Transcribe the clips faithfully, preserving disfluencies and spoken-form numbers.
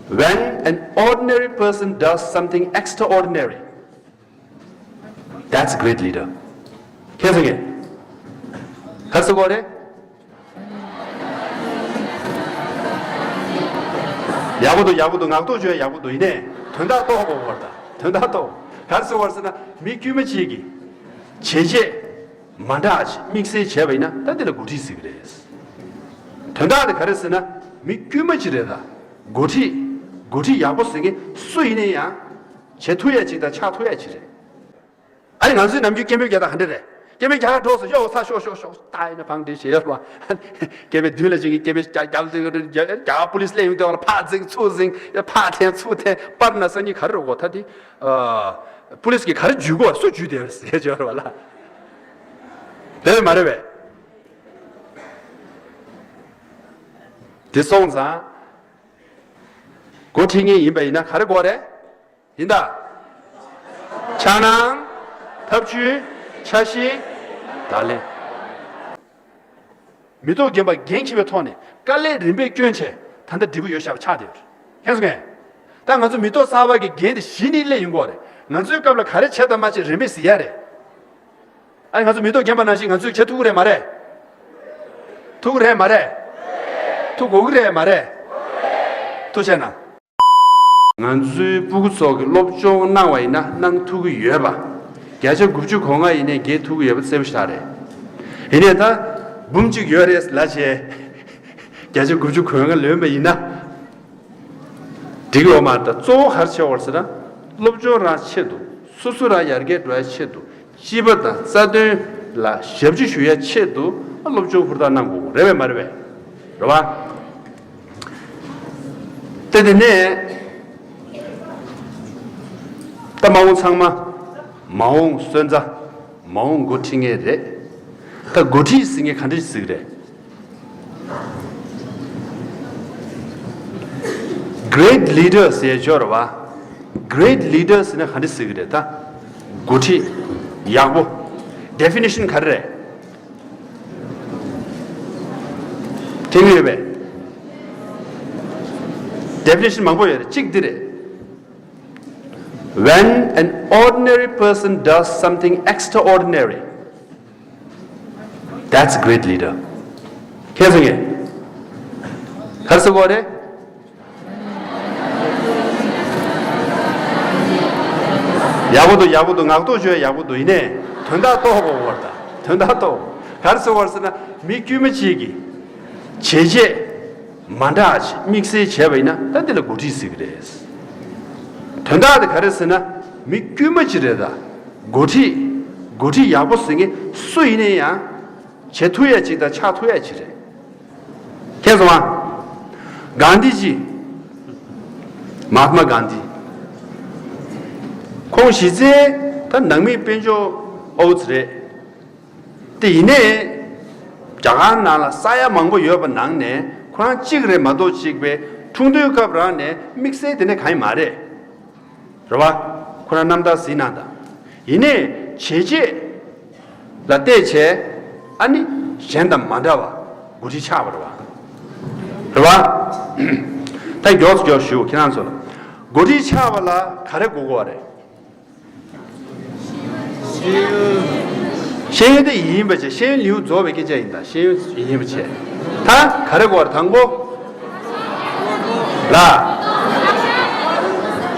When an ordinary person does something extraordinary, that's a great leader. ཁྱེད་ཚོ་ངས་ག་རེ་ཟེར་གོ་རེད། ཡག་པོ་འདུག་ཡག་པོ་འདུག་ངག་ཐོག་བརྗོད་ཡག་པོ་འདུག་ཡིན་ནའི་དོན་དག་རྟོགས་དགོས་པ་རེད། ད་དོན་དག་རྟོགས། ག་རེ་ཟེར་བ་ཟེར་ན། མི་དཀྱུས་མ་གཅིག་གིས་བྱས་རྗེས་མ་འདྲ་ཞིག་དམིགས་བསལ་བྱས་པ་ཡིན་ན། ད་འདི་ལ་འགོ་ཁྲིད་ཟེར་གི་རེད། དོན་དག་དེ་ག་རེ་ཟེར་ན། མི་དཀྱུས་མ་གཅིག་རེད། ད་འགོ་ཁྲིད། འགོ་ཁྲིད་ཡག་པོ་ཟེར་མཁན་སུ་ཡིན་ན་ཡང་བྱེད་ཐུབ་ཡ་གཅིག་དང་ཆགས་ཐུབ་ཡ་གཅིག་རེད། ཨ་ནི་ང་ཚོའི་ནམ་རྒྱུན་སྐད་འབོད་རྒྱག་སྟངས་ག་འདྲ་རེད། སྐད་འབོད་རྒྱག་ག་འགྲོ་སོང་། ཡོ་ས་ཤོག་ཤོག་ཤོག་ད་ཡིན་ན་ཕངས་འདྲེ་བྱེད་ཡོད་པ། སྐད་འབོད་མདུན་ལ་ཅིག་གིས་སྐད་འབོད་རྒྱག་རྒྱག་རྒྱག་རྒྱག་པུ་ལིས་སླེབས་ཡོང་དུས་ལ་ཕར་འཛིང་ཚུར་འཛིང་། ཕར་འཐེན་ཚུར་འཐེན། པར་ན་སང་ཉིན་ག་རེ་རོགས་གོ་ད་དེ། ཨ། པུ་ལིས་ཀྱིས་ག་རེ་འཇུས་གོ། སུ་འཇུས་དེ་ཟེར་བྱས་ཡོད་རེད་པ་ལ། དེ་མ་རེད་པས། དེ་སོང་ཙང་འགོ་ཁྲིད་མཁན་ཡིན་པ་ཡིན་ན་ག་རེ་དགོས་རེད། ཡིན་ད། འཆར་སྣང་། ཐབས་ཇུས། འཆར་གཞི། བརྡ་ལན། མི་ཐོག་རྒན་པ་འགན་འཁྱེར་བའི་ཐོག་ནས་དཀའ་ལས་རིམ་པས་བསྐྱོན་བྱས་ད་ལྟ་འབྲས་བུ་ཡོད་བཞག་པ་ཆགས་བསྡད་ཡོད་རེད། མཁྱེན་སོང་ངས། ད་ང་ཚོ་མི་ཐོག་གསར་པ་གི་འགན་དེ་གཞི་ནས་སླེབས་ཡོང་གི་ཡོད་རེད། ང་ཚོའི་སྐབས་ལ་ག་རེ་བྱས་དང་མ་བྱས་རིན་མེད་ཟེར་ཡ་རེད། ཨ་ནི་ང་ཚོ་མི་ཐོག་རྒན་པ་ནང་བཞིན་ང་ཚོས་བྱེད་ཐུབ་ཀྱི་རེད་མ་རེད། ཐུབ་ཀྱི་རེད་མ་རེད། ཐུབ་དགོས་ཀྱི་རེད་མ་རེད། ཐུགས་རྗེ་གནང་། ང་ཚོའི་སྤུ་གུ་ཚོ་གིས་སློབ་སྦྱོང་གནང་བ་ཡིན་ན་གནང་ཐུབ་ཀྱི་ཡོད་པ། བརྒྱ་ཆ་དགུ་བཅུ་གོ་ལྔ་ཡིན་ནའི་རྒྱལ་ཐུབ་ཀྱི་ཡོད་པ་གསལ་པོ་ཞེ་དྲག་རེད། ཡིན་ནའི་ད་འབུམ་གཅིག་ཡོད་རེད་ལབ་བྱས། བརྒྱ་ཆ་དགུ་བཅུ་གོ་ལྔ་ལོན་པ་ཡིན་ན། འགྲིག་ཡོད་མ་རེད། ད་གཙོ་བོ་ག་རེ་བྱེད་དགོས་རེད་ཟེར་ན། སློབ་སྦྱོང་རང་ཆེད་དུ། སོ་སོ་རང་ཡར་རྒྱས་འགྲོ་ཡ་ཆེད་དུ། སྤྱི་པ་དང་རྩ་དོན་ལ་ཞབས་ཕྱི་ཞུ་ཡ་ཆེད་དུ་སློབ་སྦྱོང་ཧུར་ཐག་གནང་དགོས། རེད་པས་མ་རེད་པས། རེད་པ། ད་དེ་ནས་ད་མ་འོངས་ཚང་མ་མ་འོངས་སོན་རྩ། མ་འོངས་འགོ་ཁྲིད་མཁན་རེད། ད་འགོ་ཁྲིད་ཟེར་མཁན་ག་འདྲ་ཞིག་ཟེར་གི་རེད། Great leader ཟེར་ཡ་ཅིག་ཡོད་རེད་པ། Great leader ཟེར་ན་ག་འདྲ་ཟེར་གི་རེད། ད་འགོ་ཁྲིད་ཡག་པོ། Definition ག་རེ་རེད། དྲན་གྱི་ཡོད་པས། Definition མང་པོ་ཡོད་རེད། གཅིག་འདི་རེད། When an ordinary person does something extraordinary, that's a great leader. མཁྱེན་སོང་ངས། ག་རེ་ཟེར་གོ་རེད། ཡག་པོ་འདུག་ཡག་པོ་འདུག་ངག་ཐོག་བརྗོད་ཡག་པོ་འདུག་ཡིན་ནའི་དོན་དག་རྟོགས་དགོས་པ་རེད། ད་དོན་དག་རྟོགས། ག་རེ་ཟེར་བ་ཟེར་ན། མི་དཀྱུས་མ་གཅིག་གིས་བྱས་རྗེས་མ་འདྲ་ཞིག་དམིགས་བསལ་བྱས་པ་ཡིན་ན། ད་འདི་ལ་འགོ་ཁྲིད་ཟེར་གི་རེད། དོན་དག་དེ་ག་རེ་ཟེར་ན། མི་དཀྱུས་མ་གཅིག་རེད། ད་འགོ་ཁྲིད། འགོ་ཁྲིད་ཡག་པོ་ཟེར་མཁན་སུ་ཡིན་ན་ཡང་བྱེད་ཐུབ་ཡ་གཅིག་དང་ཆགས་ཐུབ་ཡ་གཅིག་རེད། མཁྱེན་སོང་ང་། གྷན་དྷི་ཇི། མ་ཧཱ་ཏྨ་གྷན་དྷི། ཁོང་གཞི་རྩའི་ད་ནང་མིའི་དཔལ་འབྱོར་ཨོ་ཙི་རེད། དེ་ཡིན་ནའི་རྒྱ་གར་ནང་ལ་ས་ཡ་མང་པོ་ཡོད་པ་ནང་ནས་ཁོ་རང་གཅིག་རེད་མ་གཏོགས། གཅིག་པའི་འཁྲུངས་སྟོན་སྐབས་རང་ནས་དམིགས་བསལ་དེ་ནས་གང་ཡང་མ་རེད། རེད་པ། ཁོ་རང་རྣམ་ཐར་གཟིགས་གནང་དང་། ཡིན་ནའི་བྱས་རྗེས་ལ་བལྟས་བྱས། ཨ་ནི་གཞན་དང་མ་འདྲ་བ་འགོ་ཁྲིད་ཆགས་པ་རེད་པ། རེད་པ། ད་མགྱོགས་སུ་མགྱོགས་ཞུ། ཁྱེད་རང་ཚོ་ལ་འགོ་ཁྲིད་ཆགས་པ་ལ་ག་རེ་དགོས་དགོས་པ་རེད། ཤེས་ཡོན་དེ་ཡིན་པ་བྱས། ཤེས་ཡོན་ལེའུ་རྫོགས་པའི་སྐད་ཆ་ཡིན། ད་ཤེས་ཡོན་ཡིན་པ་བྱས། ད་ག་རེ་དགོས་པ་རེད། དང་པོ། ལ།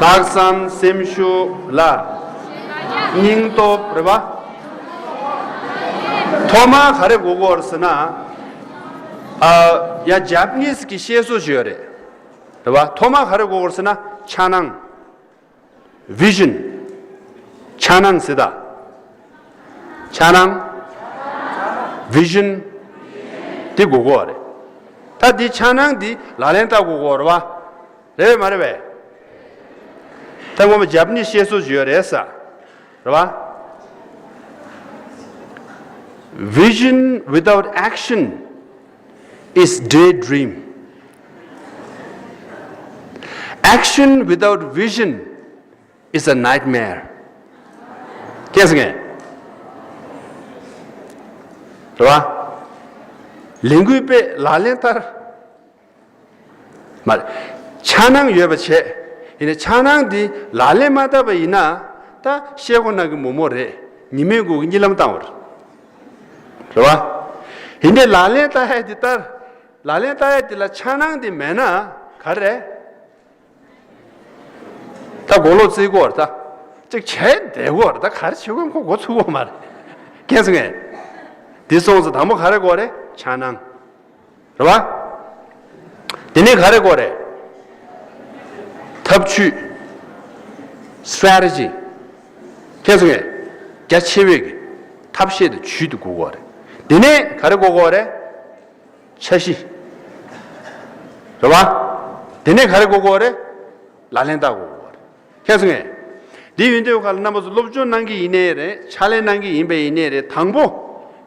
ལྷག་བསམ་སེམས་ཤུགས་ལ། སྙིང་སྟོབས་རེད་པ། ཐོག་མར་ག་རེ་དགོས་དགོས་རེད་ཟེར་ན། ཨ། ཡ་ཇ་པ་ནིས་ཀྱི་བཤད་སྲོལ་ཞིག་ཡོད་རེད། རེད་པ། ཐོག་མར་ག་རེ་དགོས་དགོས་རེད་ཟེར་ན། འཆར་སྣང་། Vision། འཆར་སྣང་ཟེར་ད། འཆར་སྣང་། Vision། དེ་དགོས་དགོས་རེད། ད་དེ་འཆར་སྣང་དེ་ལག་ལེན་བསྟར་དགོས་དགོས་རེད་པ། རེད་པས་མ་རེད་པས། ད་ངོ་མ་ཇ་པ་ནིས་བཤད་སྲོལ་ཞིག་ཡོད་རེད་ས། རེད་པ། Vision without action is daydream. Action without vision is a nightmare. མཁྱེན་སོང་ངས། རེད་པ། ལས་འགུལ་སྤེལ། ལག་ལེན་བསྟར། མ་རེད། འཆར་སྣང་ཡོད་པ་བྱས། ཡིན་ནའི་འཆར་སྣང་འདི་ལག་ལེན་མ་བསྟར་བ་ཡིན་ན། ད་ཤེལ་སྒོ་ནང་གི་མོག་མོག་རེད། ཉི་མའི་གུར་གྱི་གཉིད་ལམ་བཏང་བ་རེད། རེད་བ། ཡིན་ནའི་ལག་ལེན་བསྟར་ཡ་འདི་ལྟར། ལག་ལེན་བསྟར་ཡ་འདི་ལ་འཆར་སྣང་འདི་མེད་ན་ག་རེ་རེད། ད་གོ་ལོག་རྩིས་སྐོར་ད། ཅིག་བྱས་བསྡད་སྐོར་ད་ག་རེ་བྱེད་དགོས་ཁོ་འགོ་ཚུགས་སྐོར་མ་རེད། མཁྱེན་སོང་ངས། འདི་སོང་ཙང་དང་པོ་ག་རེ་དགོས་རེད། འཆར་སྣང་། རེད་བ། དེ་ནས་ག་རེ་དགོས་རེད། ཐབས་ཇུས། strategy། མཁྱེན་སོང་ངས། རྒྱ་ཆེ་བའི་གི་ཐབས་ཤེས་དང་ཇུས་དེ་དགོས་ཀྱི་ཡོད་རེད། དེ་ནས་ག་རེ་དགོས་ཀྱི་ཡོད་རེད། འཆར་གཞི། རེད་བ། དེ་ནས་ག་རེ་དགོས་ཀྱི་ཡོད་རེད། ལག་ལེན་བསྟར་དགོས་ཀྱི་ཡོད་རེད། མཁྱེན་སོང་ངས། དེ་ཡིན་དུས་ག་ལ་རྣམ་པ་ཚོ་སློབ་སྦྱོང་གནང་གི་ཡིན་ནའི་རེད། ཕྱག་ལས་གནང་གི་ཡིན་པ་ཡིན་ནའི་རེད། དང་པོ་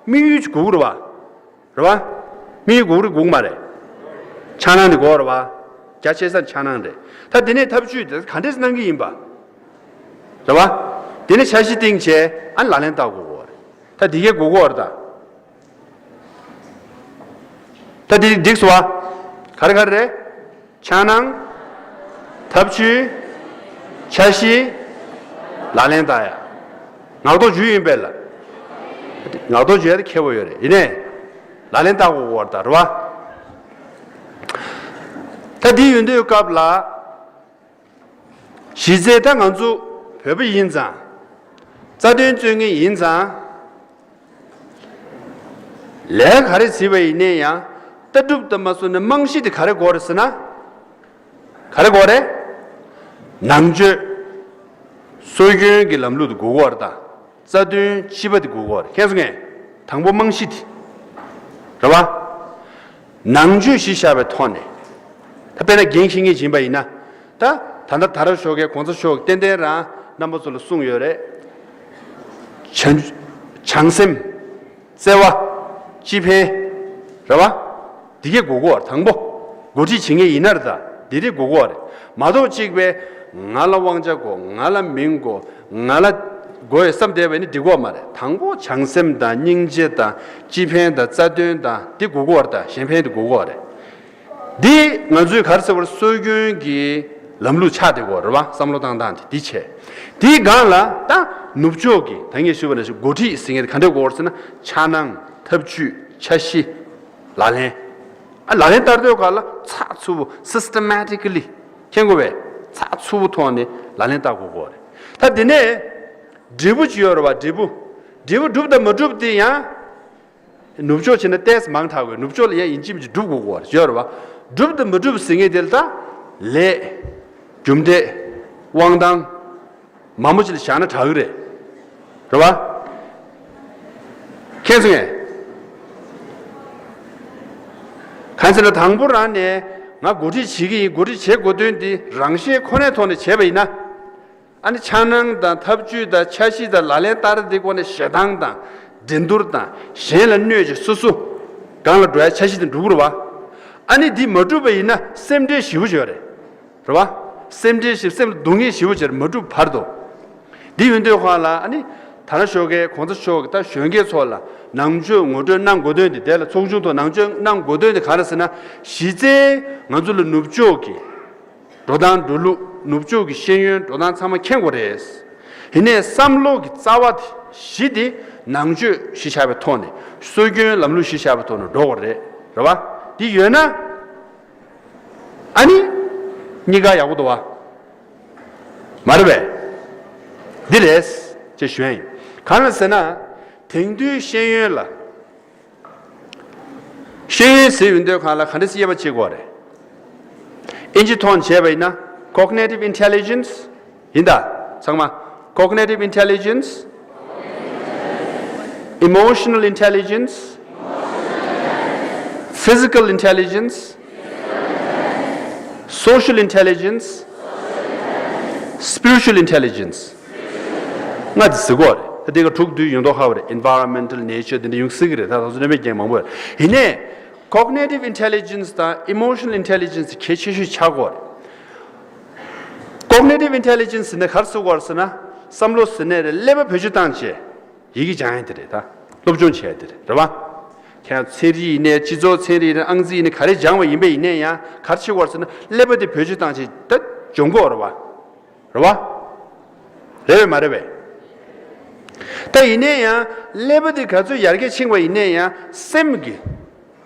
དམིགས་ཡུལ་ཅིག་དགོས་ཀྱི་རེད་བ། རེད་བ། དམིགས་ཡུལ་དགོས་ཀྱི་རེད་དགོས་ཀྱི་མ་རེད། འཆར་སྣང་ནི་དགོས་རེད་བ། རྒྱ་ཆེ་ས་འཆར་སྣང་རེད། ད་དེ་ནས་ཐབས་ཇུས་དེ་ག་འདྲས་གནང་གི་ཡིན་པ། རེད་བ། དེ་ནས་འཆར་གཞི་བཏིང་བྱས་ཨ་ནི་ལག་ལེན་བསྟར་དགོས་ཀྱི་རེད། ད་དེ་གས་དགོས་ཀྱི་རེད་ད། ད་དེ་འགྲིག་སོང་བ། ག་རེ་ག་རེ་རེད། འཆར་སྣང་། ཐབས་ཇུས། འཆར་གཞི། ལག་ལེན་བསྟར་ཡ། ངག་ཐོག་ཇུས་ཡིན་པས་ལ། ངག་ཐོག་ཇུས་ཡ་དེ་ཁེ་པོ་ཡོད་རེད། ཡིན་ནའི། ལག་ལེན་བསྟར་དགོས་ཀྱི་རེད་ད། རེད་བ། ད་དེ་ཡོད་དུས་སྐབས་ལ། གཞི་རྩའི་ད་ང་ཚོ་བོད་པ་ཡིན་ཙང་། རྩ་དོན་རྩོད་མཁན་ཡིན་ཙང་། ལས་ག་རེ་བྱས་པ་ཡིན་ནའི་ཡང་ལྟ་གྲུབ་དང་མ་སོ་ནས་རྨང་གཞི་དེ་ག་རེ་དགོས་རེད་ཟེར་ན། ག་རེ་དགོས་རེད། ནང་ཆོས། སྲོལ་རྒྱུན་གྱི་ལམ་ལུགས་དེ་དགོས་ཀྱི་རེད་ད། རྩ་དོན་སྤྱི་པ་དེ་དགོས་ཀྱི་རེད། མཁྱེན་སོང་ངས། དང་པོ་རྨང་གཞི་དེ། རེད་བ། ནང་ཆོས་གཞི་བཞག་པའི་ཐོག་ནས། ད་དཔེར་ན་རྒན་ཤེས་མཁན་ཡིན་པ་ཡིན་ན། ད་ད་ལྟ་དར་ཞོགས་ཀས་གོང་ས་མཆོག་གིས་ཏན་ཏན་རང་རྣམ་པ་ཚོ་ལ་གསུངས་ཡོད་རེད། བྱང་བྱང་སེམས། བརྩེ་བ། སྤྱི་ཕན། རེད་བ། འདི་གས་དགོས་ཀྱི་རེད་དང་པོ། འགོ་ཁྲིད་བྱེད་མཁན་ཡིན་ན་རེད་ད། འདི་རིགས་དགོས་ཀྱི་རེད། མ་གཏོགས་གཅིག་པས་ང་ལ་དབང་ཆ་དགོས། ང་ལ་མིང་དགོས། ང་ལ་དགོས་ཡོད་བསམ་བསྡད་པ་ཡིན་ན་འགྲིག་གི་མ་རེད། དང་པོ་བྱང་སེམས་དང་སྙིང་རྗེ་དང་སྤྱི་ཕན་དང་རྩ་དོན་དང་འདི་དགོས་ཀྱི་རེད་ད། གཞན་ཕན་འདི་དགོས་ཀྱི་རེད། འདི་ང་ཚོའི་ག་རེ་ཟེར་བར་སྲོལ་རྒྱུན་གྱི་ལམ་ལུགས་ཆགས་བསྡད་ཀྱི་ཡོད་རེད་བ། བསམ་བློ་བཏང་སྟངས་དེ་འདི་བྱས། དེའི་སྒང་ལ་ད་ནུབ་ཕྱོགས་ཀྱི་ད་ངས་ཞུས་པ་ནང་བཞིན་འགོ་ཁྲིད་ཟེར་མཁན་དེ་ག་འདྲ་དགོས་རེད་ཟེར་ན། འཆར་སྣང་། ཐབས་ཇུས། འཆར་གཞི། ལག་ལེན། ཨ་ལག་ལེན་བསྟར་དུས་སྒང་ལ་ཚགས་ཚུད་པོ་systematically། མཁྱེན་དགོས་པས། ཚགས་ཚུད་པོ་ཐོག་ནས་ལག་ལེན་བསྟར་དགོས་ཀྱི་ཡོད་རེད། ད་དེ་ནས་འབྲས་བུ་ཅིག་ཡོད་རེད་བ། འབྲས་བུ། འབྲས་བུ་གྲུབ་དང་མ་གྲུབ་དེ་ཡང་། ནུབ་ཕྱོགས་བྱས་ན་ཏོག་ཙམ་མང་དྲགས་པས། ནུབ་ཕྱོགས་ལ་ཡང་ཡིན་གཅིག་མིན་གཅིག་སྒྲུབ་དགོས་ཀྱི་ཡོད་རེད་བ། སྒྲུབ་དང་མ་གྲུབ་ཟེར་མཁན་དེ་ལ་ད་ལས། རྒྱུ་འབྲས། དབང་ཐང་། མང་པོ་ཅིག་ལ་བཞག་ན་དྲག་གི་རེད། རེད་བ། མཁྱེན་སོང་ངས། གང་ཟེར་ན་དང་པོ་རང་ནས་ང་འགོ་ཁྲིད་བྱེད་ཀྱི་ཡིན། འགོ་ཁྲིད་བྱེད་དགོས་དོན་དེ་རང་ཤེད་ཁོ་ནའི་ཐོག་ནས་བྱས་པ་ཡིན་ན། ཨ་ནི་འཆར་སྣང་དང་ཐབས་ཇུས་དང་འཆར་གཞི་དང་ལག་ལེན་བསྟར་དེ་སྒོ་ནས་ཞེ་སྡང་དང་འགྲན་བསྡུར་དང་གཞན་ལ་གནོད་ཅིང་སོ་སོ་སྒང་ལ་འགྲོ་ཡ་འཆར་གཞི་དེ་འགྲུབ་ཀྱི་རེད་བ། ཨ་ནི་འདི་མ་འགྲུབ་པ་ཡིན་ན་སེམས་ཁྲལ་ཞེ་པོ་ཅིག་ཡོད་རེད། རེད་བ། སེམས་ཁྲལ་ཞེ། སེམས་ལ་སྡུག་བསྔལ་ཞེ་པོ་ཅིག་མ་འགྲུབ་བར་དུ། འདི་ཡོང་དུས་སྒང་ལ་ཨ་ནི་དར་ཞོགས་ཀས་གོང་ས་མཆོག་གིས་ད་གཞོན་སྐྱེས་ཚོ་ལ་ནང་ཆོས་ངོ་སྤྲོད་གནང་དགོས་དོན་དེ། དེ་ལ་ཚོགས་ཆུང་ཐོག་ནང་ཆོས་གནང་དགོས་དོན་དེ་ག་རེ་ཟེར་ན། གཞི་རྩའི་ང་ཚོ་ལ་ནུབ་ཕྱོགས་ཀྱི་འགྲོ་སྟངས་འགྲོ་ལུགས། ནུབ་ཕྱོགས་ཀྱི་ཤེས་ཡོན་འགྲོ་སྟངས་ཚང་མ་མཁྱེན་དགོས་རེད། ཡིན་ནའི་བསམ་བློ་གི་རྩ་བ་དེ་གཞི་དེ་ནང་ཆོས་གཞི་བཞག་པའི་ཐོག་ནས། སྲོལ་རྒྱུན་ལམ་ལུགས་གཞི་བཞག་པའི་ཐོག་ནས་འགྲོ་དགོས་རེད། རེད་བ། འདི་ཡོད་ན། ཨ་ནི། གཉིས་ཀ་ཡག་པོ་འདུག་བ། མ་རེད་པས། འདི་རེད། ཅེས་ཞུ་ཡ་ཡིན། གང་ལ་ཟེར་ན། དེང་དུས་ཤེས་ཡོན་ལ། ཤེས་ཡོན་ཟེར་ཡོང་དུས་སྒང་ལ་ག་འདྲ་སེ་དབྱེ་བ་ཕྱེ་དགོས་རེད། ཨིན་ཇི་ཐོག་ནས་བྱས་པ་ཡིན་ན། cognitive intelligence། ཡིན་ད། ཚང་མ། cognitive intelligence། emotional intelligence། physical intelligence། social intelligence། spiritual intelligence། ལྔ་དེ་ཟེར་གྱི་ཡོད་རེད། ད་དེ་ག་དྲུག་བསྡུས་ཡོང་མདོག་ཁ་པོ་རེད། environmental, nature། དེ་འདྲ་ཡོང་སྲིད་ཀྱི་རེད། ད་ད་གཟོད་རྣམ་པའི་རྐྱེན་མང་པོ་ཡོད་རེད། ཡིན་ནའི། cognitive intelligence དང་emotional intelligence གལ་ཆེ་ཤོས་ཆགས་ཀྱི་ཡོད་རེད། cognitive intelligence ཟེར་ན་ག་རེ་ཟེར་གྱི་ཡོད་རེད་ཟེར་ན། བསམ་བློ་ཟེར་ནའི་རེད། ཀླད་པ་བེད་སྤྱོད་བཏང་བྱས་ཡི་གེ་སྦྱང་ཡ་དེ་རེད། ད་སློབ་སྦྱོང་བྱེད་ཡ་དེ་རེད། རེད་བ། ཁྱེད་ཚན་རིག་ཡིན་ནའི་སྤྱི་ཚོགས་ཚན་རིག་ཡིན་ནའི་ཨང་རྩིས་ཡིན་ནའི་ག་རེ་སྦྱངས་པ་ཡིན་པ་ཡིན་ནའི་ཡང་ག་རེ་བྱེད་དགོས་རེད་ཟེར་ན། ཀླད་པ་དེ་བེད་སྤྱོད་བཏང་བྱས་ད་སྦྱོང་དགོས་རེད་བ། རེད་བ། རེད་བས་མ་རེད་བས། ད་ཡིན་ནའི་ཡང་ཀླད་པ་དེ་ག་ཚོད་ཡར་རྒྱས་ཕྱིན་པ་ཡིན་ནའི་ཡང་སེམས་ཀྱི་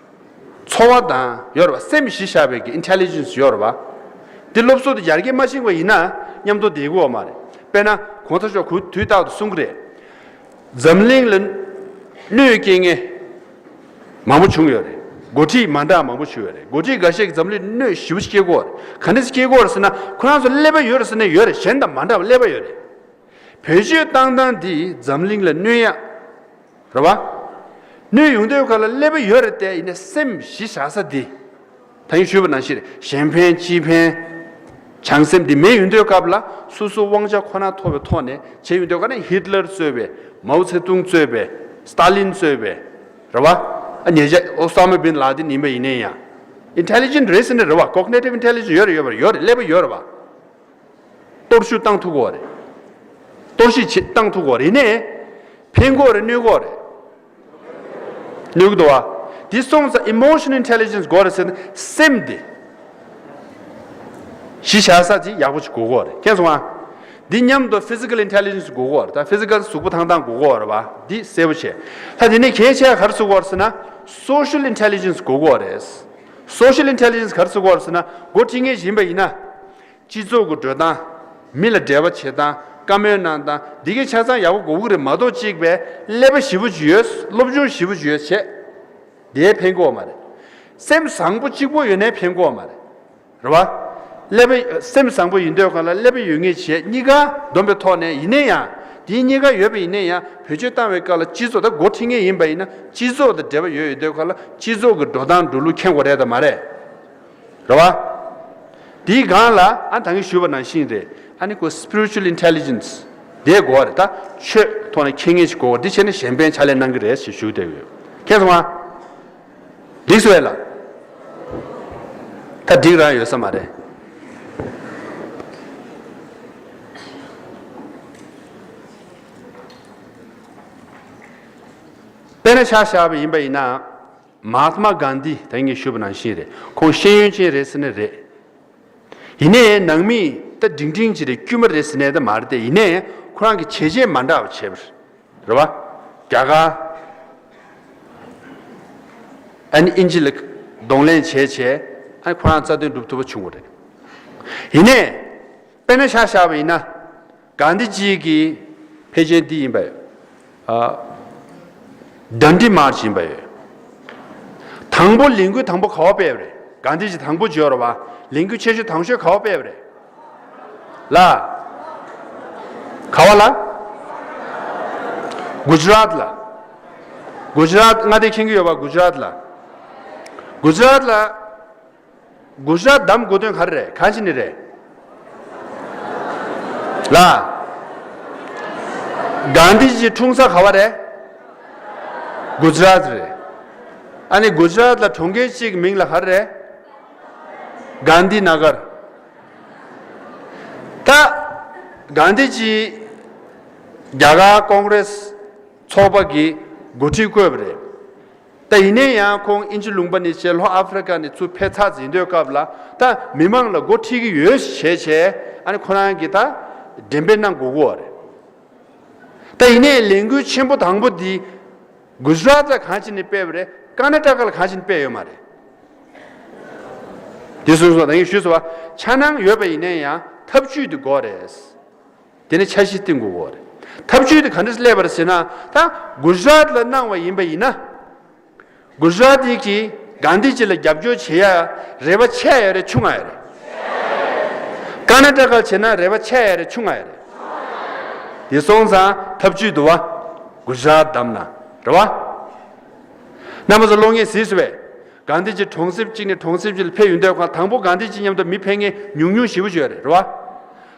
ཚོར་བ་དང་ཡོད་རེད་བ། སེམས་གཞི་བཞག་པའི་གི་ཨིན་ཊེ་ལི་ཇེན་སི་ཡོད་རེད་བ། འདི་སློབ་གསོ་དེ་ཡར་རྒྱས་མ་ཕྱིན་པ་ཡིན་ན་མཉམ་དུ་བསྡད་ཀྱི་ཡོད་མ་རེད། དཔེར་ན་གོང་ས་མཆོག་གུ་དུས་རྟག་ཏུ་གསུང་གི་རེད། འཛམ་གླིང་ལ་གནོད་སྐྱེལ་མཁན་མང་པོ་བྱུང་ཡོད་རེད། འགོ་ཁྲིད་མ་འདྲ་མང་པོ་བྱུང་ཡོད་རེད། འགོ་ཁྲིད་འགའ་ཤས་ཀྱིས་འཛམ་གླིང་གནོད་ཞེ་པོ་སྐྱེལ་གྱི་ཡོད་རེད། ག་འདྲ་སྐྱེལ་གྱི་ཡོད་རེད་ཟེར་ན། ཁོ་རང་ཚོ་ཀླད་པ་ཡོད་རེད་ཟེར་ན་ཡོད་རེད། གཞན་དང་མ་འདྲ་བ་ཀླད་པ་ཡོད་རེད། བེད་སྤྱོད་བཏང་སྟངས་འདི་འཛམ་གླིང་ལ་གནོད་ཡ། རེད་བ། གནོད་ཡོང་དུས་ག་ལ་ཀླད་པ་ཡོད་རེད་དེ། ཡིན་ནའི་སེམས་གཞི་བཞག་ས་འདི། ད་ཡིན་ཞུས་པ་ནང་བཞིན་རེད། གཞན་ཕན་སྤྱི་ཕན། བྱང་སེམས་འདི་མེད་ཡོང་དུས་སྐབས་ལ་སོ་སོ་དབང་ཆ་ཁོ་ན་ཐོབ་པའི་ཐོག་ནས་བྱས་ཡོང་དུས་ག་ནས་ཧིད་ལར་གཙོས་པའི། མའོ་ཚེ་ཏུང་གཙོས་པའི། སི་ཏཱ་ལིན་གཙོས་པའི། རེད་བ། ཨ་ཉེ་ཆར་ཨོ་ས་མ་བིན་ལ་དིན་ཡིན་པ་ཡིན་ནའི་ཡང་ཨིན་ཊེ་ལི་ཇེན་ཊི་རེད་ཟེར་ནས་རེད་བ། ཀོག་ནེ་ཊིབ་ཨིན་ཊེ་ལི་ཇེན་སི་ཡོད་རེད། ཡོད་པ་རེད། ཡོད་རེད། ཀླད་པ་ཡོད་རེད་བ། གཏོར་བཤིག་བཏང་ཐུབ་དགོས་རེད། གཏོར་བཤིག་བྱེད་བཏང་ཐུབ་དགོས་རེད། ཡིན་ནའི་ཕན་གྱི་ཡོད་རེད། གནོད་ཀྱི་ཡོད་རེད། གནོད་ཀྱི་འདུག་བ། འདི་སོང་ཙང་ཨི་མོ་ཤ་ནལ་ཨིན་ཊེ་ལི་ཇེན་སི་དགོས་རེད་ཟེར་ན་སེམས་དེ་གཞི་བཞག་ས་དེ་ཡག་པོ་ཅིག་དགོས་ཀྱི་ཡོད་རེད། མཁྱེན་སོང་ང་། འདི་མཉམ་དུ་ཕི་ཛི་ཀལ་ཨིན་ཊེ་ལི་ཇེན་སི་དགོས་ཀྱི་ཡོད་རེད། ད་ཕི་ཛི་ཀལ་གཟུགས་པོ་ཐང་ཐང་དགོས་ཀྱི་ཡོད་རེད་བ། འདི་གསལ་པོ་བྱས། ད་དེ་ནས་གལ་ཆེ་ག་རེ་བཟོ་དགོས་རེད་ཟེར་ན་སོ་ཤལ་ཨིན་ཊེ་ལི་ཇེན་སི་དགོས་ཀྱི་ཡོད་རེད། སོ་ཤལ་ཨིན་ཊེ་ལི་ཇེན་སི་ག་རེ་བཟོ་དགོས་རེད་ཟེར་ན། འགོ་ཁྲིད་མཁན་ཞིག་ཡིན་པ་ཡིན་ན། སྤྱི་ཚོགས་ཀྱི་འགྲོ་སྟངས། མི་ལ་འབྲེལ་བ་བྱེད་སྟངས། བཀའ་མོལ་གནང་སྟངས། འདི་གའི་ཆ་ཚང་ཡག་པོ་དགོས་ཀྱི་རེད་མ་གཏོགས། གཅིག་པའི་ཀླད་པ་ཞེ་པོ་ཅིག་ཡོད། སློབ་སྦྱོང་ཞེ་པོ་ཅིག་ཡོད་བྱས། དེས་ཕན་གྱི་ཡོད་མ་རེད། སེམས་བཟང་པོ་གཅིག་པོ་ཡོད་ནའི་ཕན་གྱི་ཡོད་མ་རེད། རེད་བ། ཀླད་པ་སེམས་བཟང་པོ་ཡིན་དུས་ག་ལ་ཀླད་པ་ཡོད་མཁན་བྱས། གཉིས་ཀ་བསྡོམས་པའི་ཐོག་ནས་ཡིན་ནའི་ཡང་། དེ་གཉིས་ཀ་ཡོད་པ་ཡིན་ནའི་ཡང་བེད་སྤྱོད་བཏང་བའི་སྐབས་ལ་སྤྱི་ཚོགས། ད་འགོ་ཁྲིད་མཁན་ཡིན་པ་ཡིན་ན་སྤྱི་ཚོགས་དང་འབྲེལ་བ་ཡོད་ཡོད་དུས་ག་ལ་སྤྱི་ཚོགས་ཀྱི་འགྲོ་སྟངས་འགྲོ་ལུགས་མཁྱེན་དགོས་རེད་དམ་མ་རེད། རེད་བ། དེའི་སྒང་ལ་ཨ་ད་གིན་ཞུས་པ་ནང་བཞིན་རེད། ཨ་ནི་ཁོ་སི་པི་རི་ཅུ་ཨལ་ཨིན་ཊེ་ལི་ཇེན་སི་དེ་དགོས་རེད། ད་ཆོས་ཐོག་ནས་མཁྱེན་མཁན་ཞིག་དགོས་རེད། དེ་བྱས་ནས་གཞན་ཕན་ཕྱག་ལས་གནང་གི་རེད་ཞེས་ཞུ་བསྡད་ཡོད། མཁྱེན་སོང་ང་། འགྲིག་སོང་ངས་ལ། ད་འགྲིག་རང་ཡོད་ས་མ་རེད། དཔེར་ན་ཆ་བཞག་པ་ཡིན་པ་ཡིན་ན། མ་ཧཱ་ཏ་མ་གྷན་དྷི་ད་ངས་ཞུས་པ་ནང་བཞིན་རེད། ཁོང་ཤེས་ཡོན་ཅན་རེད་ཟེར་ནས་རེད། ཡིན་ནའི་ནང་མི་ད་འབྲིང་འབྲིང་ཅིག་རེད། དཀྱུས་མ་རེད་ཟེར་ནས་ད་མ་རེད་དེ། ཡིན་ནའི་ཁོ་རང་གི་བྱས་རྗེས་མ་འདྲ་བ་བྱས་པ་རེད་བ། རྒྱ་གར་ཨ་ནི་དབྱིན་ཇི་ལ་གདོང་ལེན་བྱས་བྱས། ཨ་ནི་ཁོ་རང་རྩ་དོན་སྒྲུབ་ཐུབ་པ་བྱུང་བ་རེད། ཡིན་ནའི་དཔེར་ན་ཆ་བཞག་པ་ཡིན་ན། གྷན་དྷི་ཇི་གི་ཕལ་ཆེར་འདི་ཡིན་པ་ཡོད། ཨ། ཌན་ཌི་མཱར་ཆི་ཡིན་པ་ཡོད། དང་པོ་ལས་འགུལ་དང་པོ་ག་བ་སྤེལ་བ་རེད། གྷན་དྷི་ཇི་དང་པོ་བརྗོད་རོགས་པ། ལས་འགུལ་ཆེ་ཤོས་དང་ཤོས་ག་བ་སྤེལ་བ་རེད། ལ། ག་བ་ལ། གུ་ཇི་རཱཏ་ལ། གུ་ཇི་རཱཏ་མངའ་སྡེ་མཁྱེན་གྱི་ཡོད་པ། གུ་ཇི་རཱཏ་ལ། གུ་ཇི་རཱཏ་ལ། གུ་ཇི་རཱཏ་བདམས་དགོས་དོན་ག་རེ་རེད། གང་བྱས་ནས་རེད། ལ། གྷན་དྷི་ཇི་འཁྲུངས་ས་ག་བ་རེད། གུ་ཇི་རཱཏ་རེད། ཨ་ནི་གུ་ཇི་རཱཏ་ལ་གྲོང་ཁྱེར་གཅིག་མིང་ལ་ག་རེ་རེད། གྷན་དྷི་ན་གར། ད་གྷན་དྷི་ཇི་རྒྱ་གར་ཀོང་རེ་སི་ཚོགས་པ་གི་འགོ་ཁྲིད་བསྐོས་པ་རེད། ད་ཡིན་ནའི་ཡང་ཁོང་དབྱིན་ཇི་ལུང་པ་ནས་བྱས། ལྷོ་ཨ་ཧྥི་རི་ཀ་ནས་ཚུར་ཕེབས་ཚར་ཟིན་དུས་སྐབས་ལ། ད་མི་མང་ལ་འགོ་ཁྲིད་ཀྱི་ཡོད་ཞེས་བྱས། ཨ་ནི་ཁོ་རང་གིས་ད་འགྲེམས་སྤེལ་གནང་དགོས་ཀྱི་ཡོད་རེད། ད་ཡིན་ནའི་ལས་འགུལ་ཆེན་པོ་དང་པོ་འདི་གུ་ཇི་རཱཏ་ལ་གང་བྱས་ནས་སྤེལ་བ་རེད། ཀར་ན་ཊ་ཀ་ལ་གང་བྱས་ནས་སྤེལ་ཡོད་མ་རེད། དེ་སོང་ཙང་ད་ངས་ཞུས་སོང་བ། འཆར་སྣང་ཡོད་པ་ཡིན་ནའི་ཡང་ཐབས་ཇུས་དེ་དགོས་རེད། དེ་ནས་འཆར་གཞི་བཏིང་དགོས་ཀྱི་རེད། ཐབས་ཇུས་དེ་ག་འདྲས་སླེབས་པ་རེད་ཟེར་ན། ད་གུ་ཇི་རཱཏ་ལ་གནང་བ་ཡིན་པ་ཡིན་ན། གུ་ཇི་རཱཏ་གིས་གྷན་དྷི་ཇི་ལ་རྒྱབ་སྐྱོར་བྱེད་ཡ་རེ་བ་ཆེ་ཡོད་རེད། ཆུང་ང་ཡོད་རེད། ཀར་ན་ཊ་ཀ་བྱས་ན་རེ་བ་ཆེ་ཡོད་རེད། ཆུང་ང་ཡོད་རེད། དེ་སོང་ཙང་ཐབས་ཇུས་འདུག་བ། གུ་ཇི་རཱཏ་བདམས་ན་རེད་བ། རྣམ་པ་ཚོ་གློག་བརྙན་གཟིགས་སོང་བས། གྷན་དྷི་ཇི་གྲོང་གསེབ་གཅིག་ནས་གྲོང་གསེབ་གཅིག་ལ་ཕེབས་ཡོང་དུས་ཁོང་དང་པོ་གྷན་དྷི་ཇི་མཉམ་དུ་མི་ཕེབས་མཁན་ཉུང་ཉུང་ཞེ་པོ་ཅིག་ཡོད་རེད། རེད་བ།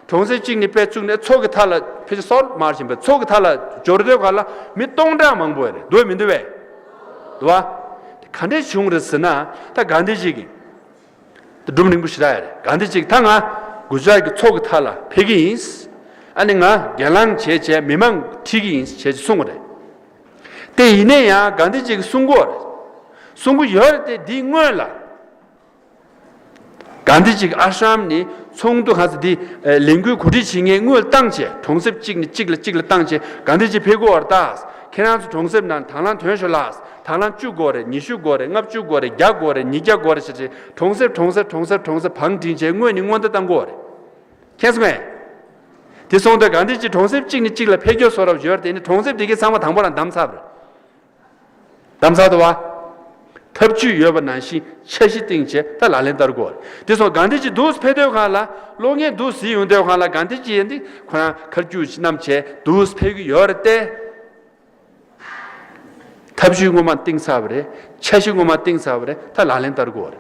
གྲོང་གསེབ་གཅིག་ནས་ཕེབས་བཅུག་ནས་མཚོ་གི་མཐའ་ལ་ཕལ་ཆེར་སོལ་མར་ཕྱིན་པ། མཚོ་གི་མཐའ་ལ་འབྱོར་དུས་ག་ལ་མི་སྟོང་ཕྲག་མང་པོ་ཡོད་རེད། འདུག་མི་འདུག་བས། འདུག་བ། ག་འདྲས་བྱུང་རེད་ཟེར་ན། ད་གྷན་དྷི་ཇི་གིས། ད་སྒྲུབ་རིང་པོ་ཞེ་དྲག་ཡོད་རེད། གྷན་དྷི་ཇི་གིས་ད་ང་གུ་ཇི་རཱཏ་གི་མཚོ་གི་མཐའ་ལ་ཕེབས་ཀྱི་ཡིན། ཨ་ནི་ང་སྒེར་ལངས་བྱས་བྱས་མི་མང་ཁྲིད་ཀྱི་ཡིན་ཞེས་གསུངས་པ་རེད། དེ་ཡིན་ནའི་ཡང་གྷན་དྷི་ཇི་གིས་གསུང་གི་ཡོད་རེད། གསུང་གི་ཡོད་རེད་དེ། འདིའི་སྔོན་ལ་གྷན་དྷི་ཇི་གི་ཨ་ཤྲམ་ནི་ཚོགས་འདུ་ག་ཚོད་འདི་ལས་འགུལ་གོ་སྒྲིག་བྱེད་མཁན་དངུལ་བཏང་བྱས། གྲོང་གསེབ་གཅིག་ནས་གཅིག་ལ་གཅིག་ལ་བཏང་བྱས། གྷན་དྷི་ཇི་ཕེབས་ཀྱི་ཡོད་རེད་ད། ཁྱེད་རང་ཚོ་གྲོང་གསེབ་ནང་དང་བླངས་ཐོན་ཤོག་ལ། དང་བླངས་བཅུ་དགོས་རེད། ཉི་ཤུ་དགོས་རེད། ལྔ་བཅུ་དགོས་རེད། བརྒྱ་དགོས་རེད། ཉིས་བརྒྱ་དགོས་རེད་ཟེར་བྱས། གྲོང་གསེབ་གྲོང་གསེབ་གྲོང་གསེབ་གྲོང་གསེབ་བང་བསྒྲིགས་བྱས། དངུལ་ནི་སྔོན་བརྡ་བཏང་གི་ཡོད་རེད། མཁྱེན་སོང་ངས། དེ་སོང་དུས་གྷན་དྷི་ཇི་གྲོང་གསེབ་གཅིག་ནས་གཅིག་ལ་ཕེབས་རྒྱུ་བཟོ་འདྲ་ཡོད་རེད་དེ། ནི་གྲོང་གསེབ་དེ་གའི་ཚང་མ་དང་པོ་རང་བདམས་ཚར་བ་རེད། བདམས་ཚར་འདུག་བ། ཐབས་ཇུས་ཡོད་པ་ནང་བཞིན་འཆར་གཞི་བཏིང་བྱས་ད་ལག་ལེན་བསྟར་དགོས་རེད། དེ་སོང་གྷན་དྷི་ཇི་འདུག་སེ་ཕེབས་དུས་སྒང་ལ། གློག་བརྙན་འདུག་སེ་གཟིགས་ཡོང་དུས་སྒང་ལ། གྷན་དྷི་ཇི་ཡིན་དེ་ཁོ་རང་ཁ་རྒྱུག་ཅིག་བསྣམས་བྱས་འདུག་སེ་ཕེབས་ཀྱི་ཡོད་རེད་དེ། ཐབས་ཇུས་སྔོན་མ་བཏིང་ཚར་བ་རེད། འཆར་གཞི་སྔོན་མ་བཏིང་ཚར་བ་རེད། ད་ལག་ལེན་བསྟར་དགོས་རེད།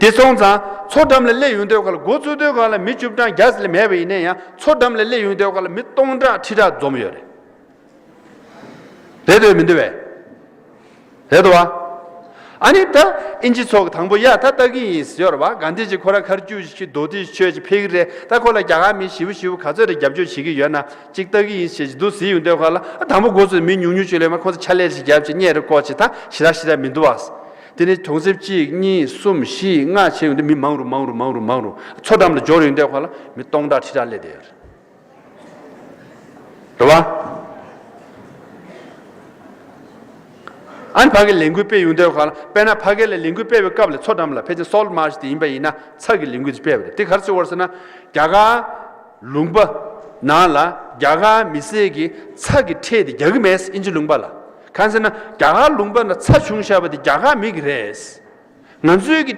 དེ་སོང་ཙང་མཚོ་འགྲམ་ལ་སླེབས་ཡོང་དུས་སྒང་ལ། འགོ་བཙུགས་དུས་སྒང་ལ་མི་བཅུ་གྲངས་བརྒྱ་ཙམ་ལས་མེད་པ་ཡིན་ན་ཡང་། མཚོ་འགྲམ་ལ་སླེབས་ཡོང་དུས་སྒང་ལ་མི་སྟོང་ཕྲག་ཁྲི་ཕྲག་འཛོམས་ཡོད་རེད། རེད་འདུག་མི་འདུག་བས། རེད་འདུག་བ། ཨ་ནི་ད་ཨིན་ཇི་ཚོ་གིས་དང་པོ་ཡ་ད་ལྟ་གི་ཡིན་ཟེར་ཡོད་རེད་བ། གྷན་དྷི་ཇི་ཁོ་རང་ཁ་རྒྱུག་ཅིག་རྡོག་ཏི་ཆོད་ཅིག་ཕེབས་ཀྱི་རེད། ད་ཁོ་ལ་རྒྱ་གར་མི་ཞེ་པོ་ཞེ་པོ་ག་ཚོད་རེ་རྒྱབ་སྐྱོར་བྱེད་ཀྱི་ཡོད་ན། ཅིག་ལྟ་གི་ཡིན་ཟེར་ཅིག་འདུག་སེ་ཡོང་དུས་སྒང་ལ། ཨ་དང་པོ་འགོ་ཚུགས་མི་ཉུང་ཉུང་ཅིག་ལས་མ། ཁོ་ཚོ་ཕྱག་ལས་ཅིག་རྒྱབ་ཅིག་གཉེར་རེ་བསྐོར་ཅིག་ད་ཞེ་དྲག་ཞེ་དྲག་མི་འདུག་བ། དེ་ནས་གྲོང་གསེབ་གཅིག་གཉིས་གསུམ་བཞི་ལྔ་བྱས་ཡོང་དུས་མི་མང་རུ་མང་རུ་མང་རུ་མང་རུ་མཚོ་འགྲམ་ལ་འབྱོར་ཡོང་དུས་སྒང་ལ་མི་སྟོང་ཕྲག་ཁྲི་ཕྲག་སླེབས་བསྡད་ཡོད་རེད། རེད་བ། ཨ་ནི་ཕ་གིར་ལས་འགུལ་སྤེལ་ཡོང་དུས་སྒང་ལ། དཔེར་ན་ཕ་གི་ལ་ལས་འགུལ་སྤེལ་བའི་སྐབས་ལ། མཚོ་འགྲམ་ལ་ཕལ་ཆེར་སོལ་མར་ཆི་དེ་ཡིན་པ་ཡིན་ན་ཚྭ་གི་ལས་འགུལ་དེ་སྤེལ་བ་རེད། དེ་ག་རེ་ཟེར་བ་རེད་ཟེར་ན། རྒྱ་གར་ལུང་པ་ནང་ལ་རྒྱ་གར་མི་སེར་གྱིས་ཚྭ་གི་ཁྲལ་དེ་རྒྱག་གི་མེད། ཨིན་ཇི་ལུང་པ་ལ། གང་ཟེར་ན་རྒྱ་གར་ལུང་པ་ན་ཚྭ་བྱུང་བཞག་པ་དེ་རྒྱ་གར་མི་གི་རེད། ང་ཚོའི་གི་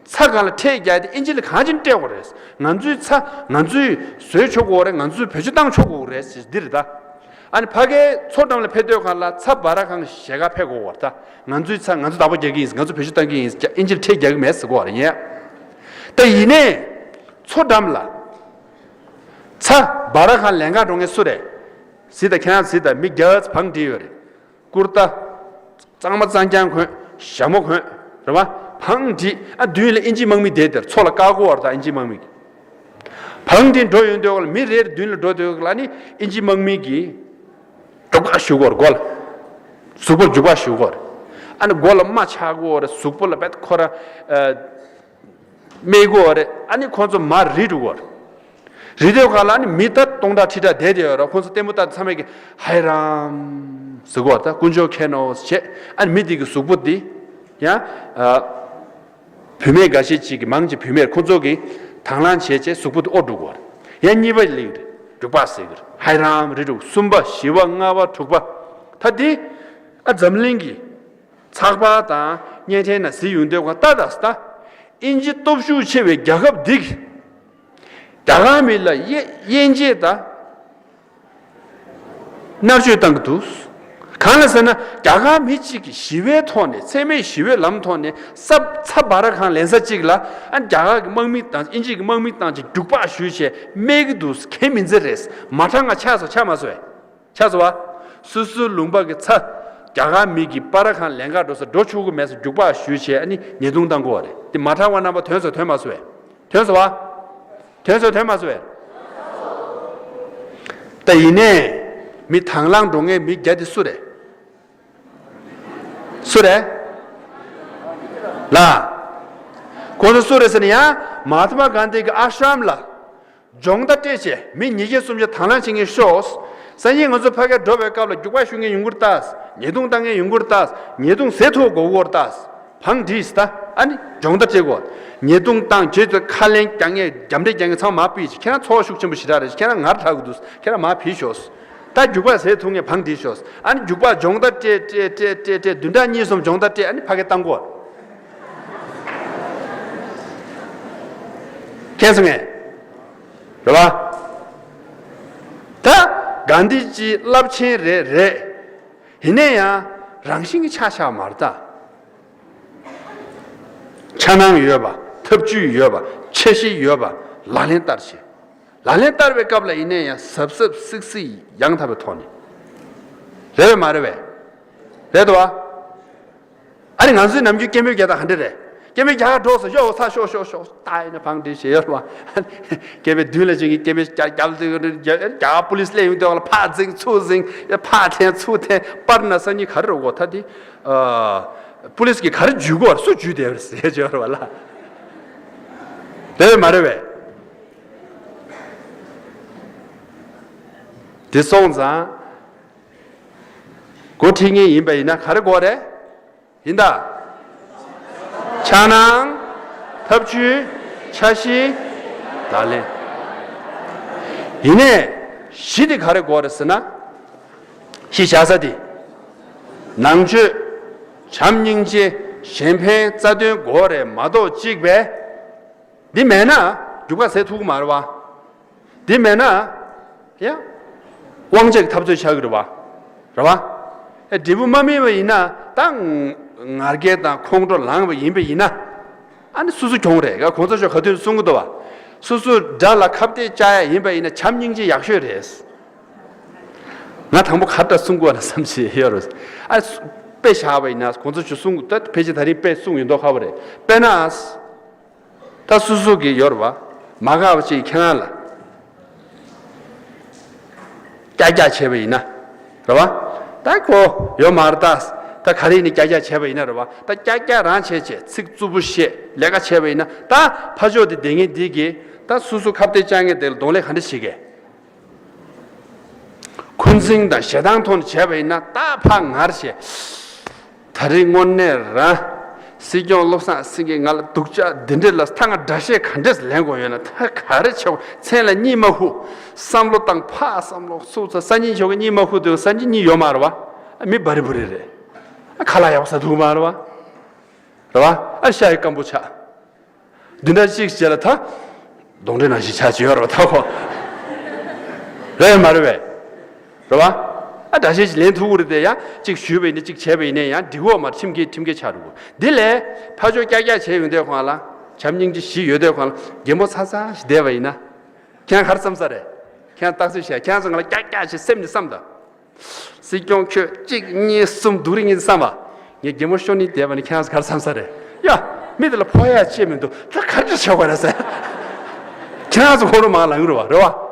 ཚྭ་སྒང་ལ་ཁྲལ་རྒྱག་དེ་ཨིན་ཇི་ལ་གང་ཅི་སྤྲད་དགོས་རེད། ང་ཚོའི་ཚྭ་ང་ཚོས་བཟོས་ཆོག་གི་རེད། ང་ཚོས་བེད་སྤྱོད་བཏང་ཆོག་གི་རེད་ཟེར་འདི་རེད་ད། ཨ་ནི་ཕ་གིའི་མཚོ་འགྲམ་ལ་ཕེབས་དུས་སྒང་ལ་ཚྭ་སྦ་ར་ཁང་ཞེ་དགར་ཕེབས་དགོས་རེད་ད། ང་ཚོའི་ཚྭ་ང་ཚོས་བདག་པོ་རྒྱག་གི་ཡིན། ང་ཚོས་བེད་སྤྱོད་བཏང་གི་ཡིན། ཨིན་ཇི་ལ་ཁྲལ་རྒྱག་གི་མེད་ཟེར་དགོས་རེད་ཡིན། ད་ཡིན་ནའི་མཚོ་འགྲམ་ལ་ཚྭ་སྦ་ར་ཁང་ལེན་གར་འགྲོ་མཁན་སུ་རེད་ཟེར་ད། ཁྱེད་རང་གཟིགས་ད། མི་བརྒྱ་ཙམ་བང་བསྒྲིགས་ཡོད་རེད། ཀུར་ཏ་གཙང་མ་གཙང་རྐྱང་གོན། ཞྭ་མོ་གོན། རེད་བ། བང་བསྒྲིགས། ཨ་མདུན་ལ་ཨིན་ཇིའི་དམག་མི་བསྡད་དེར། མཚོ་ལ་བཀག་གོ་བར་དང་། ཨིན་ཇིའི་དམག་མི་གིས་བང་བསྒྲིགས་འགྲོ་ཡོང་དུས་སྒང་ལ། མི་རེ་རེ་མདུན་ལ་འགྲོ་དུས་སྒང་ལ་ནི་ཨིན་ཇིའི་དམག་མི་གིས་རྒྱུག་པ་གཞུ་གོ་བར། མགོ་ལ་གཟུགས་པོ་རྒྱུག་པ་གཞུ་གོ་བར། ཨ་ནི་མགོ་ལ་རྨ་ཆགས་གོ་བར། གཟུགས་པོ་ལ་བེད་ཁོ་ར་ཨ། སྨྲས་གོ་རེད། ཨ་ནི་ཁོང་ཚོ་མར་རིལ་འགྲོ་གོ་རེད། རིལ་དུས་སྒང་ལ་ཨ་ནི་མི་ད་སྟོང་ཕྲག་ཁྲི་ཕྲག་བསྡད་དེ་ཡོད་རེད། ཁོང་ཚོ་ལྟད་མོ་ལྟ་དུས་ཚང་མས་ཀྱི་ཧའི་རམ་ཟེར་གོ་རེད། ད་དཀོན་མཆོག་མཁྱེན་ནོ་ཟེར་བྱས། ཨ་ནི་མི་དེ་གི་གཟུགས་པོ་དེ་ཡང་ཨ་བུད་མེད་འགའ་ཤས་ཅིག་གིས། མང་ཆེ་བུད་མེད་ཁོང་ཚོ་གིས་དང་བླངས་བྱས་བྱས་གཟུགས་པོ་དེ་ཨོ་འགྲོ་གོ་རེད། ཡང་གཉིས་པ་ལ་རིལ་འགྲོ་ག་ཟེར་གི་རེད། ཧའི་རམ་རིལ་འགྲོ། གསུམ་པ་བཞི་པ་ལྔ་པ་དྲུག་པ། ད་དེ་ཨ་འཛམ་གླིང་གི་ཚགས་པར་དང་བརྙན་འཕྲིན་ནང་གཟིགས་ཡོང་དུས་སྒང་ལ། ད་ད་ད་ཨིན་ཇི་སྟོབས་ཤུགས་ཆེ་བའི་རྒྱལ་ཁབ་འདི་གིས་རྒྱ་གར་མི་ལ་དབྱེ་དབྱེ་འབྱེད་དང་མནར་གཅོད་བཏང་གི་འདུག། གང་ལ་ཟེར་ན་རྒྱ་གར་མི་གཅིག་གིས་ཞི་བའི་ཐོག་ནས། འཚེ་མེད་ཞི་བའི་ལམ་ཐོག་ནས་ཚྭ་ཚྭ་སྦ་ར་ཁང་ལེན་ས་གཅིག་ལ། ཨ་རྒྱ་གར་གྱི་དམག་མི་དང་ཨིན་ཇི་གི་དམག་མི་དང་གཅིག་རྒྱུག་པ་གཞུས་བྱས་སྨྲས་ཀྱི་འདུག། ཁས་མི་འཛིན་རེད། མ་དྲང་ང་ཆགས་སོ་ཆགས་མ་སོ་བས། ཆགས་སོང་བ། སོ་སོའི་ལུང་པ་གི་ཚྭ་རྒྱ་གར་མི་གིས་སྦ་ར་ཁང་ལེན་གར་འགྲོ་ས་འགྲོ་ཆོག་གི་མེད་ས་རྒྱུག་པ་གཞུས་བྱས། ཨ་ནི་ཉེས་རྡུང་བཏང་གོ་བ་རེད། དེ་མ་དྲང་བ་རྣམ་པ་ཐོན་སོང་ཐོན་མ་སོང་བས། ཐོན་སོང་བ། ཐོན་སོང་ཐོན་མ་སོང་བས། ད་ཡིན་ནའི་མི་དང་བླངས་འགྲོ་མཁན་མི་བརྒྱ་དེ་སུ་རེད། སུ་རེད། ལ། ཁོང་ཚོ་སུ་རེད་ཟེར་ན་ཡང་མ་ཧཱ་ཏ་མ་གྷན་དྷི་གི་ཨ་ཤྲམ་ལ་སྦྱོང་བརྡར་སྤྲད་བྱས་མི་ཉིས་བརྒྱ་སུམ་བརྒྱ་དང་བླངས་བྱེད་མཁན་ཤོག། སང་ཉིན་ང་ཚོ་ཕ་གིར་འགྲོ་བའི་སྐབས་ལ་རྒྱུག་པ་གཞུ་མཁན་ཡོང་གི་རེད་ད། ཉེས་རྡུང་བཏང་མཁན་ཡོང་གི་རེད་ད། ཉེས་རྡུང་ཟས་ཐུབ་དགོས་ཀྱི་རེད་ད། བང་བསྒྲིགས་ད། ཨ་ནི་སྦྱོང་བརྡར་སྤྲད་དགོས། ཉེས་རྡུང་བཏང་རྗེས་སུ་ཁ་ལན་རྒྱག་མཁན་རྒྱབ་འདྲེ་རྒྱག་མཁན་ཚང་མ་ཕུད་ཅིག། ཁྱེད་རང་ཚོར་བ་ཤུགས་ཆེན་པོ་ཞེ་དྲག་རེད། ཁྱེད་རང་ངར་དྲག་གི་འདུག། ཁྱེད་རང་མར་ཕུད་ཤོག། ད་རྒྱུག་པ་ཟས་ཐུབ་མཁན་བང་བསྒྲིགས་ཤོག། ཨ་ནི་རྒྱུག་པ་སྦྱོང་བརྡར་སྤྲད་སྤྲད་སྤྲད་སྤྲད་སྤྲད། བདུན་ཕྲག་གཉིས་གསུམ་སྦྱོང་བརྡར་སྤྲད། ཨ་ནི་ཕ་གིར་བཏང་དགོས། མཁྱེན་སོང་ངས། རེད་བ། ད་གྷན་དྷི་ཇི་རླབས་ཆེན་རེད་རེད། ཡིན་ནའི་ཡང་རང་བཞིན་གྱི་ཆ་ཆགས་མ་རེད་ད། འཆར་སྣང་ཡོད་པ། ཐབས་ཇུས་ཡོད་པ། འཆར་གཞི་ཡོད་པ། ལག་ལེན་བསྟར་བྱེད། ལག་ལེན་བསྟར་བའི་སྐབས་ལ་ཡིན་ནའི་ཡང་གཟབ་གཟབ་སིག་སིག་ཡང་དག་པའི་ཐོག་ནས། རེད་བས་མ་རེད་བས། རེད་དོ། ཨ་ནི་ང་ཚོའི་ནམ་རྒྱུན་སྐད་འབོད་རྒྱག་སྟངས་ག་འདྲ་རེད། སྐད་འབོད་རྒྱག་ག་འགྲོ་སོང་། ཤོག་ཚ་ཤོག་ཤོག་ཤོག་ད་ཡིན་ན་བང་བསྒྲིགས་བྱས་ཡོད་རེད་བ། སྐད་འབོད་མདུན་ལ་ཅིག་གིས་སྐད་འབོད་རྒྱག་རྒྱག་དུས་རྒྱ་གར་པུ་ལིས་སླེབས་ཡོང་དུས་ལ་ཕར་འཛིང་ཚུར་འཛིང་། ཕར་འཐེན་ཚུར་འཐེན། པར་ན་སང་ཉིན་ག་རེ་རེད་གོ། ད་དེ་ཨ། པུ་ལིས་ཀྱིས་ག་རེ་འཇུས་དགོས་རེད། སུ་འཇུས་བསྡད་པ་རེད་ཟེར་བྱས་ཡོད་རེད་བ་ལ། རེད་མ་རེད་བས། དེ་སོང་ཙང་། འགོ་ཁྲིད་མཁན་ཡིན་པ་ཡིན་ན་ག་རེ་དགོས་རེད། ཡིན་ད། འཆར་སྣང་། ཐབས་ཇུས། འཆར་གཞི། ལག་ལེན། ཡིན་ནའི། གཞི་དེ་ག་རེ་དགོས་རེད་ཟེར་ན། གཞི་བཞག་ས་དེ། ནང་ཆོས། བྱམས་སྙིང་རྗེ། གཞན་ཕན་རྩ་དོན་དགོས་རེད་མ་གཏོགས་གཅིག་པས། འདི་མེད་ན། རྒྱུག་པ་ཟེར་ཐུབ་ཀྱི་མ་རེད་བ། འདི་མེད་ན། ཡ། དབང་ཆ་གི་འཐབ་རྩོད་ཆགས་ཀྱི་རེད་བ། རེད་བ། ཨེ་འབྲས་བུ་མ་སྨིན་པ་ཡིན་ན་ད་ང་རྒྱལ་དང་ཁོང་ཁྲོ་ལངས་པ་ཡིན་པ་ཡིན་ན། ཨ་ནི་སོ་སོ་གྱོང་རེད། ག་གོང་ས་མཆོག་ག་དུས་གསུང་གི་འདུག་བ། སོ་སོ་དགྲ་ལ་ཁ་གཏད་བཅག་ཡ་ཡིན་པ་ཡིན་ན་བྱམས་སྙིང་རྗེ་ཡག་ཤོས་རེད། ང་དང་པོ་ག་འདྲ་གསུང་དགོས་ན་བསམ་བྱས་ཡོད་རེད། ཨ་དཔེ་བཞག་པ་ཡིན་ན་གོང་ས་མཆོག་གསུང་ད་ཕལ་ཆེར་ད་རིང་དཔེ་གསུང་ཡོད་མདོག་ཁ་པོ་རེད། དཔེར་ན། ད་སོ་སོ་གི་ཡོད་རེད་བ། མ་དགའ་བ་ཅིག་ཁྱེད་རང་ལ། ཀྱག་ཀྱག་བྱས་པ་ཡིན་ན། རེད་བ། ད་ཁོ་ཡོད་མ་རེད་ད། ད་ག་རེ་ནི་ཀྱག་ཀྱག་བྱས་པ་ཡིན་ན་རེད་བ། ད་ཀྱག་ཀྱག་རང་བྱས་བྱས་ཚིག་རྩུབ་པོ་བཤད་ལས་ཀ་བྱས་པ་ཡིན་ན་ད་ཕ་ཕྱོགས་དེ་བསྡད་མཁན་འདི་གིས་ད་སོ་སོ་ཁ་གཏད་བཅག་མཁན་དེ་ལ་གདོང་ལེན་ག་འདྲ་བྱེད་གས། འཁོན་འཛིན་དང་ཞེ་སྡང་ཐོག་ནས་བྱས་པ་ཡིན་ན་ད་ཕར་ངར་བྱས། ད་རེས་དངོས་གནས་རང་། སྲིད་སྐྱོང་བློ་བཟང་སེང་གེ་ང་ལ་སྡུག་ཅག་འདི་འདྲས་ལ་ད་ང་འདྲ་བཤད་ག་འདྲས་ལེན་དགོས་ཡོད་ན་ད་ག་རེ་བྱེད་དགོས། མཚན་ལ་གཉིད་མ་ཁུག་བསམ་བློ་བཏང་ཕ་བསམ་བློ་ཚུགས་ཚ་སང་ཉིན་ཞོགས་ཀ་གཉིད་མ་ཁུག་དུས་སང་ཉིན་གཉིད་ཡོད་མ་རེད་བ། ཨ་མི་བ་རི་བུ་རི་རེད། ཨ་ཁ་ལག་ཡག་པོ་ཟ་ཐུབ་མ་རེད་བ། རེད་བ། ཨ་ཤ་ཡི་སྐམ་པོ་ཆགས། འདི་འདྲ་གཅིག་བྱས་ལ་ད། གདོན་འདྲེ་ནང་བཞིན་ཆགས་ཀྱི་ཡོད་རེད་བ་ད་ཁོ། རེད་མ་རེད་བས། རེད་བ། ཨ་འདྲ་བཤད་ཅིག་ལེན་ཐུབ་ཀྱི་རེད་དེ་ཡང་གཅིག་ཞུས་པ་ཡིན་ན་གཅིག་བྱས་པ་ཡིན་ན་ཡང་འགྲིག་གི་ཡོད་མ་རེད། ཁྲིམས་འགལ་ཁྲིམས་འགལ་ཆགས་འགྲོ་གི། འདི་ལས་ཕར་ཕྱོགས་ཀྱག་ཀྱག་བྱས་ཡོང་དུས་ཁོང་ལ་བྱམས་སྙིང་རྗེ་བཞི་ཡོད་དུས་ཁོང་ལ་གད་མོ་ཚ་ཚ་ཞིག་བསྡད་པ་ཡིན་ན། ཁྱེད་རང་ག་རེ་བསམ་ས་རེད། ཁྱེད་རང་རྟགས་གསལ་བཤད། ཁྱེད་རང་ཚོ་ང་ལ་ཀྱག་ཀྱག་ཞིག་སེམས་ནས་བསམ་དང་། སྲིད་སྐྱོང་ཁྱོད་གཅིག་གཉིས་གསུམ་སྡུག་རུ་གཉིས་བསམ་པ། ངས་གད་མོ་ཤོར་ནི་བསྡད་པ་ནི་ཁྱེད་རང་ཚོ་ག་རེ་བསམ་ས་རེད། ཡ། མི་དེ་ལ་ཕོག་ཡ་ཅི་མི་འདུག་ད་ག་འདྲ་བྱེད་དགོས་རེད་ཟེར། ཁྱེད་རང་ཚོ་ཁོ་རང་མང་ལངས་རེད་བ་རེད་བ།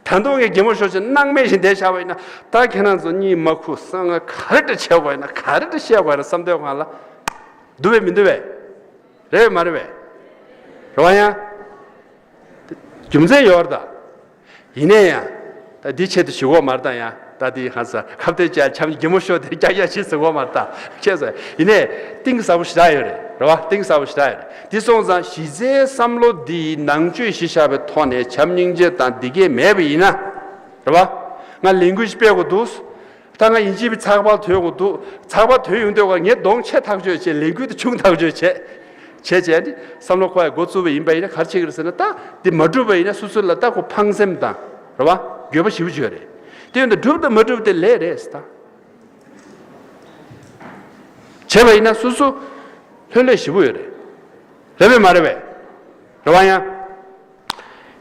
ད་དུང་ངས་གད་མོ་ཤོར་ཕྱིན་སྣང་མེད་བཞིན་བསྡད་བཞག་པ་ཡིན་ན་ད་ཁྱེད་རང་ཚོ་གཉིད་མ་ཁུག་བསམ། ང་ག་རེ་འདྲ་བྱེད་དགོས་ཡིན་ན་ག་རེ་འདྲ་བཤད་དགོས་ཡིན་ན་བསམ་དུས་སྒང་ལ། འདུག་བས་མི་འདུག་བས། རེད་བས་མ་རེད་བས། རེད་བ་ཡང་། རྒྱུ་མཚན་ཡོད་རེད་ད། ཡིན་ནའི་ཡང་། ད་འདི་ཆེད་དུ་ཞུ་གོ་མ་རེད་ད་ཡང་། ད་འདི་ཧ་ས་ཁ་གཏད་བཅག་བྱམས་གད་མོ་ཤོར་དེ་ཀྱག་ཀྱག་བྱེད་ཟེར་གོ་མ་རེད་ད། ཁྱེད་ཚོ་ཡིན་ནའི་གཏིང་ཟབ་པོ་ཞེ་དྲག་ཡོད་རེད། རེད་བ། གཏིང་ཟབ་པོ་ཞེ་དྲག་ཡོད་རེད། འདི་སོང་ཙང་གཞི་རྩའི་བསམ་བློ་འདི་ནང་ཆོས་གཞི་བཞག་པའི་ཐོག་ནས་བྱམས་སྙིང་རྗེ་དང་འདི་གས་མེད་པ་ཡིན་ན། རེད་བ། ང་ལས་འགུལ་ཞིག་སྤེལ་དགོས་འདུག་ད་ང་ཡིན་གཅིག་མིན་ཚགས་པར་དོད་དགོས་འདུག་ཚགས་པར་དོད་ཡོང་དུས་ཀ་ངའི་གདོང་ཆེ་ཐག་ཆོད་བྱས། ལས་འགུལ་དེ་ཆུང་ཐག་ཆོད་བྱས། བྱས་བྱས་ནི་བསམ་བློ་འཁོར་ཡ་འགོ་བཙུགས་པ་ཡིན་པ་ཡིན་ན་ག་རེ་བྱེད་ཀྱི་རེད་ཟེར་ན། ད་འདི་མ་འགྲུབ་པ་ཡིན་ན་སོ་སོ་ལ་ད་ཁོ་ཕངས་སེམས་དང་། རེད་བ། འགྱོད་པ་ཞེ་པོ་ཅིག་ཡོད་རེད། དེ་ཡིན་དུས་འགྲུབ་དང་མ་འགྲུབ་དེ་ལས་རེད་ཟེར་ད། བྱས་པ་ཡིན་ན་སོ་སོ་ལྷོད་ལྷོད་ཞེ་པོ་ཡོད་རེད། རེད་པས་མ་རེད་པས། རེད་བ་ཡང་།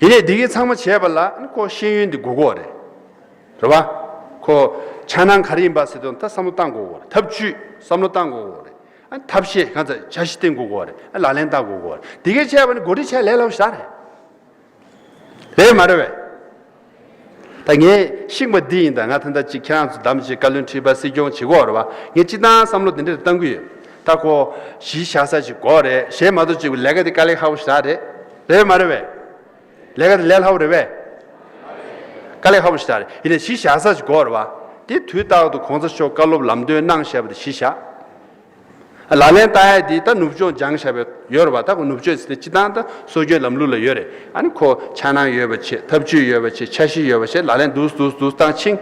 ཡིན་ནའི་འདི་གའི་ཚང་མ་བྱས་པ་ལ་ཁོ་ཤེས་ཡོན་འདི་དགོས་ཀྱི་ཡོད་རེད། རེད་བ། ཁོ་འཆར་སྣང་ག་རེ་ཡིན་པ་ཟེར་དུས་ད་བསམ་བློ་བཏང་དགོས་ཀྱི་ཡོད་རེད། ཐབས་ཇུས་བསམ་བློ་བཏང་དགོས་ཀྱི་ཡོད་རེད། ཨ་ཐབས་ཤེས་གང་ཚ་འཆར་གཞི་བཏིང་དགོས་ཀྱི་ཡོད་རེད། ཨ་ལག་ལེན་བསྟར་དགོས་ཀྱི་ཡོད་རེད། འདི་གའི་བྱས་པ་ནི་འགོ་ཁྲིད་བྱས་ལས་སླ་པོ་ཞེ་དྲག་རེད། རེད་མ་རེད་པས། ད་ངས་ཤེས་པ་འདི་ཡིན། ད་ང་ད་ལྟ་ཅིག་ཁྱེད་རང་ཚོ་བདམས་བྱས་བཀའ་བློན་ཁྲི་པ་སྲིད་སྐྱོང་བྱེད་ཀྱི་ཡོད་རེད་བ། ངས་སྤྱིར་བཏང་བསམ་བློ་འདི་འདྲ་བཏང་གི་ཡོད། ད་ཁོ་གཞི་བཞག་ས་ཞིག་དགོས་རེད། གཞན་མ་གཏོགས་ཅིག་ལས་ཀ་འདི་དཀའ་ལས་ཁག་པོ་ཞེ་དྲག་རེད། རེད་མ་རེད་པས། ལས་ཀ་འདི་ལས་སླ་པོ་རེད་པས། དཀའ་ལས་ཁག་པོ་ཞེ་དྲག་རེད། ཡིན་ནའི་གཞི་བཞག་ས་ཞིག་དགོས་རེད་བ། དེ་དུས་རྟག་ཏུ་གོང་ས་མཆོག་བཀའ་སློབ་ལམ་སྟོན་གནང་བཞག་པ་དེ་གཞི་བཞག་ལག་ལེན་བསྟར་ཡ་དེ་ད་ནུབ་ཕྱོགས་སྦྱངས་བཞག་པའི་ཡོད་རེད་བ། ད་ཁོ་ནུབ་ཕྱོགས་ཟེར་ཏེ་སྤྱིར་བཏང་ད་སྲོལ་རྒྱུན་ལམ་ལུགས་ལ་ཡོད་རེད། ཨ་ནི་ཁོ་འཆར་སྣང་ཡོད་པ་བྱེད། ཐབས་ཇུས་ཡོད་པ་བྱེད། འཆར་གཞི་ཡོད་པ་བྱེད། ལག་ལེན་འདུག་འདུག་འདུག་བཏང་ཕྱིན།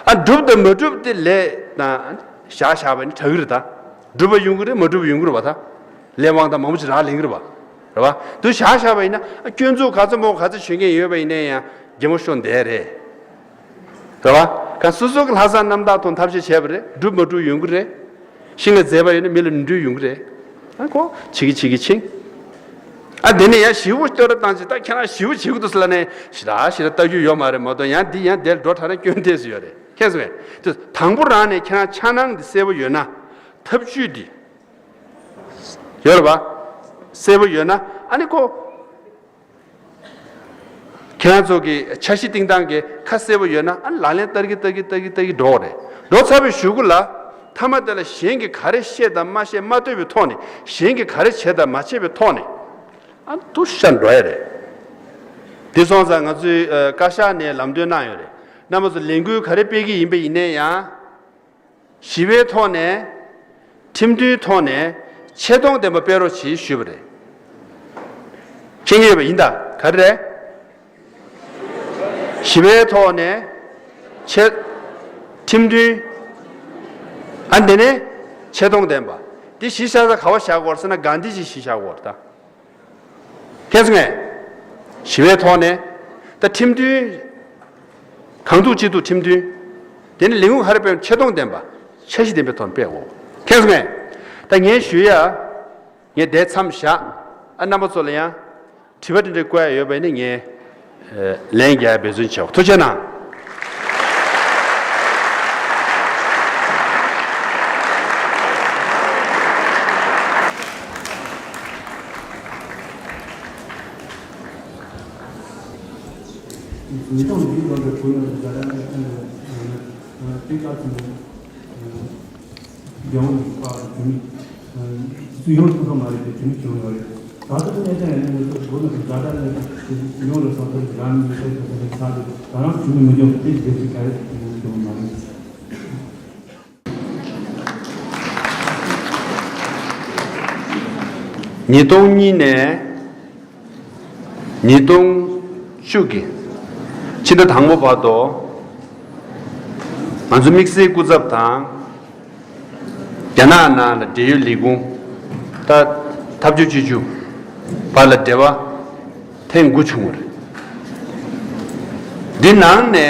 ཨ་འགྲུབ་དང་མ་འགྲུབ་དེ་ལས་ད་བཞག་བཞག་པ་ནི་དྲག་གི་རེད་ད། འགྲུབ་པ་ཡོང་གི་རེད། མ་འགྲུབ་པ་ཡོང་གི་རེད་བ་ད། ལས་དབང་ད་མང་པོ་ཅིག་རག་ལས་ཀྱི་རེད་བ། རེད་བ། འདུག་བཞག་བཞག་པ་ཡིན་ན་ཨ་སྐྱོན་འཛུགས་ག་ཚོད་མང་པོ་ག་ཚོད་བྱེད་མཁན་ཡོད་པ་ཡིན་ན་ཡང་གད་མོ་ཤོར་བསྡད་རེད། རེད་བ། གང་སོ་སོ་གི་ལྷག་བསམ་རྣམ་དག་ཐོག་ཐབས་ཤེས་བྱས་པ་རེད། འགྲུབ་མ་འགྲུབ་ཡོང་གི་རེད། ཤིང་ལ་འཛེགས་པ་ཡོད་ན་མི་ལ་མི་འགྲུབ་ཡོང་གི་རེད། ཨ་ཁོ་བྱེད་ཀྱི་བྱེད་ཀྱི་ཕྱིན། ཨ་དེ་ནས་ཡང་ཞི་བོ་བསྟོད་ར་བཏང་ཅིག་ད་ཁྱེད་རང་ཞི་བོ་བྱེད་ཀྱི་འདུག་ཟེར་ལབ་ནས་ཞེ་དྲག་ཞེ་དྲག་ལྟ་རྒྱུ་ཡོད་མ་རེད་མ་གཏོགས། ཡང་འདི་ཡང་དེར་འགྲོ་དྲགས་ན་སྐྱོན་ཏོག་ཙམ་ཡོད་རེད། མཁྱེན་སོང་ངས། དེ་དང་པོ་རང་ནས་ཁྱེད་རང་འཆར་སྣང་འདི་གསལ་པོ་ཡོད་ན། ཐབས་ཇུས་འདི་ཡོད་རེད་བ། གསལ་པོ་ཡོད་ན་ཨ་ནི་ཁོ། ཁྱེད་རང་ཚོ་གི་འཆར་གཞི་བཏིང་སྟངས་ཀྱི་ཁ་གསལ་པོ་ཡོད་ན་ཨ་ནི་ལག་ལེན་བསྟར་གྱི་བསྟར་གྱི་བསྟར་གྱི་བསྟར་གྱི་འགྲོ་གི་རེད། འགྲོ་ཚར་བའི་གཞུག་གུ་ལ་ མཐའ་མ་དེ་ལ་གཞན་གྱིས་ག་རེ་བཤད་དང་མ་བཤད་མ་ལྟོས་པའི་ཐོག་ནས། གཞན་གྱིས་ག་རེ་བྱས་དང་མ་བྱས་པའི་ཐོག་ནས། ཨ་ཐུག་ཤ་འགྲོ་ཡ་རེད། དེ་སོང་ཙང་ང་ཚོའི་ཨ་བཀའ་ཤག་ནས་ལམ་སྟོན་གནང་ཡོད་རེད། རྣམ་པ་ཚོ་ལས་འགུལ་ག་རེ་སྤེལ་གྱི་ཡིན་པ་ཡིན་ནའི་ཡང་། ཞི་བའི་ཐོག་ནས། ཁྲིམས་མཐུན་ཐོག་ནས་ཆེ་མཐོང་ལྡན་པ་སྤེལ་རོགས་གྱིས་ཞུས་པ་རེད། མཁྱེན་གྱི་ཡོད་པ་ཡིན་ད། ག་རེ་རེད། ཞི་བའི་ཐོག་ནས་ཆེ། ཁྲིམས་མཐུན། ཨ་འདི་ནས་ཆེ་མཐོང་ལྡན་པ། འདི་གཞི་བཞག་ས་ག་བ་བཞག་དགོས་རེད་ཟེར་ན། གྷན་དྷི་ཇི་གཞི་བཞག་དགོས་རེད་ད། མཁྱེན་སོང་ངས། ཞི་བའི་ཐོག་ནས། ད་ཁྲིམས་མཐུན། གང་ཐུབ་ཅི་ཐུབ་ཁྲིམས་མཐུན། དེ་ནས་ལས་འགུལ་ག་རེ་སྤེལ་ཆེ་མཐོང་ལྡན་པ། འཆར་གཞི་ལྡན་པའི་ཐོག་ནས་སྤེལ་དགོས། མཁྱེན་སོང་ངས། ད་ངས་ཞུ་ཡ། ངས་དེ་མཚམས་བཞག། ཨ་རྣམ་པ་ཚོ་ལ་ཡང་དྲི་བ་དེ་འདྲ་བཀོད་ཡ་ཡོད་པ་ཡིན་ན། ངས་ལན་རྒྱག་ཡ་འབད་བརྩོན་བྱེད། ཐུགས་རྗེ་གནང་། ཉིས་སྟོང་བརྒྱད་ལོ་དེ་བོད་ཡོངས་ཀྱི་ཛ་དྲག་གནས་སྟངས་ཡོད། དེ་སྐབས་སུ་ནས་རྒྱལ་ཡོངས་ཀྱི་པར་དུ་བོད་མི་སུ་ཡོང་ཐུབ་ཐུབ་མ་རེད་དེ། བོད་མི་བྱུང་ཡོད་རེད། ད་ལྟ་གནས་སྟངས་ཡང་ནི་བོད་ནང་གི་ཛ་དྲག་གནས་སྟངས་ཡོང་རེད་སོང་ཙང་རང་མི་ཚེ་ཐོག་ནས་ཆགས་ཏེ། ད་རང་བོད་མི་མི་སྐྱོང་དེ་བདེ་སྐྱིད་ག་རེ་ཡོང་ཐུབ་མ་རེད། ཉིས་སྟོང་གཉིས་ནས་ཉིས་སྟོང་བཅུ་གི་ཕྱི་ཟླ་དང་པོ་བར་དུ། ང་ཚོ་དམིགས་བསལ་སྐུ་ཚབ་དང་། རྒྱ་ནག་ནང་ལ་འབྲེལ་ཡོད་ལས་ཁུངས། ད་འཐབ་ཇུས་སྤྱི་ཇུས་བར་ལ་འབྲེལ་བ་ཐེངས་དགུ་བྱུང་བ་རེད། འདི་ནང་ནས་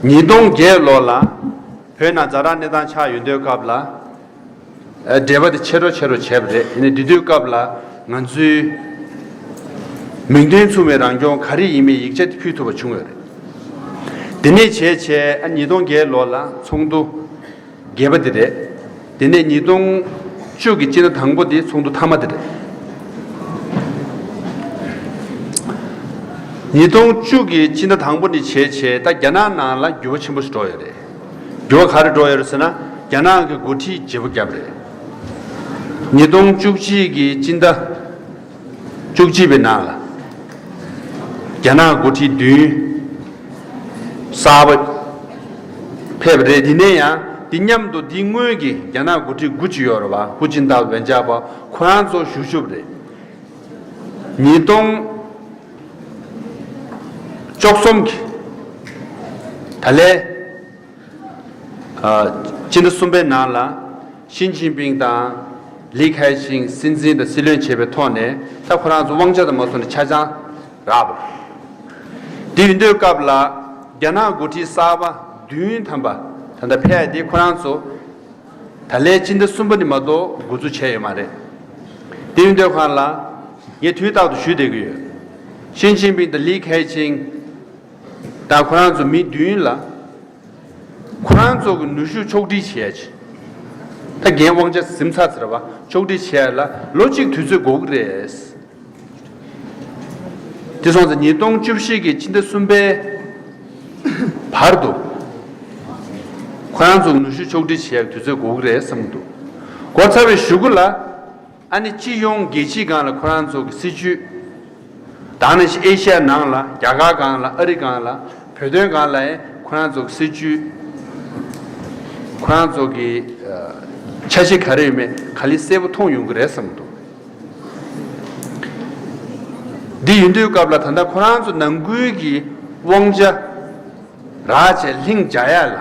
ཉིས་སྟོང་བརྒྱད་ལོ་ལ། བོད་ནང་ཛ་དྲག་གནས་སྟངས་ཆགས་ཡོད་དུས་སྐབས་ལ། ཨ་འབྲེལ་བ་དེ་ཆེ་རུ་ཆེ་རུ་བྱས་པ་རེད། ཡིན་ནའི་དེ་དུས་སྐབས་ལ་ང་ཚོའི་མིང་དོན་མཚུངས་པའི་རང་སྐྱོང་ག་རེ་ཡིན་མིན་ཡིག་ཆ་དེ་ཕུལ་ཐུབ་པ་བྱུང་ཡོད་རེད། དེ་ནས་བྱས་བྱས། ཨ་ཉིས་སྟོང་བརྒྱད་ལོ་ལ་ཚོགས་འདུ་བརྒྱད་པ་དེ་རེད། དེ་ནས་ཉིས་སྟོང་བཅུ་གི་སྤྱི་ཟླ་དང་པོ་དེ་ཚོགས་འདུ་མཐའ་མ་དེ་རེད། ཉིས་སྟོང་བཅུ་གི་སྤྱི་ཟླ་དང་པོ་ནས་བྱས་བྱས། ད་རྒྱ་ནག་ནང་ལ་འགྱུར་བ་ཆེན་པོ་ཞིག་འགྲོ་ཡོད་རེད། འགྱུར་བ་ག་རེ་འགྲོ་ཡོད་རེད་ཟེར་ན། རྒྱ་ནག་གི་འགོ་ཁྲིད་བརྗེ་པོ་བརྒྱབ་རེད། ཉིས་སྟོང་བཅུ་གཅིག་གི་སྤྱི་ཟླ་བཅུ་གཅིག་པའི་ནང་ལ་རྒྱ་ནག་འགོ་ཁྲིད་བདུན་གསར་པ་ཕེབས་རེད། དེ་ནས་ཡང་དེ་མཉམ་དུ་དེ་སྔོན་གྱི་རྒྱ་ནག་འགོ་ཁྲིད་དགུ་ཅིག་ཡོད་རེད་པ། ཧུའུ་ཅིན་ཐའོ། ཝེན་ཅཱ་པའོ། ཁོ་རང་ཚོ་བཞུགས་བཞུགས་རེད། ཉིས་སྟོང་བཅུ་གསུམ་གྱི་ད་ལན། ཨ། སྤྱི་ཟླ་གསུམ་པའི་ནང་ལ་ཞི་ཅིན་ཕིང་དང་ལི་ཁེ་ཆིང་སྲིད་འཛིན་དང་སྲིད་བློན་བྱས་པའི་ཐོག་ནས། ད་ཁོ་རང་ཚོ་དབང་ཆ་དང་མ་སོང་ནས་ཆ་ཚང་རག་པ་རེད། དེ་ཡིན་དུས་སྐབས་ལ་རྒྱ་ནག་འགོ་ཁྲིད་གསར་པ་བདུན་ཐམ་པ་ད་ལྟ་ཕེབས་ཡ་དེ། ཁོ་རང་ཚོ་ད་ལན་སྤྱི་ཟླ་གསུམ་པ་ནས་མ་གཏོགས་འགོ་འཛུགས་བྱས་ཡོད་མ་རེད། དེ་ཡིན་དུས་སྒང་ལ་ངས་དུས་རྟག་ཏུ་ཞུས་བསྡད་ཀྱི་ཡོད། ཞི་ཅིན་ཕིང་དང་ལི་ཁེ་ཆིང་དང་ཁོ་རང་ཚོ་མི་བདུན་ལ། ཁོ་རང་ཚོ་གི་ནུས་ཤུགས་ཕྱོགས་སྒྲིག་བྱས་ཡ་ཅིག་ད་འགན་དབང་ཆ་ཟིན་ཚར་ཟེར་བ། ཕྱོགས་སྒྲིག་བྱས་ཡ་ལ་ལོ་གཅིག་དུས་ཚོད་དགོས་ཀྱི་རེད། དེ་སོང་ཙང་ཉིས་སྟོང་བཅུ་བཞི་གི་སྤྱི་ཟླ་གསུམ་པའི་བར་དུ་ཁོ་རང་ཚོ་གི་ནུས་ཤུགས་ཕྱོགས་སྒྲིག་བྱས་ཡ་དུས་ཚོད་དགོས་ཀྱི་རེད་བསམ་གྱི་འདུག་འགོ་ཚར་བའི་གཞུག་གུ་ལ། ཨ་ནི་སྤྱི་ཡོངས་རྒྱལ་སྤྱིའི་སྒང་ལ་ཁོ་རང་ཚོ་གི་སྲིད་ཇུས། ད་ནི་ཨེ་ཤི་ཡ་ནང་ལ། རྒྱ་གར་སྒང་ལ། ཨ་རི་སྒང་ལ། བོད་དོན་སྒང་ལ་ཡང་ཁོ་རང་ཚོ་གི་སྲིད་ཇུས། ཁོ་རང་ཚོ་གི་ཨ་འཆར་གཞི་ག་རེ་ཡོད་མེད་ག་ལེར་གསལ་པོ་མཐོང་ཡོང་གི་རེད་བསམ་འདུག་འདི་ཡིན་དུས་སྐབས་ལ་ད་ལྟ་ཁོ་རང་ཚོ་ནང་ཁུལ་གྱི་དབང་ཆ་རག་བྱས་ལྷིང་འཇགས་ཡ་ལ།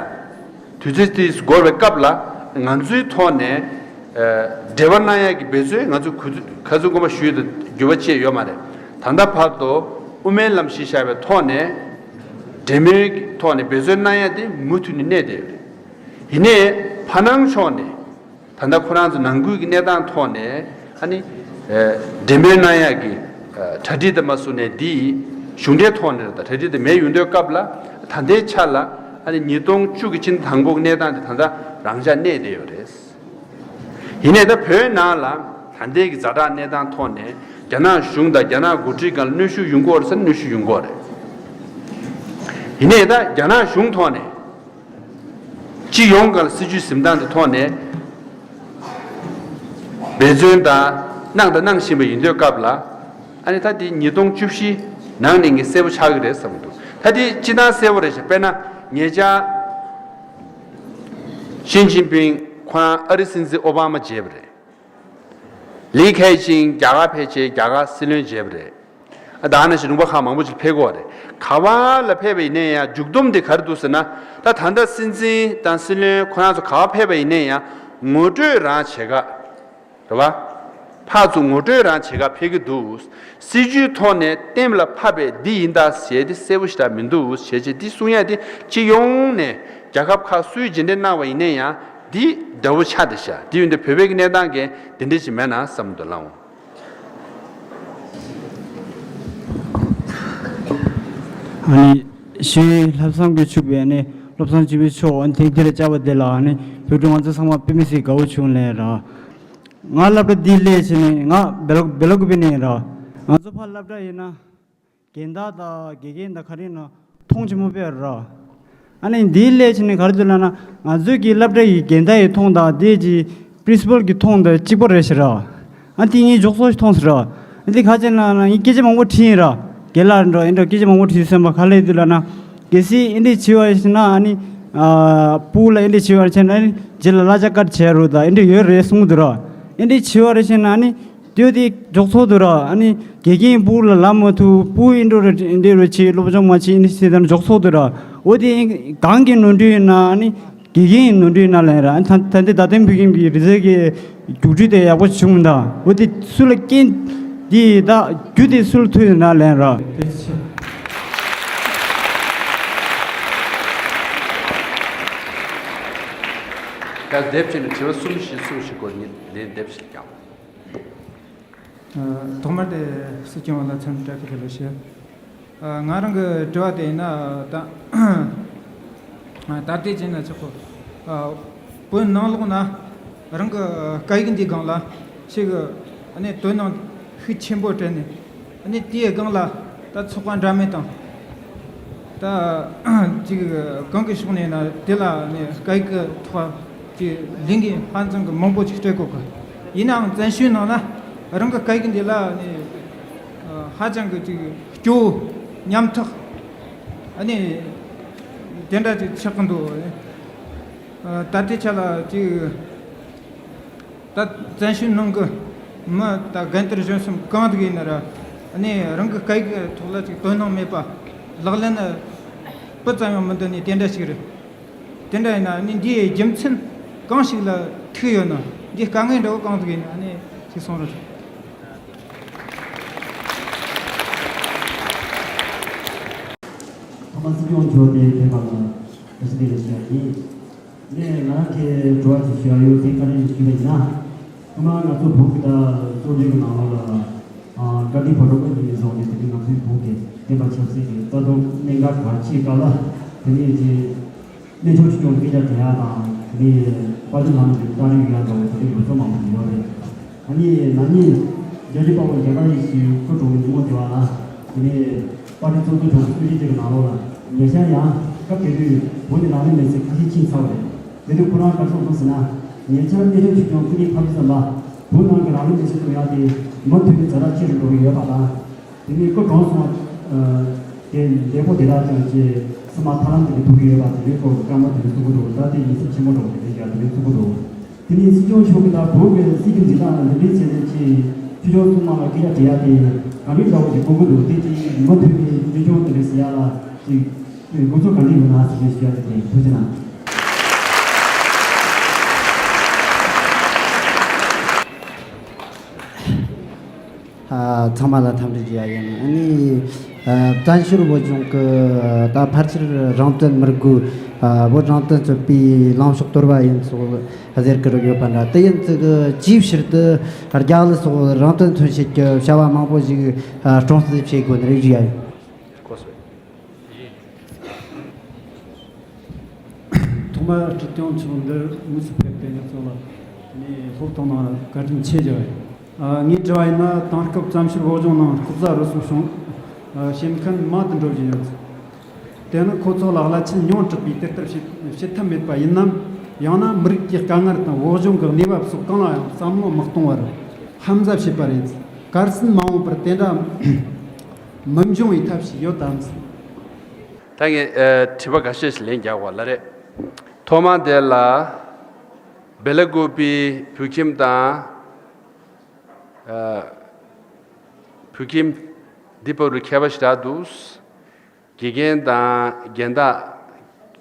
དུས་ཚོད་དེ་འགོར་བའི་སྐབས་ལ་ང་ཚོའི་ཐོག་ནས་ཨ་འབྲེལ་བ་གནང་ཡག་གི་འབད་རྩོལ། ང་ཚོས་ག་ཚོད་ག་ཚོད་སྔོན་མ་ཞུས་དང་འགྱུར་བ་ཅི་ཡང་ཡོད་མ་རེད། ད་ལྟ་བར་དུ་དབུ་མའི་ལམ་གཞི་བཞག་པའི་ཐོག་ནས་འབྲེལ་མོལ་གྱི་ཐོག་ནས་འབད་རྩོལ་གནང་ཡག་དེ་མུ་མཐུད་ནས་གནས་བསྡད་ཡོད་རེད། ཡིན་ནའི་ཕ་ནང་ཕྱོགས་ནས་ད་ལྟ་ཁོ་རང་ཚོ་ནང་ཁུལ་གྱི་གནས་སྟངས་ཐོག་ནས་ཨ་ནི་ཨ་འབྲེལ་མོལ་གནང་ཡག་གི་ཨ་གྲ་སྒྲིག་དང་མ་སོང་ནས། འདི་གཞུང་འབྲེལ་ཐོག་ནས་རེད། ད་གྲ་སྒྲིག་དེ་མེད་ཡོང་དུས་སྐབས་ལ། ད་ལྟའི་ཆ་ལ་ཨ་ནི་ཉིས་སྟོང་བཅུ་གི་སྤྱི་ཟླ་དང་པོ་གི་གནས་སྟངས་དེ་ད་ལྟ་རང་འཇགས་གནས་བསྡད་ཡོད་རེད། ཡིན་ནའི་ད་བོད་ནང་ལ་ད་ལྟའི་གི་ཛ་དྲག་གནས་སྟངས་ཐོག་ནས་རྒྱ་ནག་གཞུང་དང་རྒྱ་ནག་འགོ་ཁྲིད་སྒང་ལ་གནོན་ཤུགས་ཡོང་གི་ཡོད་རེད་ཟེར་ན། གནོན་ཤུགས་ཡོང་གི་ཡོད་རེད། ཡིན་ནའི་ད་རྒྱ་ནག་གཞུང་ཐོག་ནས་ སྤྱི་ཡོངས་ཀྱི་སྲིད་ཇུས་འཛིན་སྟངས་དེ་ཐོག་ནས་འབད་བརྩོན་དང་གནང་དང་གནང་བཞིན་པ་ཡིན་དུས་སྐབས་ལ། ཨ་ནི་ད་དེ་ཉིས་སྟོང་བཅུ་བཞི་ནང་ནས་ངས་གསལ་པོ་ཆགས་ཀྱི་རེད་བསམ་འདུག་ད་དེ་སྤྱི་བཏང་གསལ་པོ་རེད་ཤག་དཔེར་ན་ཉེ་ཆར་ཞི་ཅིན་ཕིང་ཁོ་རང་ཨ་རིའི་སྲིད་འཛིན་ཨོ་བྷ་མ་མཇལ་བ་རེད། ལི་ཁེ་ཆིང་རྒྱ་གར་ཕེབས་བྱས་རྒྱ་གར་སྲིད་བློན་མཇལ་བ་རེད། ད་ནང་བཞིན་ལུང་པ་ཁག་མང་པོ་ཞིག་ཕེབས་ཀྱི་ཡོད་རེད། ག་བ་ལ་ཕེབས་པ་ཡིན་ན་ཡང་མཇུག་སྡོམ་དེ་ག་རེ་འདུག་ཟེར་ན། ད་ད་ལྟ་སྲིད་འཛིན་དང་སྲིད་བློན་ཁོ་རང་ཚོ་ག་བ་ཕེབས་པ་ཡིན་ན་ཡང་ངོ་སྤྲོད་རང་བྱེད་ག་རེད་བ། ཕར་ཚུར་ངོ་སྤྲོད་རང་བྱེད་ག་ཕེབས་ཀྱི་འདུག་སྲིད་ཇུས་ཐོག་ནས་གཏན་ལ་ཕབ་པའི་འདི་ཡིན་ད་ཟེར་དེ་གསལ་པོ་ཞིག་ད་མི་འདུག་བྱས་རྗེས་འདི་གསུང་ཡ་དེ་སྤྱི་ཡོངས་ནས་རྒྱལ་ཁབ་ཁག་སུས་རྗེས་འདེད་གནང་བ་ཡིན་ན་ཡང་འདི་འདྲ་བོ་ཆགས་བསྡད་ཤག་དེ་ཡིན་དུས་བོད་པའི་གནས་སྟངས་ཀྱི་འདི་འདྲ་ཞིག་མེད་ན་བསམ་འདུག་ལགས། ཨ་ནི་ཞི་བའི་ལྷག་བསམ་གྱིས་ཕྱུག་པའི་ཨ་ནི་བློ་བཟང་སྐྱིད་པའི་མཆོག་ཨ་ནི་དེང་འདིར་བཅར་བ་དེ་ལ་ཨ་ནི་བོད་ཕྲུག་ང་ཚོ་ཚང་མ་དཔེ་མི་སྲིད་དགའ་བོ་བྱུང་ལེ་ར། ང་སློབ་གྲྭ་འདི་སླེབས་ཕྱིན་ནས་ང་སྦེལ་སྦེལ་ཀོབ་ནས་ར། ང་ཚོ་ཕར་སློབ་གྲྭ་ཡིན་ན་རྒན་བདག་དང་དགེ་རྒན་དང་ག་རེ་ཡིན་ན་མཐོང་ཆེན་པོ་དཔེ་ར། ཨ་ནི་འདིའི་སླད་ཕྱིན་ནི་ག་རེ་འདུག་ལབ་ན། ང་ཚོའི་གི་སློབ་གྲྭ་ཡི་འགན་བདག་ཡི་མཐོང་དང་དེ་གི་པི་རིན་སི་པལ་གྱི་མཐོང་དང་གཅིག་པ་རེད་ཤག་ར། ཨ་དེ་ངས་མགྱོགས་སོ་ཞིག་མཐོང་ཟེར་ར། ཨ་དེ་ག་ཅན་ལ་ན་ངས་སྐད་ཆ་མང་པོ་དྲིས་ཡིན་ར། རྒན་ལགས་འགྲོ་ཨེ་འགྲོ་སྐད་ཆ་མང་པོ་དྲིས་སེམས་པ་ག་ལེ་འདུག་ལབ་ན། གལ་སྲིད་ཨེ་འདྲས་བྱས་པ་ཡིན་ན་ཨ་ནི། ཨ་ཕྲུ་གུ་ལ་ཨེ་འདྲས་བྱས་པ་ཡིན་ན་ཨ་ནི་རྗེས་ལ་གླ་ཆ་བཀག་བྱས་རུ་དང་ཨེ་འདྲས་ཡོད་རེད་གསུངས་འདུག་ར། ཨེ་འདྲས་བྱས་པ་ཡིན་ན་ཨ་ནི། དེ་དེ་མགྱོགས་ཚོགས་འདུག་ར། ཨ་ནི་དགེ་རྒན་ཕྲུ་གུ་ལ་ལབ་མ་ཐུབ། ཕྲུ་གུ་ཨེ་འགྲོ་རེ་ཨེ་འདྲས་རུ་ཆེ་སློབ་སྦྱོང་མ་བྱེད་ཨེ་འདྲས་ཟེར་དང་མགྱོགས་ཚོགས་འདུག་ར། འོ་དེ་གང་གི་ནོར་འཁྲུལ་ཡིན་ན་ཨ་ནི་དགེ་རྒན་གྱི་ནོར་འཁྲུལ་ཡིན་ན་ལན་ར། ཨ་ནི་ད་ད་འདི་ད་ཐེངས་བོད་ཁྱིམ་གྱི་རིག་རྩལ་གྱི་རྒྱུགས་འཕྲིན་དེ་ཡག་པོ་བྱུང་མི་འདུག་འོ་དེ་སུ་ལ་རྐྱེན་དེ་ད་རྒྱུ་དེ་སུ་ལ་ཐུག་ཡོད་ན་ལན་ར། དེ་ཆེ། ད་དེབ་ཅིག་ནས་དྲི་བ་གསུམ་བཞི་གསུམ་བཞི་སྐོར་ནས་ལན་འདེབས་ཤིག་ཀྱང་། ཐོག་མར་དེ་སྲིད་སྐྱོང་ལ་འཚམས་འདྲི་བཀྲ་ཤིས་བདེ་ལེགས་ཞུ། ང་རང་གི་དྲི་བ་དེ་ཡིན་ན་ད་ད་ལྟའི་ཅན་ན་ཆོག་གོ། བོད་ནང་ལོགས་ན་རང་གི་སྐད་ཡིག་འདིའི་སྒང་ལ་ཆེ་གི་ཨ་ནི་དོ་སྣང་ཤུགས་ཆེན་པོ་སྤྲད་ནས། ཨ་ནི་དེའི་སྒང་ལ་ད་ཚོགས་པ་འདྲ་མིན་དང་། ད་ཅིག་གང་གི་ཕྱོགས་ནས་ན་དེ་ལ་ནི་སྐད་ཡིག་གི་ཐོག་ཅིག་ལས་འགུལ་ཧ་ཅང་གི་མང་པོ་ཅིག་སྤྲད་དགོས་གི། ཡིན་ནའང་བཙན་བྱོལ་ནང་ན་རང་གི་སྐད་ཡིག་འདི་ལ་ནི་ཧ་ཅང་གི་ཅིག་སྐྱོ་བོ་ཉམ་ཐག་ཨ་ནི་དེ་འདྲ་ཅིག་ཆགས་ཀྱི་འདུག་ད་ལྟའི་ཆ་ལ་ཅིག་ད་བཙན་བྱོལ་ནང་གི་མི་ད་རྒན་དར་གཞོན་གསུམ་གང་དག་ཡིན་ན་ར། ཨ་ནི་རང་གི་སྐད་ཡིག་ཐོག་ལ་ཅིག་དོ་སྣང་མེད་པ། ལག་ལེན་ནི་སྤུ་ཙམ་ཡང་མི་འདོན་ནི་དེ་འདྲ་ཞིག་རེད། དེ་འདྲ་ཡིན་ན་ཨ་ནི་འདིའི་རྒྱུ་མཚན་གང་ཞིག་ལ་ཐུག་ཡོད་ན། འདིའི་དཀའ་ངལ་འདྲ་བོ་གང་དག་ཡིན་ན་ཨ་ནི་ཅིག་གསུང་རོགས། ཐོག་མར་སྲིད་སྐྱོང་མཆོག་དེ་ཕེབས་པ་ལ་བཀྲ་ཤིས་བདེ་ལེགས་ཞུ་ཡ་ཡིན། ངས་ང་རང་གི་དྲི་བ་ཅིག་ཞུ་ཡ་ཡོད། དེ་ག་རེ་ཞུས་པ་ཡིན་ན། ཐོག་མར་ང་ཚོ་བོད་ཀྱི་ད་གསོ་སྤྱོད་ཀྱི་ནང་ལོགས་ལ་བཀའ་དྲིན་བར་དོ་ཀུན་གྱི་བཟང་སྟེ། དེ་ནི་ང་ཚོའི་བོད་ཀྱི་བསྟན་པ་ཆབ་སྲིད་ཀྱི་རྩ་དོན་གནད་འགག་གལ་ཆེ་སྐབས་ལ། དེ་ནས་ཀྱི་གནས་མཆོག་ཆོས་སྐྱོང་སྐད་ཆ་དྲི་ཡ་དང་། དེ་ནས་དཔལ་ལྡན་ལྷ་མོ་གི་རྟགས་རིགས་ཡོད་དང་། དེ་རིགས་ཡོད་ཚད་མང་པོ་ཞིག་ཡོད་རེད། ཨ་ནི་ན་ནིང་རྒྱལ་གཅེས་དཔའ་བོ་རྒྱ་གར་ཡེ་ཤེས་སྐུ་གྲོངས་པའི་ཉིན་མོ་དེ་བ་ལ། དེ་ནས་དཔལ་ལྡན་ཚོགས་གཙོ་མཆོག་གི་གསུང་བཤད་ཅིག་གི་ནང་ལོགས་ལ། ཉེ་ཆར་ཡང་སྐབས་དེ་དུས་བོད་ནས་ལག་ལེན་མེད་ཚུལ་ཁ་ཤས་ཕྱིན་ཚར་བ་རེད། དེ་དུས་ཁོ་རང་ག་རེ་གསུངས་སོང་ཟེར་ན། ཉེ་ཆར་གནས་ཆུང་ཆོས་སྐྱོང་སྐུ་ཕྲེང་ཕ་བུ་གསུམ་པ་བོད་ནང་གི་ལག་ལེན་མེད་ཚུལ་གཏོང་ཡག་དེ་མུ་མཐུད་ནས་ཛ་དྲག་ཆེ་རུ་འགྲོ་གི་ཡོད་པ་དང་། དེ་ནས་སྐུ་གྲོངས་སོང་བ་དེ་འདས་པོ་དེ་དག་ཀྱང་ཅིག་སེམས་པ་ཐར་ལམ་དེ་ནས་ཐུག་གི་ཡོད་པ་དེ་འདྲའི་སྐོར་གྱི་བཀའ་མོལ་དེ་འདྲ་གསུང་གི་འདུག་ད་དེ་ཡིད་སེམས་ཆེན་པོ་འདྲ་བོ་དེ་འདྲའི་ཞིག་དེ་འདྲའི་གསུང་གི་འདུག་དེ་ནས་སྲིད་སྐྱོང་མཆོག་གིས་ད་བོད་ཀྱི་སྲིད་ཀྱི་འཛིན་སྟངས་ལ་འདི་འདྲའི་བྱས་ནས་ཅིག་ཆོས་སྐྱོང་སྲུང་མ་ལ་སྐད་ཆ་དྲི་ཡ་དེ་ག་འདྲའི་འདྲ་བོ་ཞིག་དགོས་ཀྱི་འདུག་དེ་ཅིག་མུ་མཐུད་ནས་གནས་སྐྱོང་དེ་འདྲ་ཟེར་ཡ་ལ་ཅིག་དགོས་ཚུལ་ག་འདྲ་ཡོད་ན་ཟེར་ཞུ་ཡ་དེ་དྲན། ཐུགས་རྗེ་གནང་། ཨ། ཚང་མ་ལ་འཚམས་འདྲི་ཞུ་ཡ་ཡིན། ཨ་ནི་ཨ་བཙན་བྱོལ་བོད་ལྗོངས་ཀྱི་ད་ཕལ་ཆེར་རང་བཙན་མི་དགོས། ཨ་བོད་རང་བཙན་རྩོད་པའི་ལངས་ཕྱོགས་གཏོར་བ་ཡིན་སོགས་ཟེར་གྱི་ཡོད་པ་འདྲ། དེ་ཡིན་ཙང་གི་ཅིའི་ཕྱིར་དུ་རྒྱ་གར་སོགས་རང་བཙན་མཚོན་བྱེད་ཀྱི་བྱ་བ་མང་པོ་ཞིག་ཨ་སྲུང་བརྩི་བྱེད་དགོས་ནི་རེད་ཞུ་ཡ་ཡིན། ཐོག་མར་སྲིད་སྐྱོང་མཆོག་འདིར་དངོས་སུ་ཕེབས་ཏེ་ང་ཚོ་ལ་ནས་སློབ་སྟོན་གནང་བར་བཀའ་དྲིན་ཆེ་ཞུ་ཡ་ཡིན། ཨ་ངའི་དྲི་བ་ཡིན་ན། དེང་སྐབས་བཙན་བྱོལ་བོད་ལྗོངས་ནང་ལྐོག་ཟ་རུལ་སུངས་བྱུང་། ཨ་བྱེད་མཁན་མང་དུ་འགྲོ་བཞིན་ཡོད། དེ་ནི་ཁོ་ཚོ་ལ་བླ་ཆེན་མྱོང་དྲགས་པས་དེ་ལྟར་བྱེད་བྱེད་ཐབས་མེད་པ་ཡིན་ནམ། ཡང་ན་མི་རིགས་ཀྱི་དཀའ་ངལ་དང་བོད་གཞུང་གི་གནས་བབ་སོགས་གང་ལ་ཡང་བསམ་བློ་མི་གཏོང་བར་ཧམ་ཟ་བྱེད་པ་རེད། གར་སོང་མ་འོངས་པར་དེ་འདྲ་མི་འབྱུང་བའི་ཐབས་ཤིག་ཡོད་དམ། ད་ངས་ཨ་དྲི་བ་འགའ་ཤས་ཤིག་ལན་རྒྱག་པ་ལ་རེད། ཐོག་མ་དེ་ལ་སྦེ་ལ་ཀུ་པེ་བོད་ཁྱིམ་དང་། ཨ་བོད་ཁྱིམ་འདི་བར་དུ་ཁྱད་པར་ཞེ་དྲག་འདུག། དགེ་རྒན་དང་རྒན་བདག་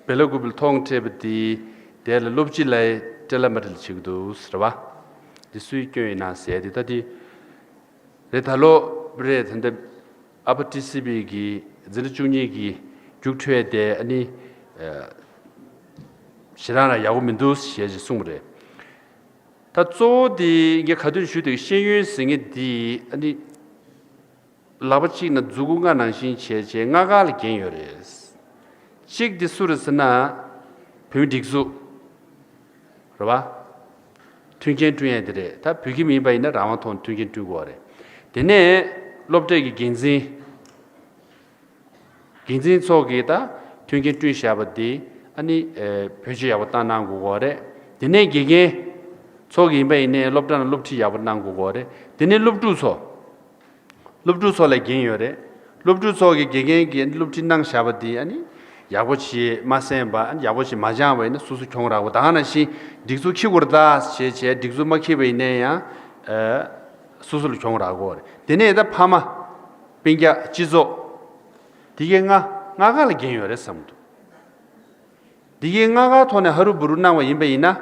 སྦེ་ལ་ཀུ་པེ་ལ་ཐོག་འཕྲད་པ་དེ་དེ་ལ་སློབ་སྤྱི་ལ་སྤྲེལ་ལ་མ་སྤྲེལ་ལ་བྱེད་ཀྱི་འདུག་ཟེར་བ། འདི་སུའི་སྐྱོན་ཡིན་ན་ཟེར་དེ་ད་དེ། རེད། ད་ལོ་རེད། ད་འདི་ཨ་ཕ་ཊི་སི་བི་གི་འཛིན་གྲྭ་བཅུ་གཉིས་ཀྱི་རྒྱུགས་འཕྲོད་དེ་ཨ་ནི་ཨ་ཞེ་དྲག་ལ་ཡག་པོ་མི་འདུག་ཞེས་ཞིག་གསུངས་པ་རེད། ད་གཙོ་བོ་དེ་ངས་ག་དུས་ཞུས་དུས་ཤེས་ཡོན་ཟེར་མཁན་དེ་ཨ་ནི་ལག་པ་གཅིག་ན་མཛུ་གུ་ལྔ་ནང་བཞིན་བྱས་བྱས་ལྔ་ཀ་ལ་འགན་ཡོད་རེད། གཅིག་དེ་སུ་རེད་ཟེར་ན་བོད་མི་སྒྲིག་འཛུགས། རེད་བ། མཐུན་རྐྱེན་བསྐྲུན་ཡས་དེ་རེད། ད་བོད་ཁྱིམ་ཡིན་པ་ཡིན་ན་རང་དབང་ཐོག་ནས་མཐུན་རྐྱེན་བསྐྲུན་དགོས་རེད། དེ་ནས་སློབ་གྲྭའི་འགན་འཛིན། འགན་འཛིན་ཚོ་གིས་ད་མཐུན་རྐྱེན་བསྐྲུན་བཞག་པ་དེ་ཨ་ནི་ཨེ་བེད་སྤྱོད་ཡག་པོ་བཏང་གནང་དགོས་རེད། དེ་ནས་དགེ་རྒན་ཚོ་གིས་ཡིན་པ་ཡིན་ནའི་སློབ་གྲྭ་ནང་སློབ་ཁྲིད་ཡག་པོ་གནང་དགོས་རེད། དེ་ནས་སློབ་ཕྲུག་ཚོ། སློབ་ཕྲུག་ཚོ་ལ་འགན་ཡོད་རེད། སློབ་ཕྲུག་ཚོ་གི་དགེ་རྒན་གྱིས་སློབ་ཁྲིད་གནང་བཞག་པ་དེ་ཨ་ནི་ཡག་པོ་ཞིག་མ་གསན་པ། ཨ་ནི་ཡག་པོ་ཞིག་མ་སྦྱངས་པ་ཡིན་ན་སོ་སོ་གྱོང་རག་པ། ད་ག་ནང་བཞིན་སྒྲིག་འཛུགས་འཁྱེར་དགོས་རེད་ད་ཞེས་བྱས་སྒྲིག་འཛུགས་མ་འཁྱེར་བ་ཡིན་ན་ཡང་ཨ་སོ་སོ་ལ་གྱོང་རག་གི་རེད། དེ་ནས་ད་ཕ་མ། སྤུན་ཀྱག་སྤྱི་ཚོགས། དེ་གའི་ལྔ་ལྔ་ཀ་ལ་འགན་ཡོད་རེད་བསམ་གྱི་འདུག། དེ་གའི་ལྔ་ཀ་ཐོག་ནས་ཧ་རུ་བུ་རུ་གནང་བ་ཡིན་པ་ཡིན་ན།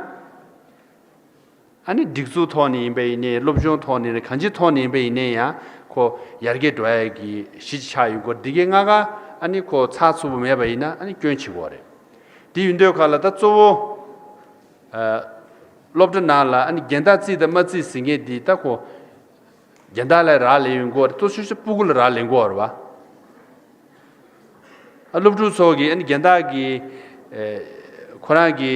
ཨ་ནི་སྒྲིག་འཛུགས་ཐོག་ནས་ཡིན་པ་ཡིན་ནའི་སློབ་སྦྱོང་ཐོག་ནས་གང་ཅིའི་ཐོག་ནས་ཡིན་པ་ཡིན་ནའི་ཡང་ཁོ་ཡར་རྒྱས་འགྲོ་ཡ་གི་གཞི་ཆགས་ཡོད་སྐོར། འདི་གའི་ལྔ་ཀ་ཨ་ནི་ཁོ་ཚགས་ཚུད་པོ་མེད་པ་ཡིན་ན་ཨ་ནི་སྐྱོན་ཆེ་གོ་རེད། དེ་ཡིན་དུས་ག་ལ་ད་གཙོ་བོ་ཨ་སློབ་གྲྭ་ནང་ལ་ཨ་ནི་སྦྱིན་བདག་རྩིས་དང་མ་རྩིས་ཟེར་མཁན་འདི་ད་ཁོ་སྦྱིན་བདག་ལ་རག་ལས་ཡོང་གོ་རེད། གཙོ་ཆེ་ཤོས་སྤུ་གུ་ལ་རག་ལས་གོ་རེད་བ། ཨ་སློབ་ཕྲུག་ཚོ་གིས་ཨ་ནི་སྦྱིན་བདག་གིས་ཨེ་ཁོ་རང་གི་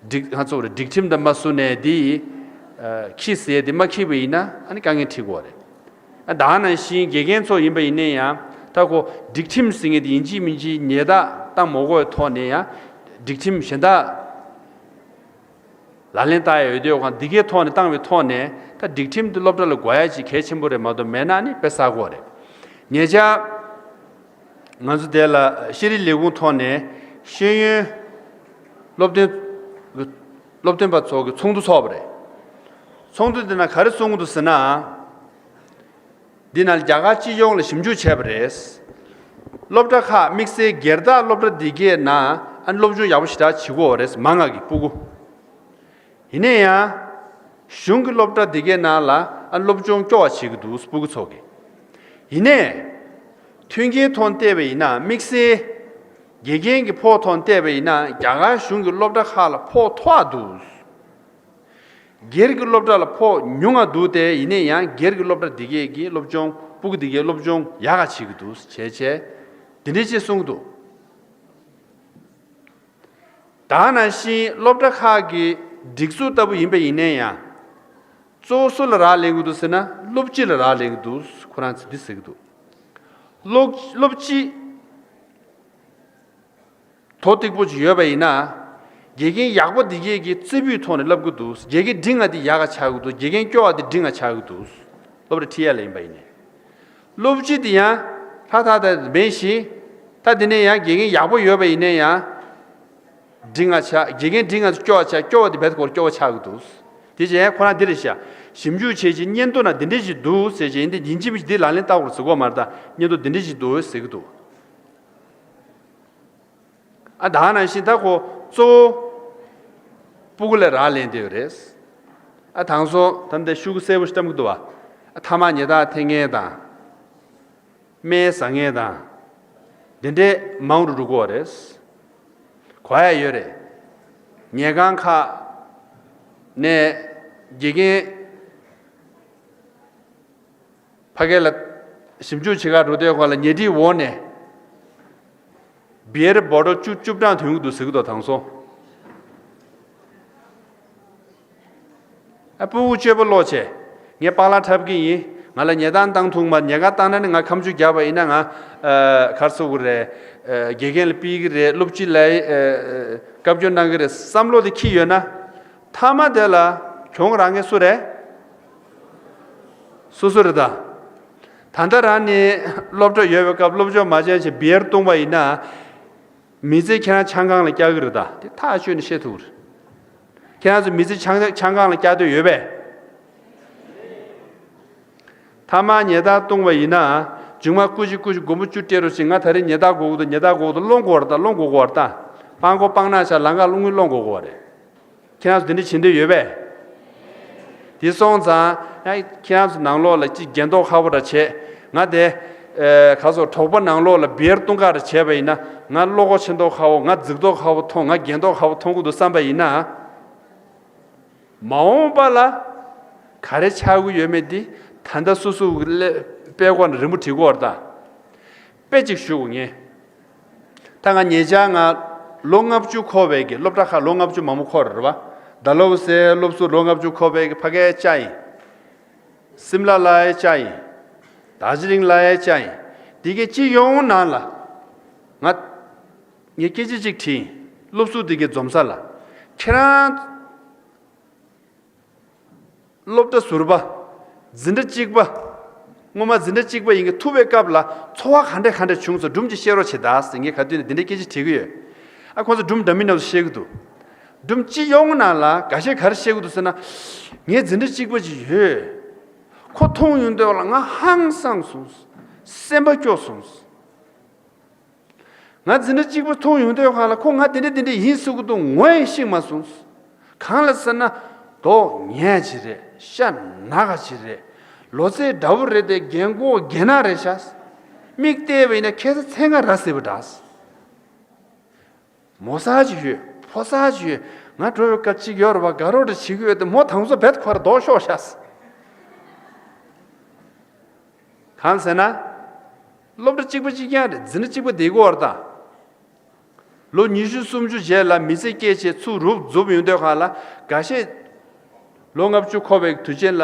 སྒྲིག་ང་ཚོ་རེ་སྒྲིག་ཁྲིམས་དང་མ་བསྲུངས་ནས་འདི་ཨ་ཁྱི་ཟས་འདི་མ་ཁྱི་བ་ཡིན་ན་ཨ་ནི་དཀའ་ངལ་འཕྲད་གོ་རེད། ཨ་ད་ག་ནང་བཞིན་དགེ་རྒན་ཚོ་ཡིན་པ་ཡིན་ནའི་ཡང་ད་ཁོ་སྒྲིག་ཁྲིམས་ཟེར་མཁན་འདི་ཡིན་གཅིག་མིན་གཅིག་ཉེས་དག་བཏང་མ་དགོས་པའི་ཐོག་ནས་ཡང་སྒྲིག་ཁྲིམས་གཞན་དག་ལག་ལེན་བསྟར་ཡ་ཡོད་དུས་གང་འདི་གའི་ཐོག་ནས་བཏང་བའི་ཐོག་ནས་ད་སྒྲིག་ཁྲིམས་འདི་སློབ་གྲྭ་ལ་དགོས་ཡ་ཅིག་གལ་ཆེན་པོ་རེད་མ་གཏོགས་མེད་ན་ནི་དཔེ་བསགས་དགོས་རེད། ཉེ་ཆར་ང་ཚོ་དེ་ལ་ཤེས་རིག་ལས་ཁུངས་ཐོག་ནས་ཤེས་ཡོན་སློབ་སྟོན་སློབ་སྟོན་པ་ཚོ་གི་ཚོགས་འདུ་ཚོགས་པ་རེད། ཚོགས་འདུ་དེ་ན་ག་རེ་གསུང་གི་འདུག་ཟེར་ན། འདི་ནང་རྒྱ་གར་སྤྱི་ཡོངས་ལ་ཞིབ་འཇུག་བྱས་པ་རེད། སློབ་གྲྭ་ཁག་དམིགས་བསལ་སྒེར་བདག་སློབ་གྲྭ་འདི་གའི་ནང་ཨ་སློབ་སྦྱོང་ཡག་པོ་ཞེ་དྲག་བྱེད་ཀྱི་ཡོད་རེད། མང་ང་གི་སྤུ་གུ། ཡིན་ན་ཡང་། གཞུང་གི་སློབ་གྲྭ་འདི་གའི་ནང་ལ་ཨ་སློབ་སྦྱོང་སྐྱོ་བ་བྱེད་ཀྱི་འདུག་སྤུ་གུ་ཚོ་གི། ཡིན་ནའི། མཐུན་རྐྱེན་ཐོག་བལྟས་པ་ཡིན་ན་དམིགས་བསལ། དགེ་རྒན་གྱི་ཕོགས་ཐོག་བལྟས་པ་ཡིན་ན་རྒྱ་གར་གཞུང་གི་སློབ་གྲྭ་ཁག་ལ་ཕོགས་མཐོ་བ་འདུག། སྒེར་གྱི་སློབ་གྲྭ་ལ་ཕོགས་ཉུང་ང་འདུག་སྟེ། ཡིན་ནའི་ཡང་སྒེར་གྱི་སློབ་གྲྭ་འདི་གས་ཀྱི་སློབ་སྦྱོང་སྤུ་གུ་འདི་གས་སློབ་སྦྱོང་ཡག་ག་བྱེད་ཀྱི་འདུག་བྱས་བྱས། འདི་འདྲས་ཅིག་གསུངས་འདུག། ད་ནང་བཞིན་སློབ་གྲྭ་ཁག་གི་སྒྲིག་འཛུགས་ལྟ་བུ་ཡིན་པ་ཡིན་ནའི་ཡང་། གཙོ་བོ་སུ་ལ་རག་ལས་ཀྱི་འདུག་ཟེར་ན་སློབ་སྤྱི་ལ་རག་ལས་ཀྱི་འདུག། ཁོ་རང་ཚོས་འདི་ཟེར་གྱི་འདུག། སློབ་སློབ་སྤྱི། དོ་སྟིག་པོ་ཅིག་ཡོད་པ་ཡིན་ན། དགེ་རྒན་ཡག་པོ་འདི་གས་ཀྱི་རྩེ་ཕུད་ཐོག་ནས་བསླབ་ཀྱི་འདུག། དགེ་རྒན་འབྲིང་ང་འདི་ཡག་ག་ཆགས་ཀྱི་འདུག། དགེ་རྒན་སྐྱོ་བ་འདི་འབྲིང་ང་ཆགས་ཀྱི་འདུག། སློབ་གྲྭ་ཁྲིད་ཡ་ལ་ཡིན་པ་ཡིན་ནའི། སློབ་སྤྱི་འདི་ཡང་ལྷ་ཐག་ཐག་མེད་ཞིག། ད་འདི་ནས་ཡང་དགེ་རྒན་ཡག་པོ་ཡོད་པ་ཡིན་ནའི་ཡང་། འབྲིང་ང་ཆགས། དགེ་རྒན་འབྲིང་ང་སྐྱོ་བ་ཆགས། སྐྱོ་བ་འདི་བེད་སྐོར་སྐྱོ་བ་ཆགས་ཀྱི་འདུག། དེ་བྱས་ཁོ་རང་འདི་རེད་ཤག། ཞིབ་འཇུག་བྱས་ཀྱི་སྙན་ཐོ་ན་འདི་འདྲས་ཞིག་འདུག་ཟེར་བྱས་འདི་ཡིན་གཅིག་མིན་གཅིག་འདི་ལག་ལེན་བསྟར་དགོས་ཟེར་གོ་མ་རེད། ད་སྙན་ཐོ་འདི་འདྲས་ཞིག་འདུག་ཟེར་གྱི་འདུག། ཨ་ད་ནང་བཞིན་ད་ཁོ་གཙོ་བོ་སྤུ་གུ་ལ་རག་ལས་བསྡད་ཡོད་རེད། ཨ་དང་སོ་ད་འདི་ཤུ་གུ་གསལ་པོ་ཞིག་བཏང་གི་འདུག་བ། ཨ་ཐ་མག་ཉལ་ཐག་འཐེན་མཁན་དང་། སྨན་ཟ་མཁན་དང་། འདི་འདྲས་མང་རུ་འགྲོ་གི་ཡོད་རེད། གོ་ཡ་ཡོད་རེད། ཉལ་ཁང་ཁག་ནས་དགེ་རྒན་ཕ་གི་ལ་ཞིབ་འཇུག་བྱེད་གར་འགྲོ་དུས་སྒང་ལ་ཉལ་ཁྲིའི་འོག་ནས་བི་ཡར་བོ་ཊལ་བཅུ་བཅུ་གྲངས་ཐོན་གྱི་འདུག་ཟེར་གྱི་འདུག། དང་སོ་ཨ་སྤུ་གུ་སྤྱོད་པ་ལོག་བྱས། ངས་པཱ་ལགས་འཁྲབ་ཀྱི་ཡིན། ང་ལ་ཉལ་ཐང་བཏང་ཐུབ་མ། ཉལ་ཁང་བཏང་ན་ནི་ང་ཁ་མཆུ་བརྒྱབ་པ་ཡིན་ན། ང་ཨ་ག་རེ་ཟེར་དགོས་རེད། ཨ་དགེ་རྒན་ལ་ཕུད་ཀྱི་རེད། སློབ་སྤྱི་ལ་ཨ་བཀའ་བཀྱོན་གནང་གི་རེད་བསམ་བློ་དེ་འཁྱེར་ཡོད་ན། མཐའ་མ་དེ་ལ་གྱོང་རག་མཁན་སུ་རེད། སོ་སོ་རེད་ད། ད་ལྟ་རང་ནི་སློབ་གྲྭ་ཡོད་པའི་སྐབས་སློབ་སྦྱོང་མ་བྱས་བྱས་བི་ཡར་བཏུང་བ་ཡིན་ན། མི་ཚེ་ཁྱེད་རང་ཆང་ཁང་ལ་བསྐྱལ་གི་རེད་ད། དེ་ཐག་ཆོད་ནས་བཤད་ཐུབ་རེད། ཁྱེད་རང་ཚོ་མི་ཚེ་ཆང་ཆང་ཁང་ལ་བསྐྱལ་འདོད་ཡོད་པས། མཐའ་མ་ཉལ་ཐང་བཏུང་བ་ཡིན་ན། མཇུག་མ་སྐུ་མཁྱེན་སྐུ་མཁྱེན་སྒོར་མོ་བཅུ་སྤྲད་རོགས་ཞེས། ང་ད་རེས་ཉལ་ཐང་དགོས་ཀྱི་འདུག་ཉལ་ཐང་དགོས་ཀྱི་འདུག་སློང་དགོས་པ་རེད་ད། སློང་དགོས་དགོས་པ་རེད་ད། སྤང་སྒོ་སྤང་ནག་ཆ་ལམ་ཁ་སློང་ངེས་སློང་དགོས་དགོས་པ་རེད། ཁྱེད་རང་ཚོ་དེ་འདྲ་བྱེད་འདོད་ཡོད་པས། དེ་སོང་ཙང་ཡང་ཁྱེད་རང་ཚོ་ནང་ལོགས་ལ་ཅིག་རྒྱན་ཐོག་ཁ་པོ་འདྲ་བྱས། ང་དེ་ཨེ་ག་ཚོད་གྲོགས་པོ་ནང་ལོགས་ལ་བི་ཡར་བཏུང་ག་འདྲ་བྱས་པ་ཡིན་ན། ང་བློ་ཁོག་ཆེ་མདོག་ཁ་པོ། ང་རྫིག་མདོག་ཁ་པོ་མཐོང་། ང་རྒྱན་ཐོག་ཁ་པོ་མཐོང་གི་འདུག་བསམ་པ་ཡིན་ན། མ་འོངས་པ་ལ་ག་རེ་ཆགས་ཀྱི་ཡོད་མེད་འདི་ད་ལྟ་སོ་སོ་གི་ཀླད་པའི་སྒོ་ནས་རི་མོ་བྲིས་དགོས་རེད་ད། དཔེ་གཅིག་ཞུ་དགོས་ངས། ད་ང་ཉེ་ཆར་ང་ལོ་ལྔ་བཅུ་འཁོར་བའི་གི་སློབ་གྲྭ་ཁག་ལོ་ལྔ་བཅུ་མང་པོ་འཁོར་རེད་བ། ཌལ་ཧོ་སིའི་སློབ་ཟུར་ལོ་ལྔ་བཅུ་འཁོར་བའི་གི་ཕ་གིར་བཅར་ཡིན། སིམ་ལ་ལ་ཡང་བཅར་ཡིན། དར་ཇི་ལིང་ལ་ཡང་བཅར་ཡིན། འདི་གའི་སྤྱི་ཡོངས་ནང་ལ་ང་ངས་སྐད་ཆ་གཅིག་དྲིས་ཡིན། སློབ་ཟུར་འདི་གའི་འཛོམས་ས་ལ། ཁྱེད་རང་སློབ་གྲྭ་ཟུར་པ། འཛིན་གྲྭ་གཅིག་པ། སྔོན་མ་འཛིན་གྲྭ་གཅིག་པ་ཡིན་གྱི་ཐུག་པའི་སྐབས་ལ་ཚོར་བ་ག་འདྲ་ག་འདྲ་བྱུང་སོང་། སྒྲུང་ཅིག་བཤད་རོགས་བྱེད་ད་ཟེར། ངས་ག་དུས་ནས་འདི་འདྲའི་སྐད་ཆ་དྲིས་ཀྱི་ཡོད། ཨ་ཁོང་ཚོ་སྒྲུང་འདྲ་མིན་སྣ་ཚོགས་བཤད་ཀྱི་འདུག་སྒྲུང་སྤྱི་ཡོངས་ནང་ལ་འགའ་ཤས་ག་རེ་བཤད་ཀྱི་འདུག་ཟེར་ན། ངའི་འཛིན་གྲྭ་གཅིག་པ་ཅིག་ཡོད། ཁོ་མཐོང་ཡོང་དུས་ལ་ང་ཧང་སངས་སོང་། སེམས་པ་སྐྱོ་སོང་། ང་འཛིན་གྲྭ་གཅིག་པ་མཐོང་ཡོང་དུས་སྒང་ལ་ཁོ་ང་དེ་འདྲ་དེ་འདྲ་ཡིན་ཟེར་གྱི་འདུག་ངོ་ཡང་ཤེས་མ་སོང་། གང་ལ་ཟེར་ན། མདོག་ངན་ཅིག་རེད། ཤ་ནག་ཅིག་རེད། ལོ་ཚད་འདྲ་པོ་རེད་དེ། རྒན་གོག་རྒན་ནག་རེད་ཤག་མིག་བལྟས་པ་ཡིན་ན་ཁ་སང་ཚེ་སྔ་ར་བཟི་བ་འདྲ། མོ་གསར་ཅིག་ཡོད། ཕོ་གསར་ཅིག་ཡོད། ང་འགྲོ་བའི་སྐབས་གཅིག་ཡོད་རེད་པ། དགའ་རོགས་འདྲ་བྱེད་ཀྱི་ཡོད་དེ། མོ་དང་ཚོ་རྦད་ཁོ་ར་མདོག་ཤོར་ཤག་གང་ཟེར་ན། སློབ་གྲྭ་གཅིག་པ་གཅིག་རྐྱང་རེད། འཛིན་གྲྭ་གཅིག་པ་བསྡད་ཀྱི་ཡོད་རེད་ད། ལོ་ཉི་ཤུ་སུམ་ཅུ་རྗེས་ལ་མི་ཚེ་སྐྱེལ་བྱས་ཚུར་རུབ་རྫུབ་ཡོང་དུས་སྒང་ལ། འགའ་ཤས་ལོ་ལྔ་བཅུ་འཁོར་བའི་དུས་ཆེན་ལ་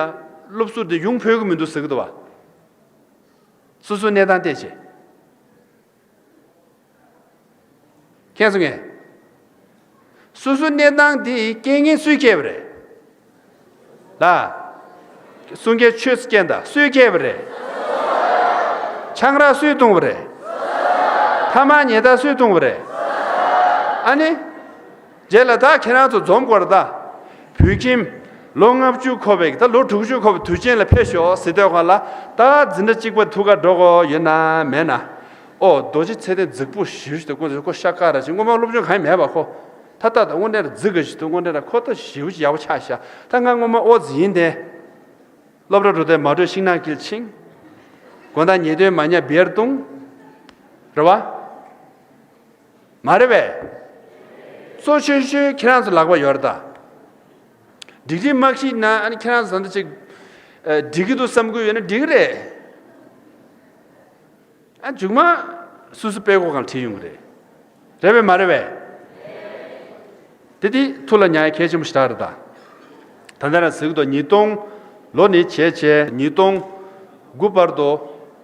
སློབ་ཟུར་དེ་ཡོང་ཕོད་ཀྱི་མི་འདུག་ཟེར་གྱི་འདུག་བ། སོ་སོའི་གནས་སྟངས་བལྟས་བྱས། མཁྱེན་སོང་ངས། སོ་སོའི་གནས་སྟངས་དེ་རྐྱེན་ངན་སུས་བསྐྱལ་བ་རེད། ལ། གསུང་མཁན་ཆོས་སུ་རྐྱེན་དང་སུས་བསྐྱལ་བ་རེད། ཆང་རག་སུས་བཏུང་བ་རེད། ཐ་མག་ཉལ་ཐ་སུས་བཏུང་བ་རེད། ཨ་ནི། རྗེས་ལ་ད་ཁྱེད་རང་ཚོ་འཛོམས་དགོས་རེད་ད། བོད་ཁྱིམ། ལོ་ལྔ་བཅུ་འཁོར་བའི། ད་ལོ་དྲུག་ཅུ་འཁོར་བའི་དུས་ཆེན་ལ་ཕེབས་ཤོག་ཟེར་དུས་སྒང་ལ། ད་འཛིན་གྲྭ་གཅིག་པ་ཐུག་ག་འགྲོ་གི་ཡོད་ན་མེད་ན། ཨོ་རྡོ་རྗེ་ཚེ་བརྟན་རྫིག་པོ་ཞེ་པོ་ཞིག་འདུག་ཁོ་ཤ་ཁ་ར་ཞིག་སྔོན་མ་སློབ་སྦྱོང་གང་ཡང་མེད་པ་ཁོ། ད་ལྟ་ད་དངོས་གནས་ར་རྫིག་ག་ཞིག་འདུག་དངོས་གནས་ར་ཁོ་ད་ཞེ་པོ་ཞིག་ཡག་པོ་ཆགས་ཤག་ད་ང་སྔོན་མ་ཨོ་ཙི་ཡིན་ཏེ། སློབ་གྲྭ་འགྲོ་དུས་མ་གྲོས་ཤིང་ནགས་དཀྱིལ་ཕྱིན། དགོང་དག་ཉལ་དུས་མ་ཉལ་བི་ཡར་བཏུང་། རེད་བ། མ་རེད་པས། གཙོ་ཆེ་ཤོས་ཁྱེད་རང་ཚོ་ལག་པ་ཡོད་རེད་ད། ཌིག་རི་མ་ཤེས་ན་ཨ་ནི་ཁྱེད་རང་ཚོ་ད་ཅིག་ཨ་འགྲིག་གི་འདུག་བསམ་གི་ཡོད་ན་འགྲིག་གི་རེད། ཨ་མཇུག་མ་སོ་སོ་དཔྲལ་མགོ་སྒང་ཁྲིད་ཡོང་གི་རེད། རེད་པས་མ་རེད་པས། དེ་དེ་ཐུགས་ལ་ཉར་ཡ་གལ་ཆེན་པོ་ཞེ་དྲག་རེད་ད། ད་ལྟ་རང་ཟེར་གི་འདུག་ཉིས་སྟོང་ལོ་ནས་བྱས་བྱས་ཉིས་སྟོང་དགུ་བར་དུ་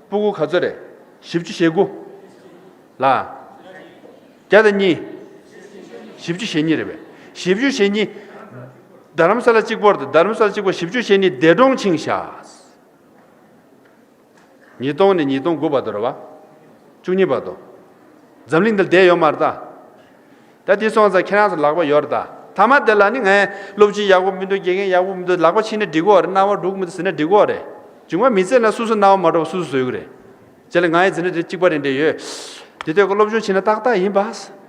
སྤུ་གུ་ག་ཚོད་རེད། བཞི་བཅུ་ཞེ་དགུ། ལ། བརྒྱ་དང་གཉིས། བཞི་བཅུ་ཞེ་གཉིས་རེད་པས། བཞི་བཅུ་ཞེ་གཉིས། རྡ་རམ་ས་ལ་གཅིག་པོ་རེད། རྡ་རམ་ས་ལ་གཅིག་པོ་བཞི་བཅུ་ཞེ་གཉིས་འདས་གྲོངས་ཕྱིན་ཤག་ཉིས་སྟོང་ནས་ཉིས་སྟོང་དགུ་བར་དུ་རེད་བ། བཅུ་གཉིས་བར་དུ། འཛམ་གླིང་འདིར་བསྡད་ཡོད་མ་རེད་ད། ད་དེ་སོང་ཙང་ཁྱེད་རང་ཚོ་ལག་པ་ཡོད་རེད་ད། ཐ་མ་དེ་ལ་ནི་ངས་སློབ་སྤྱི་ཡག་པོ་མི་འདུག་དགེ་རྒན་ཡག་པོ་མི་འདུག་ལག་པ་ཕྱིས་ན་འགྲིག་གི་རེད། སྣང་བ་འགྲོ་གི་མི་འདུག་ཟེར་ན་འགྲིག་གི་རེད། མཇུག་མ་མི་ཚེ་ནང་སོ་སོ་སྣང་བ་མ་འགྲོ་བ་སོ་སོ་བཟོ་གི་རེད། རྗེས་ལ་ང་ཡི་འཛིན་གྲྭ་དེ་གཅིག་པ་རེད་འདྲ་ཡོད། དེ་དུས་ཀྱི་སློབ་སྦྱོང་བྱས་ན་ཏག་ཏག་ཡིན་པ།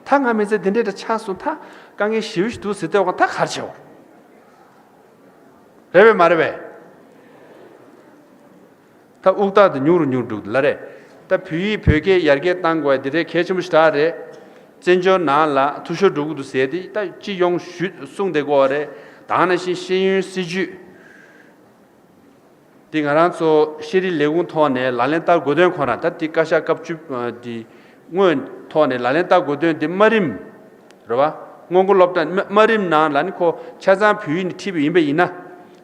ད་ང་མི་ཚེ་འདི་འདྲས་འདྲ་ཆགས་སོང་། ད་དཀའ་ངལ་ཞེ་པོ་ཞིག་འདུག་ཟེར་དུས་ད་ག་རེ་བྱེད་འོ། རེད་པས་མ་རེད་པས། ད་དབུགས་ཐག་དེ་ཉུང་རུ་ཉུང་རུ་འགྲོ་གི་ལ་རེད། ད་བོད་ཡིག་བོད་སྐད་ཡར་རྒྱས་གཏང་དགོས་དེ་རེད། གལ་ཆེན་པོ་ཞེ་དྲག་རེད། བཙན་བྱོལ་ནང་ལ་འཐུས་ཤོར་འགྲོ་གི་འདུག་ཟེར་དེ་ད་སྤྱི་ཡོངས་ཞུ་གསུངས་བསྡད་ཀྱི་ཡོད་རེད། ད་ག་ནང་བཞིན་ཤེས་ཡོན་སྲིད་བྱུས་དེ་ང་རང་ཚོ་ཤེས་རིག་ལས་ཁུངས་ཐོག་ནས་ལག་ལེན་བསྟར་དགོས་དོན་ཁོ་རང་ད་དེ་བཀའ་ཤག་སྐབས་བཅུ་དེ་དངོས་ཐོག་ནས་ལག་ལེན་བསྟར་དགོས་དོན་དེ་དམའ་རིམ། རེད་བ། སྔོན་འགོག་སློབ་གྲྭ་དམའ་དམའ་རིམ་ནང་ལ་ནི་ཁོ་ཆ་ཚང་བོད་ཡིག་ནས་ཁྲིད་པ་ཡིན་པ་ཡིན་ན།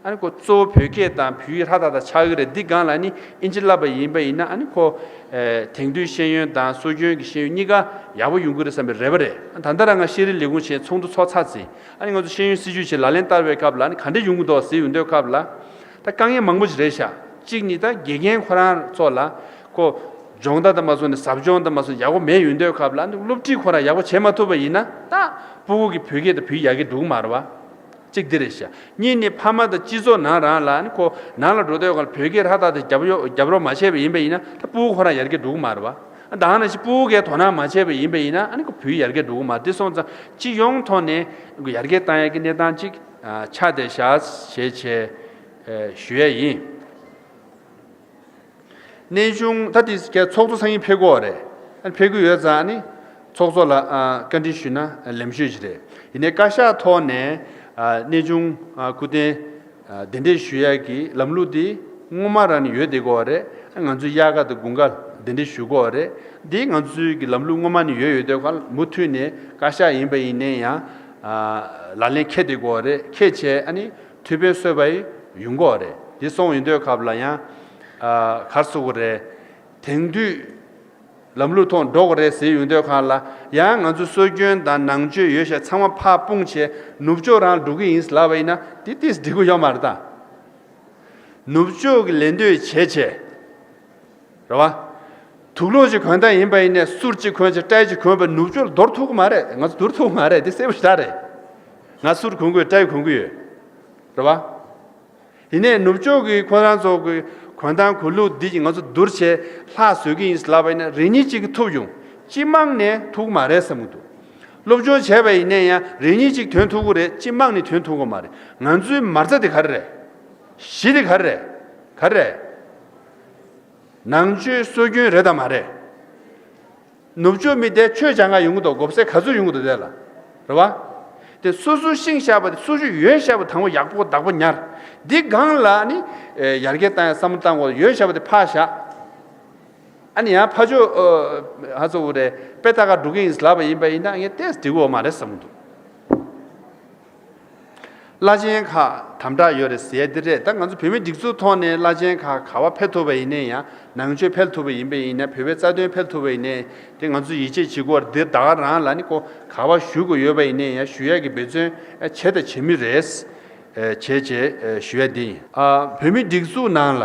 ཨ་ནི་ཁོ་གཙོ་བོ་བོད་སྐད་དང་བོད་ཡིག་ཧྲ་ཐག་ཐག་ཆགས་ཀྱི་རེད། འདི་སྒང་ལ་ནི་ཨིན་ཇི་བསླབ་པ་ཡིན་པ་ཡིན་ན། ཨ་ནི་ཁོ་ཨེ་དེང་དུས་ཤེས་ཡོན་དང་སྲོལ་རྒྱུན་གྱི་ཤེས་ཡོན་གཉིས་ཀ་ཡག་པོ་ཡོང་གི་རེད་བསམ་པའི་རེ་བ་རེད། ད་ལྟ་རང་ང་ཤེས་རིག་ལས་ཁུངས་ཆེད་ཚོགས་འདུ་ཚོགས་ཚར་ཚེ། ཨ་ནི་ང་ཚོ་ཤེས་ཡོན་སྲིད་བྱུས་ཆེད་ལག་ལེན་བསྟར་བའི་སྐབས་ལ་ཨ་ནི་ག་འདྲ་ཡོང་གི་འདུག་ཟེར་ཡོང་དུས་སྐབས་ལ། ད་དཀའ་ངལ་མང་པོ་ཞིག་རེད་ཤག་གཅིག་ནི་ད་དགེ་རྒན་ཁོ་རང་ཚོ་ལ་ཁོ་སྦྱོང་བརྡར་དང་མ་སོང་ནས་ཟབ་སྦྱོང་དང་མ་སོང་ཡག་པོ་མེད་ཡོང་དུས་སྐབས་ལ། ཨ་ནི་སློབ་ཁྲིད་ཁོ་རང་ཡག་པོ་བྱེད་མ་ཐུབ་པ་ཡིན་ན། ད་སྤུ་གུ་གི་བོད་སྐད་དང་བོད་ཡིག་ཡར་རྒྱས་འགྲོ་གི་མ་རེད་བ། གཅིག་འདི་རེད་ཤག་གཉིས་ནི་ཕ་མ་དང་སྤྱི་ཚོགས་ནང་རང་ལ་ནི་ཁོ་ནང་ལ་འགྲོ་དུས་སྒང་ལ་བོད་སྐད་ཧྲ་ཐག་ཐག་རྒྱབ་ཡོ་རྒྱབ་རོགས་མ་བྱས་པ་ཡིན་པ་ཡིན་ན། ད་སྤུ་གུ་ཁོ་རང་ཡར་རྒྱས་འགྲོ་གི་མ་རེད་བ། ད་ནང་བཞིན་སྤུ་གུ་གས་དོ་སྣང་མ་བྱས་པ་ཡིན་པ་ཡིན་ན། ཨ་ནི་ཁོ་བོད་ཡིག་ཡར་རྒྱས་འགྲོ་གི་མ་རེད། དེ་སོང་ཙང་སྤྱི་ཡོངས་ཐོག་ནས་ཡར་རྒྱས་བཏང་ཡག་གི་གནས་སྟངས་ཅིག་ཆགས་བསྡད་ཤག་ཞེས་བྱས་ཞུ་ཡས་ཡིན། གནས་ཆུང་ད་དེ་གའི་ཚོགས་གཙོ་སང་ཉིན་ཕེབས་ཀྱི་ཡོད་རེད། ཨ་ནི་ཕེབས་ཀྱི་ཡོད་ཙང་ནི་ཚོགས་གཙོ་ལ་ཨ་བཀའ་འདྲི་ཞུས་ན་ལེགས་ཤོས་ཅིག་རེད། ཡིན་ནའི་བཀའ་ཤག་ཐོག་ནས་ཨ་གནས་ཆུང་ཨ་སྐུ་རྟེན་ཨ་གདན་འདྲེན་ཞུ་ཡག་གི་ལམ་ལུགས་དེ་སྔོན་མ་རང་ནས་ཡོད་བསྡད་ཀྱི་ཡོད་རེད། ང་ཚོའི་དབྱར་ཁ་དང་དགུན་ཁ་གདན་འདྲེན་ཞུ་གི་ཡོད་རེད། འདི་ང་ཚོའི་གི་ལམ་ལུགས་སྔོན་མ་ནས་ཡོད་ཡོད་དུས་སྒང་ལ་མུ་མཐུད་ནས་བཀའ་ཤག་ཡིན་པ་ཡིན་ནའི་ཡང་ཨ་ལག་ལེན་འཁེལ་བསྡད་ཀྱི་ཡོད་རེད། འཁེལ་བྱས་ཨ་ནི་ཐུགས་ཕན་གསོས་པ་ཡིན་ཡོང་གི་ཡོད་རེད། འདི་སོང་ཡོང་དུས་སྐབས་ལ་ཡང་ཨ་ག་རེ་ཟེར་དགོས་རེད། དེང་དུས་ལམ་ལུགས་ཐོག་འགྲོ་དགོས་རེད་ཟེར་ཡོང་དུས་སྒང་ལ། ཡང་ང་ཚོ་སྲོལ་རྒྱུན་དང་ནང་ཆོས་ཡོད་ཤག་ཚང་མ་ཕར་སྤུངས་བྱས་ནུབ་ཕྱོགས་རང་འགྲོ་གི་ཡིན་ལབ་པ་ཡིན་ན། དེ་ཏིས་འགྲིག་གི་ཡོད་མ་རེད་ད། ནུབ་ཕྱོགས་ཀྱི་ལད་ཟློས་བྱས་བྱས། རེད་བ། དུག་སློག་ཅིག་གོན་སྟངས་ཡིན་པ་ཡིན་ནའི་གསུར་ཅིག་གོན་བྱས་སྐྲ་ཅིག་གོན་པ་ནུབ་ཕྱོགས་ལ་འདོར་ཐུབ་ཀྱི་མ་རེད། ང་ཚོ་འདོར་ཐུབ་ཀྱི་མ་རེད། དེ་གསལ་པོ་ཞེ་དྲག་རེད། ང་གསུར་གོན་གྱི་ཡོད། སྐྲ་ཡང་གོན་གྱི་ཡོད། རེད་བ། ཡིན་ནའི་ནུབ་ཕྱོགས་ཀྱི་ཁོ་རང་ཚོ་གི་གོན་སྟངས་གོས་ལུགས་འདི་ཡིས་ང་ཚོ་བསྡུར་བྱས་ལྷ་བཟོ་གི་ཡིན་ལབ་པ་ཡིན་ན། རེ་གཉིས་གཅིག་གིས་ཐུབ་ཡོང་། སྤྱི་དམངས་ནས་ཐུབ་ཀྱི་མ་རེད་བསམ་གྱི་འདུག་སློབ་སྦྱོང་བྱས་པ་ཡིན་ནའི་ཡང་རེ་གཉིས་གཅིག་ཐོན་ཐུབ་ཀྱི་རེད། སྤྱི་དམངས་ནས་ཐོན་ཐུབ་ཀྱི་མ་རེད། ང་ཚོའི་མ་རྩ་དེ་ག་རེ་རེད། གཞི་དེ་ག་རེ་རེད། ག་རེ་རེད། ནང་ཆོས་སྲོལ་རྒྱུན་རེད་དམ་མ་རེད། ནུབ་ཕྱོགས་མི་དེ་ཆོས་སྦྱང་ག་ཡོང་གི་འདུག་སྒོ་ཟས་ག་ཚོད་ཡོང་གི་འདུག་དེ་ལ། རེད་བ། དེ་སོ་སོ་ཤེས་བཞག་པ་དེ། སོ་སོ་ཡོད་བཞག་པ་དང་པོ་ཡག་པོ་བདག་པོ་ཉར། འདི་སྒང་ལ་ནི་ཨེ་ཡར་རྒྱས་བཏང་ཡག་བསམ་བློ་བཏང་དགོས། ཡོད་བཞག་པ་དེ་ཕར་བཞག་ཨ་ནི་ཡང་ཕར་ཕྱོགས་ཨ་ཧ་ཚོ་བོ་རེད། དཔེ་ལྟ་ག་འགྲོ་གི་ཡིན་ལབ་པ་ཡིན་པ་ཡིན་ན། ངས་ཏོག་ཙམ་འགྲིག་གི་ཡོད་མ་རེད་བསམ་གྱི་འདུག་བླ་ཆེན་ཁག་དམ་དྲག་ཡོད་རེད་ཟེར་ཡ་འདི་རེད། ད་ང་ཚོ་བོད་མིའི་སྒྲིག་འཛུགས་ཐོག་ནས་བླ་ཆེན་ཁག་ག་པར་ཕེབས་ཐུབ་པ་ཡིན་ནའི་ཡང་། ནང་ཆོས་ཕེབས་ཐུབ་པ་ཡིན་པ་ཡིན་ན། བོད་པའི་རྩ་དོན་ཕེབས་ཐུབ་པ་ཡིན་ནའི། དེ་ང་ཚོ་ཡིད་ཆེས་བྱེད་དགོས་རེད། འདི་ད་ག་རང་ལ་ནི་ཁོ་ག་པར་ཞུ་དགོས་ཡོད་པ་ཡིན་ནའི་ཡང་ཞུ་ཡ་གི་འབད་བརྩོན་བྱས་དང་བྱེད་མུས་རེད། བྱས་བྱས་ཞུ་ཡ་འདི་ཡིན། ཨ་བོད་མིའི་སྒྲིག་འཛུགས་ནང་ལ་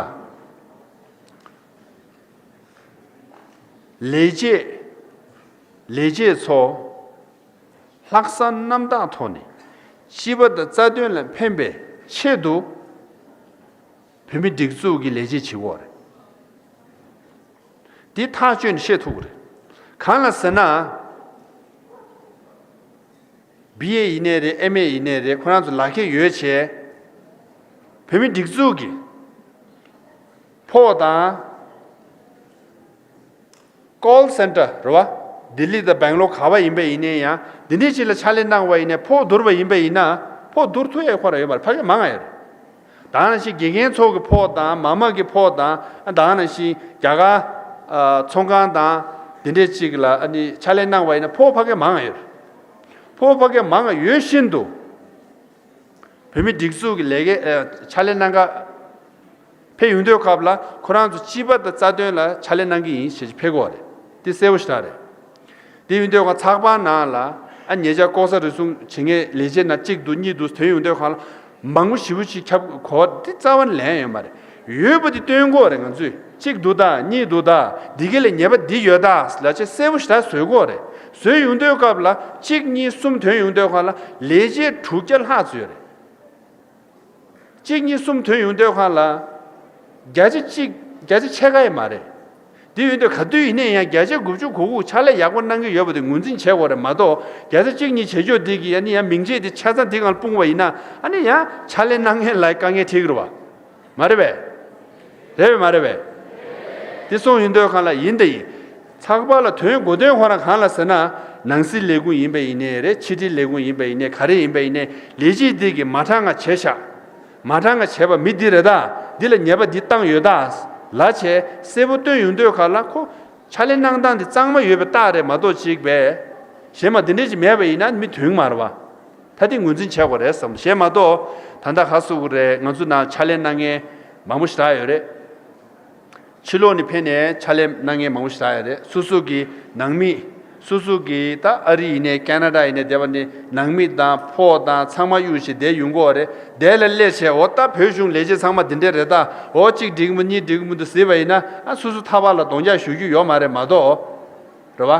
ལས་བྱེད་ལས་བྱེད་ཚོ་ལྷག་བསམ་རྣམ་དག་ཐོག་ནས་སྤྱི་པ་དང་རྩ་དོན་ལ་ཕན་པའི་ཆེད་དུ་བོད་མིའི་སྒྲིག་འཛུགས་ཀྱི་ལས་བྱེད་བྱེད་དགོས་རེད། འདི་ཐག་གཅོད་ནས་བཤད་ཐུབ་ཀྱི་རེད། གང་ལ་ཟེར་ན། བི་ཨེ་ཡིན་ནའི་རེད། ཨེམ་ཨེ་ཡིན་ནའི་རེད། ཁོ་རང་ཚོ་ལག་ཁྱེར་ཡོད་བྱས། བོད་མིའི་སྒྲིག་འཛུགས་ཀྱི་ཕོགས་དང་། ཀོལ་སེན་ཊར་རེད་བ། ལྡི་ལི་དང་སྦེང་ལོར་ག་པར་ཡིན་པ་ཡིན་ནའི་ཡང་། འདི་འདྲའི་ཅིག་ལ་ཕྱག་ལས་གནང་བ་ཡིན་ནའི། ཕོགས་བསྡུར་བ་ཡིན་པ་ཡིན་ན། ཕོགས་བསྡུར་ཐུབ་ཡས་ཁོ་རང་ཡོད་མ་རེད། ཕ་གི་མང་ང་ཡོད་རེད། ད་ག་ནང་བཞིན་དགེ་རྒན་ཚོ་གི་ཕོགས་དང་། མ་མ་གི་ཕོགས་དང་། ད་ག་ནང་བཞིན་རྒྱ་གར་ཨ་ཚོང་ཁང་དང་དེ་འདྲའི་ཅིག་ལ་ཨ་ནི་ཕྱག་ལས་གནང་བ་ཡིན་ན། ཕོགས་ཕ་གི་མང་ང་ཡོད་རེད། ཕོགས་ཕ་གི་མང་ང་ཡོད་བཞིན་དུ། བོད་མིའི་སྒྲིག་འཛུགས་ཀྱི་ལས་ཀའི་ཨ་ཕྱག་ལས་གནང་ག་ཕེབས་ཡོང་དུས་སྐབས་ལ། ཁོ་རང་ཚོ་སྤྱི་པ་དང་རྩ་དོན་ལ་ཕྱག་ལས་གནང་གི་ཡིན་ཞེས་ཕེབས་ཀྱི་ཡོད་རེད། འདི་གསལ་པོ་ཞེ་དྲག་རེད། དེ་ཡིན་དུས་ཁོ་ཚགས་པར་ནང་ལ་ཨ་ཉེ་ཆར་ལྐོག་ཟ་རུལ་སུངས་བྱེད་མཁན་ལས་བྱེད་ནང་གཅིག་འདུག་གཉིས་འདུག་ཐོན་ཡོང་དུས་སྒང་ལ། མང་པོ་ཞེ་པོ་ཅིག་ཁྱབ་གོ། འདི་རྩ་བ་ནས་ལན་ཡོད་མ་རེད། ཡོད་པ་འདི་སྟོན་དགོས་རེད། ང་ཚོས་གཅིག་འདུག་ད། གཉིས་འདུག་ད། འདི་ག་ལ་ཉེས་པ་འདི་ཡོད་ད་ལབ་བྱས་གསལ་པོ་ཞེ་དྲག་བཟོ་དགོས་རེད། བཟོས་ཡོང་དུས་སྐབས་ལ་གཅིག་གཉིས་གསུམ་ཐོན་ཡོང་དུས་སྒང་ལ་ལས་བྱེད་དྲུག་བརྒྱ་ལྷག་ཙམ་ཡོད་རེད། གཅིག་གཉིས་གསུམ་ཐོན་ཡོང་དུས་སྒང་ལ་བརྒྱ་ཆ་གཅིག་བརྒྱ་ཆ་ཕྱེད་ཀ་ཡང་མ་རེད། དེ་ཡོང་དུས་ག་དུས་ཡིན་ནའི་ཡང་བརྒྱ་ཆ་དགུ་བཅུ་གོ་དགུ་ཕྱག་ལས་ཡག་པོ་གནང་གི་ཡོད་པ་དེ་ངོས་འཛིན་བྱེད་དགོས་རེད་མ་གཏོགས། བརྒྱ་ཆ་གཅིག་གཉིས་བྱེད་ཕྱོགས་དེ་གིས་ཨ་ནི་ཡང་མིང་ཆད་དེ་ཆ་ཚང་དེ་སྒང་ལ་སྤུངས་པ་ཡིན་ན། ཨ་ནི་ཡང་ཕྱག་ལས་གནང་མཁན་ལ་དཀའ་ངལ་འཕྲད་ཀྱི་རེད་བ། མ་རེད་པས། རེད་པས་མ་རེད་པས། དེ་སོང་ཡོང་དུས་སྒང་ལ་ཡིན་ད་ཡིན། ཚགས་པར་ལ་དོན་གོ་དོན་ཁོ་རང་གང་ལ་ཟེར་ན། ནང་སྲིད་ལས་ཁུངས་ཡིན་པ་ཡིན་ནའི་རེད། ཕྱི་དྲིལ་ལས་ཁུངས་ཡིན་པ་ཡིན་ནའི། ག་རེ་ཡིན་པ་ཡིན་ནའི། ལས་བྱེད་འདི་གིས་མ་དྲང་ང་བྱས་ཤག་མ་དྲང་ང་བྱས་པ་མི་འདི་རེད་ད། འདི་ལ་ཉེས་པ་འདི་བཏང་ཡོད་ད་ལབ་བྱས་གསལ་པོ་སྟོན་ཡོང་དུས་སྒང་ལ། ཁོ་ཕྱག་ལས་གནང་སྟངས་འདི་གཙང་མ་ཡོད་པའི་རྟགས་རེད་མ་གཏོགས། གཅིག་པས་གཞན་མ་འདི་འདྲས་ཅིག་མེད་པ་ཡིན་ན་མི་དོན་གྱི་མ་རེད་བ། ད་དེ་ངོས་འཛིན་བྱེད་དགོས་རེད་བསམ་གཞན་མ་གཏོགས། ད་ལྟ་ག་སུ་རེད། ང་ཚོ་ནང་ཕྱག་ལས་གནང་མཁན་མང་པོ་ཞེ་དྲག་ཡོད་རེད། ཕྱི་ལོགས་ནས་ཕེབས་ནས་ཕྱག་ལས་གནང་མཁན་མང་པོ་ཞེ་དྲག་ཡོད་རེད། སོ་སོ་གི་ནང་མི། སོ་སོ་གི་ད་ཨ་རི་ཡིན་ནའི་ཁེ་ན་ཌ་ཡིན་ནའི་དེ་བ་ནི་ནང་མི་དང་ཕོ་དང་ཚང་མ་གཡུག་བྱས་བསྡད་ཡོང་གི་ཡོད་རེད། དེ་ལ་སླེབས་བྱས་འོ་ད་བོད་གཞུང་ལས་བྱེད་ཚང་མ་འདི་འདྲས་རེད། ད་འོ་གཅིག་འགྲིག་གི་མི་གཉིས་འགྲིག་གི་མི་འདུག་ཟེར་བ་ཡིན་ན། ཨ་སོ་སོ་ཐག་པ་ལ་གདོང་རྒྱག་ཞུ་རྒྱུ་ཡོད་མ་རེད་མ་གཏོགས། རེད་བ།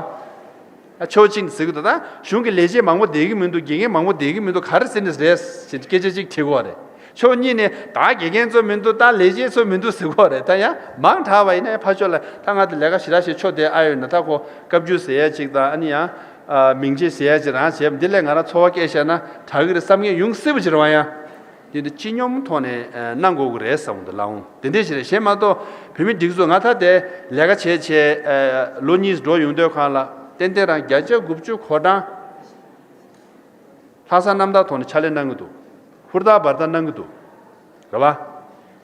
ཨ་ཕྱོགས་གཅིག་ནས་ཟེར་གི་འདུག་ད་གཞུང་གི་ལས་བྱེད་མང་པོ་བསྡད་ཀྱི་མི་འདུག་དགེ་རྒན་མང་པོ་བསྡད་ཀྱི་མི་འདུག་ག་རེ་ཟེར་ནས་རེད་ཟེར་སྐད་ཆ་གཅིག་དྲི་གི་ཡོད་རེད། ཕྱོགས་གཉིས་ནས་ད་དགེ་རྒན་ཚོ་མི་འདུག་ད་ལས་བྱེད་ཚོ་མི་འདུག་ཟེར་གི་ཡོད་རེད། ད་ཡང་མང་དྲགས་པ་ཡིན་ན་ཡང་ཕར་ཕྱོགས་ལ་ད་ང་དེ་ལས་ཀ་ཞེ་དྲག་བྱེད་ཆོག་དེ་ཨ་ཡོད་ན་ད་ཁོ་བཀའ་བརྒྱུད་ཟེར་ཡ་གཅིག་དང་ཨ་ནི་ཡང་། ཨ་མིང་ཆད་ཟེར་ཡ་གཅིག་རང་བྱས་འདི་ལས་ང་རང་འཚོ་བ་སྐྱེལ་བྱས་ན་དྲག་གི་རེད་བསམ་མཁན་ཡོང་སྲིད་པ་ཅིག་རེད་བ་ཡང་། དེ་འདི་སྤྱི་སྙོམས་ཐོག་ནས་ཨ་གནང་དགོས་ཀྱི་རེད་བསམ་གི་འདུག་ལགས་འོང་དེ་འདྲས་ཞིག་རེད། གཞན་མ་གཏོགས་བོད་མི་སྒྲིག་འཛུགས་ང་ད་དེ་ལས་ཀ་བྱས་བྱས་ཨ་ལོ་གཉིས་འགྲོ་ཡོང་དུས་སྒང་ལ་ཏན་ཏན་རང་བརྒྱ་ཆ་དགུ་བཅུ་གོ་གྲངས་ལྷག་བསམ་རྣམ་དག་ཐོག་ནས་ཕྱག་ལས་གནང་གི་འདུག་ཧུར་ཐག་འབད་ཐག་གནང་གི་འདུག་རེད་བ།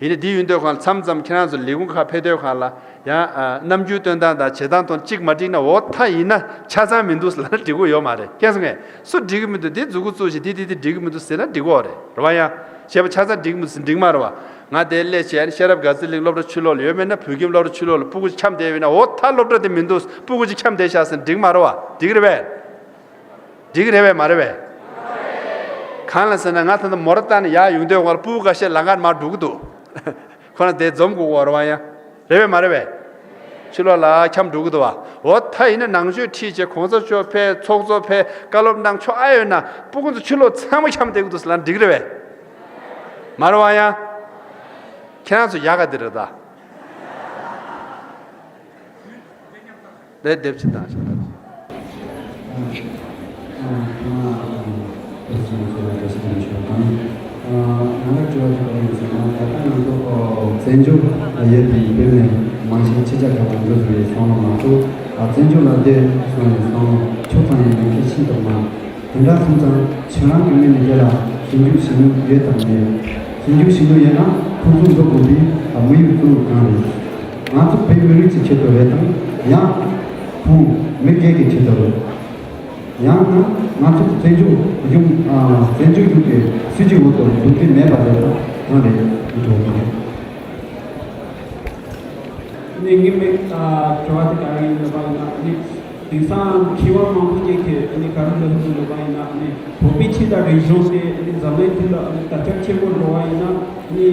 ཡིན་ནའི་འདི་ཡོང་དུས་སྒང་ལ་མཚམས་མཚམས་ཁྱེད་རང་ཚོ་ལས་ཁུངས་ཁག་ཕེབས་དུས་སྒང་ལ་ཡང་ཨ་རྣམ་འགྱུར་སྟོན་སྟངས་དང་བྱེད་སྟངས་ཐོག་གཅིག་མ་འགྲིག་ན་འོ་ད་ཡིན་ན་ཆ་ཚང་མི་འདུག་ཟེར་ན་འགྲིག་གི་ཡོད་མ་རེད། མཁྱེན་སོང་ངས། སུ་འགྲིག་གི་མི་འདུག་འདི་མཛུབ་གུ་བཙུགས་བྱས་འདི་འདི་འདི་འགྲིག་གི་མི་འདུག་ཟེར་ན་འགྲིག་གི་ཡོད་རེད། རེད་བ་ཡ། བྱས་པ་ཆ་ཚང་འགྲིག་གི་མི་འདུག་ཟེར་འགྲིག་མ་རེད་བ། ང་དེ་སླེབས་བྱས་ཤེས་རབ་དགའ་ཚལ་གླིང་སློབ་གྲྭ་ཆུ་ལོག་ལ་ཡོད་མེད་ན་བོད་ཁྱིམ་སློབ་གྲྭ་ཆུ་ལོག་ལ་སྤུ་གུ་འཁྱམས་བསྡད་ཡོད་ན་འོ་ད་སློབ་གྲྭ་དེ་མི་འདུག་སྤུ་གུ་ཅིག་འཁྱམས་བསྡད་ཤག་ཟེར་འགྲིག་མ་རེད་བ། འགྲིག་རེད་པས། འགྲིག་རེད་པས་མ་རེད་པས། གང་ལ་ཟེར་ན་ང་ད་ལྟ་མོ་ཊ་བཏང་ནས་ཡར་ཡོང་དུས་སྒང་ལ་སྤུ་གུ་ཁ་ཤས་ལམ་ཁ་ནས་མར་འགྲོ་གི་འདུག་ཁོ་རང་དེ་འཛོམས་དགོས་ཀྱི་ཡོད་རེད་བ་ཡ། རེད་པས་མ་རེད་པས། ཕྱི་ལོགས་ལ་འཁྱམས་འགྲོ་གི་འདུག་བ། འོ་ད་ཡིན་ན་ནང་ཆོས་ཁྲིད་བྱས་གོང་ས་མཆོག་ཕེབས་ཚོགས་གཙོ་ཕེབས་བཀའ་སློབ་གནང་ཆོག་ཨ་ཡོད་ན་སྤུ་གུ་ཚོ་ཕྱི་ལོགས་ཚང་མ་འཁྱམས་བསྡད་ཀྱི་འདུག་ཟེར་ལབ་འགྲིག་རེད་པས། མ་རེད་བ་ཡ། ཁྱེད་རང་ཚོ་ཡག་ག་དེ་རེད་ད། ལས་སྡེབ་ཅིག་བཏང་ཤག་བཙན་བྱོལ་ལ་ཡོད་པའི་བོད་ནས་མང་ཆེ་ཕྱི་རྒྱལ་ཁག་ལ་འགྲོ་བའི་སོང་ལ་ང་ཚོ་བཙན་བྱོལ་ལ་ཡོད་པའི་བོད་ནས་མང་ཆེ་ཕྱི་རྒྱལ་ཁག་ལ་འགྲོ་བའི་སོང་ལ་ང་ཚོ་བཙན་བྱོལ་ལ་བསྡད་སོང་བའི་སོང་ཆོག་ཙང་ཡང་ལས་ཀ་ཤེས་ཐུབ་མ། དེ་འདྲ་སོང་ཙང་ཁྱེད་རང་གི་མི་ནི་དེ་ལ་ཞིབ་འཇུག་བྱེད་མྱོང་ཡོད་དམ་མེད། ཞིབ་འཇུག་བྱེད་མྱོང་ཡོད་ན་ཁོང་ཚོ་འགྲོ་དགོས་པའི་དམིགས་ཡུལ་གཙོ་བོ་གང་རེད། ང་ཚོ་བོད་མི་རིགས་ཀྱི་ཆེད་དུ་རེད་དམ། ཡང་ཁོང་མི་སྒེར་གྱི་ཆེད་དུ་རེད། ཡང་ན་ང་ཚོ་བཙན་བྱོལ་གཞུང་ཨ་བཙན་བྱོལ་གཞུང་གི་སྲིད་ཇུས་འོག་ཏུ་འདུག་གི་མེད་པ་རེད་དམ་གང་རེད་འགྲོ་དགོས་རེད། ནས་ངའི་མིང་ཨ་དྲི་བ་དེ་ག་རེ་ཡིན་ལབ་པ་ཡིན་ན། ཨ་ནི་དེང་སང་མཁས་དབང་མང་པོ་ཅིག་གིས་ཨ་ནི་ག་རེ་ལབ་འདུག་ལབ་པ་ཡིན་ན། ཨ་ནི་བོད་པའི་ཆོས་དང་རིག་གཞུང་དེ་ཨ་ནི་འཛམ་གླིང་ཐོག་ལ་ཨ་ནི་དར་ཁྱབ་ཆེན་པོ་འགྲོ་བ་ཡིན་ན། ཨ་ནི་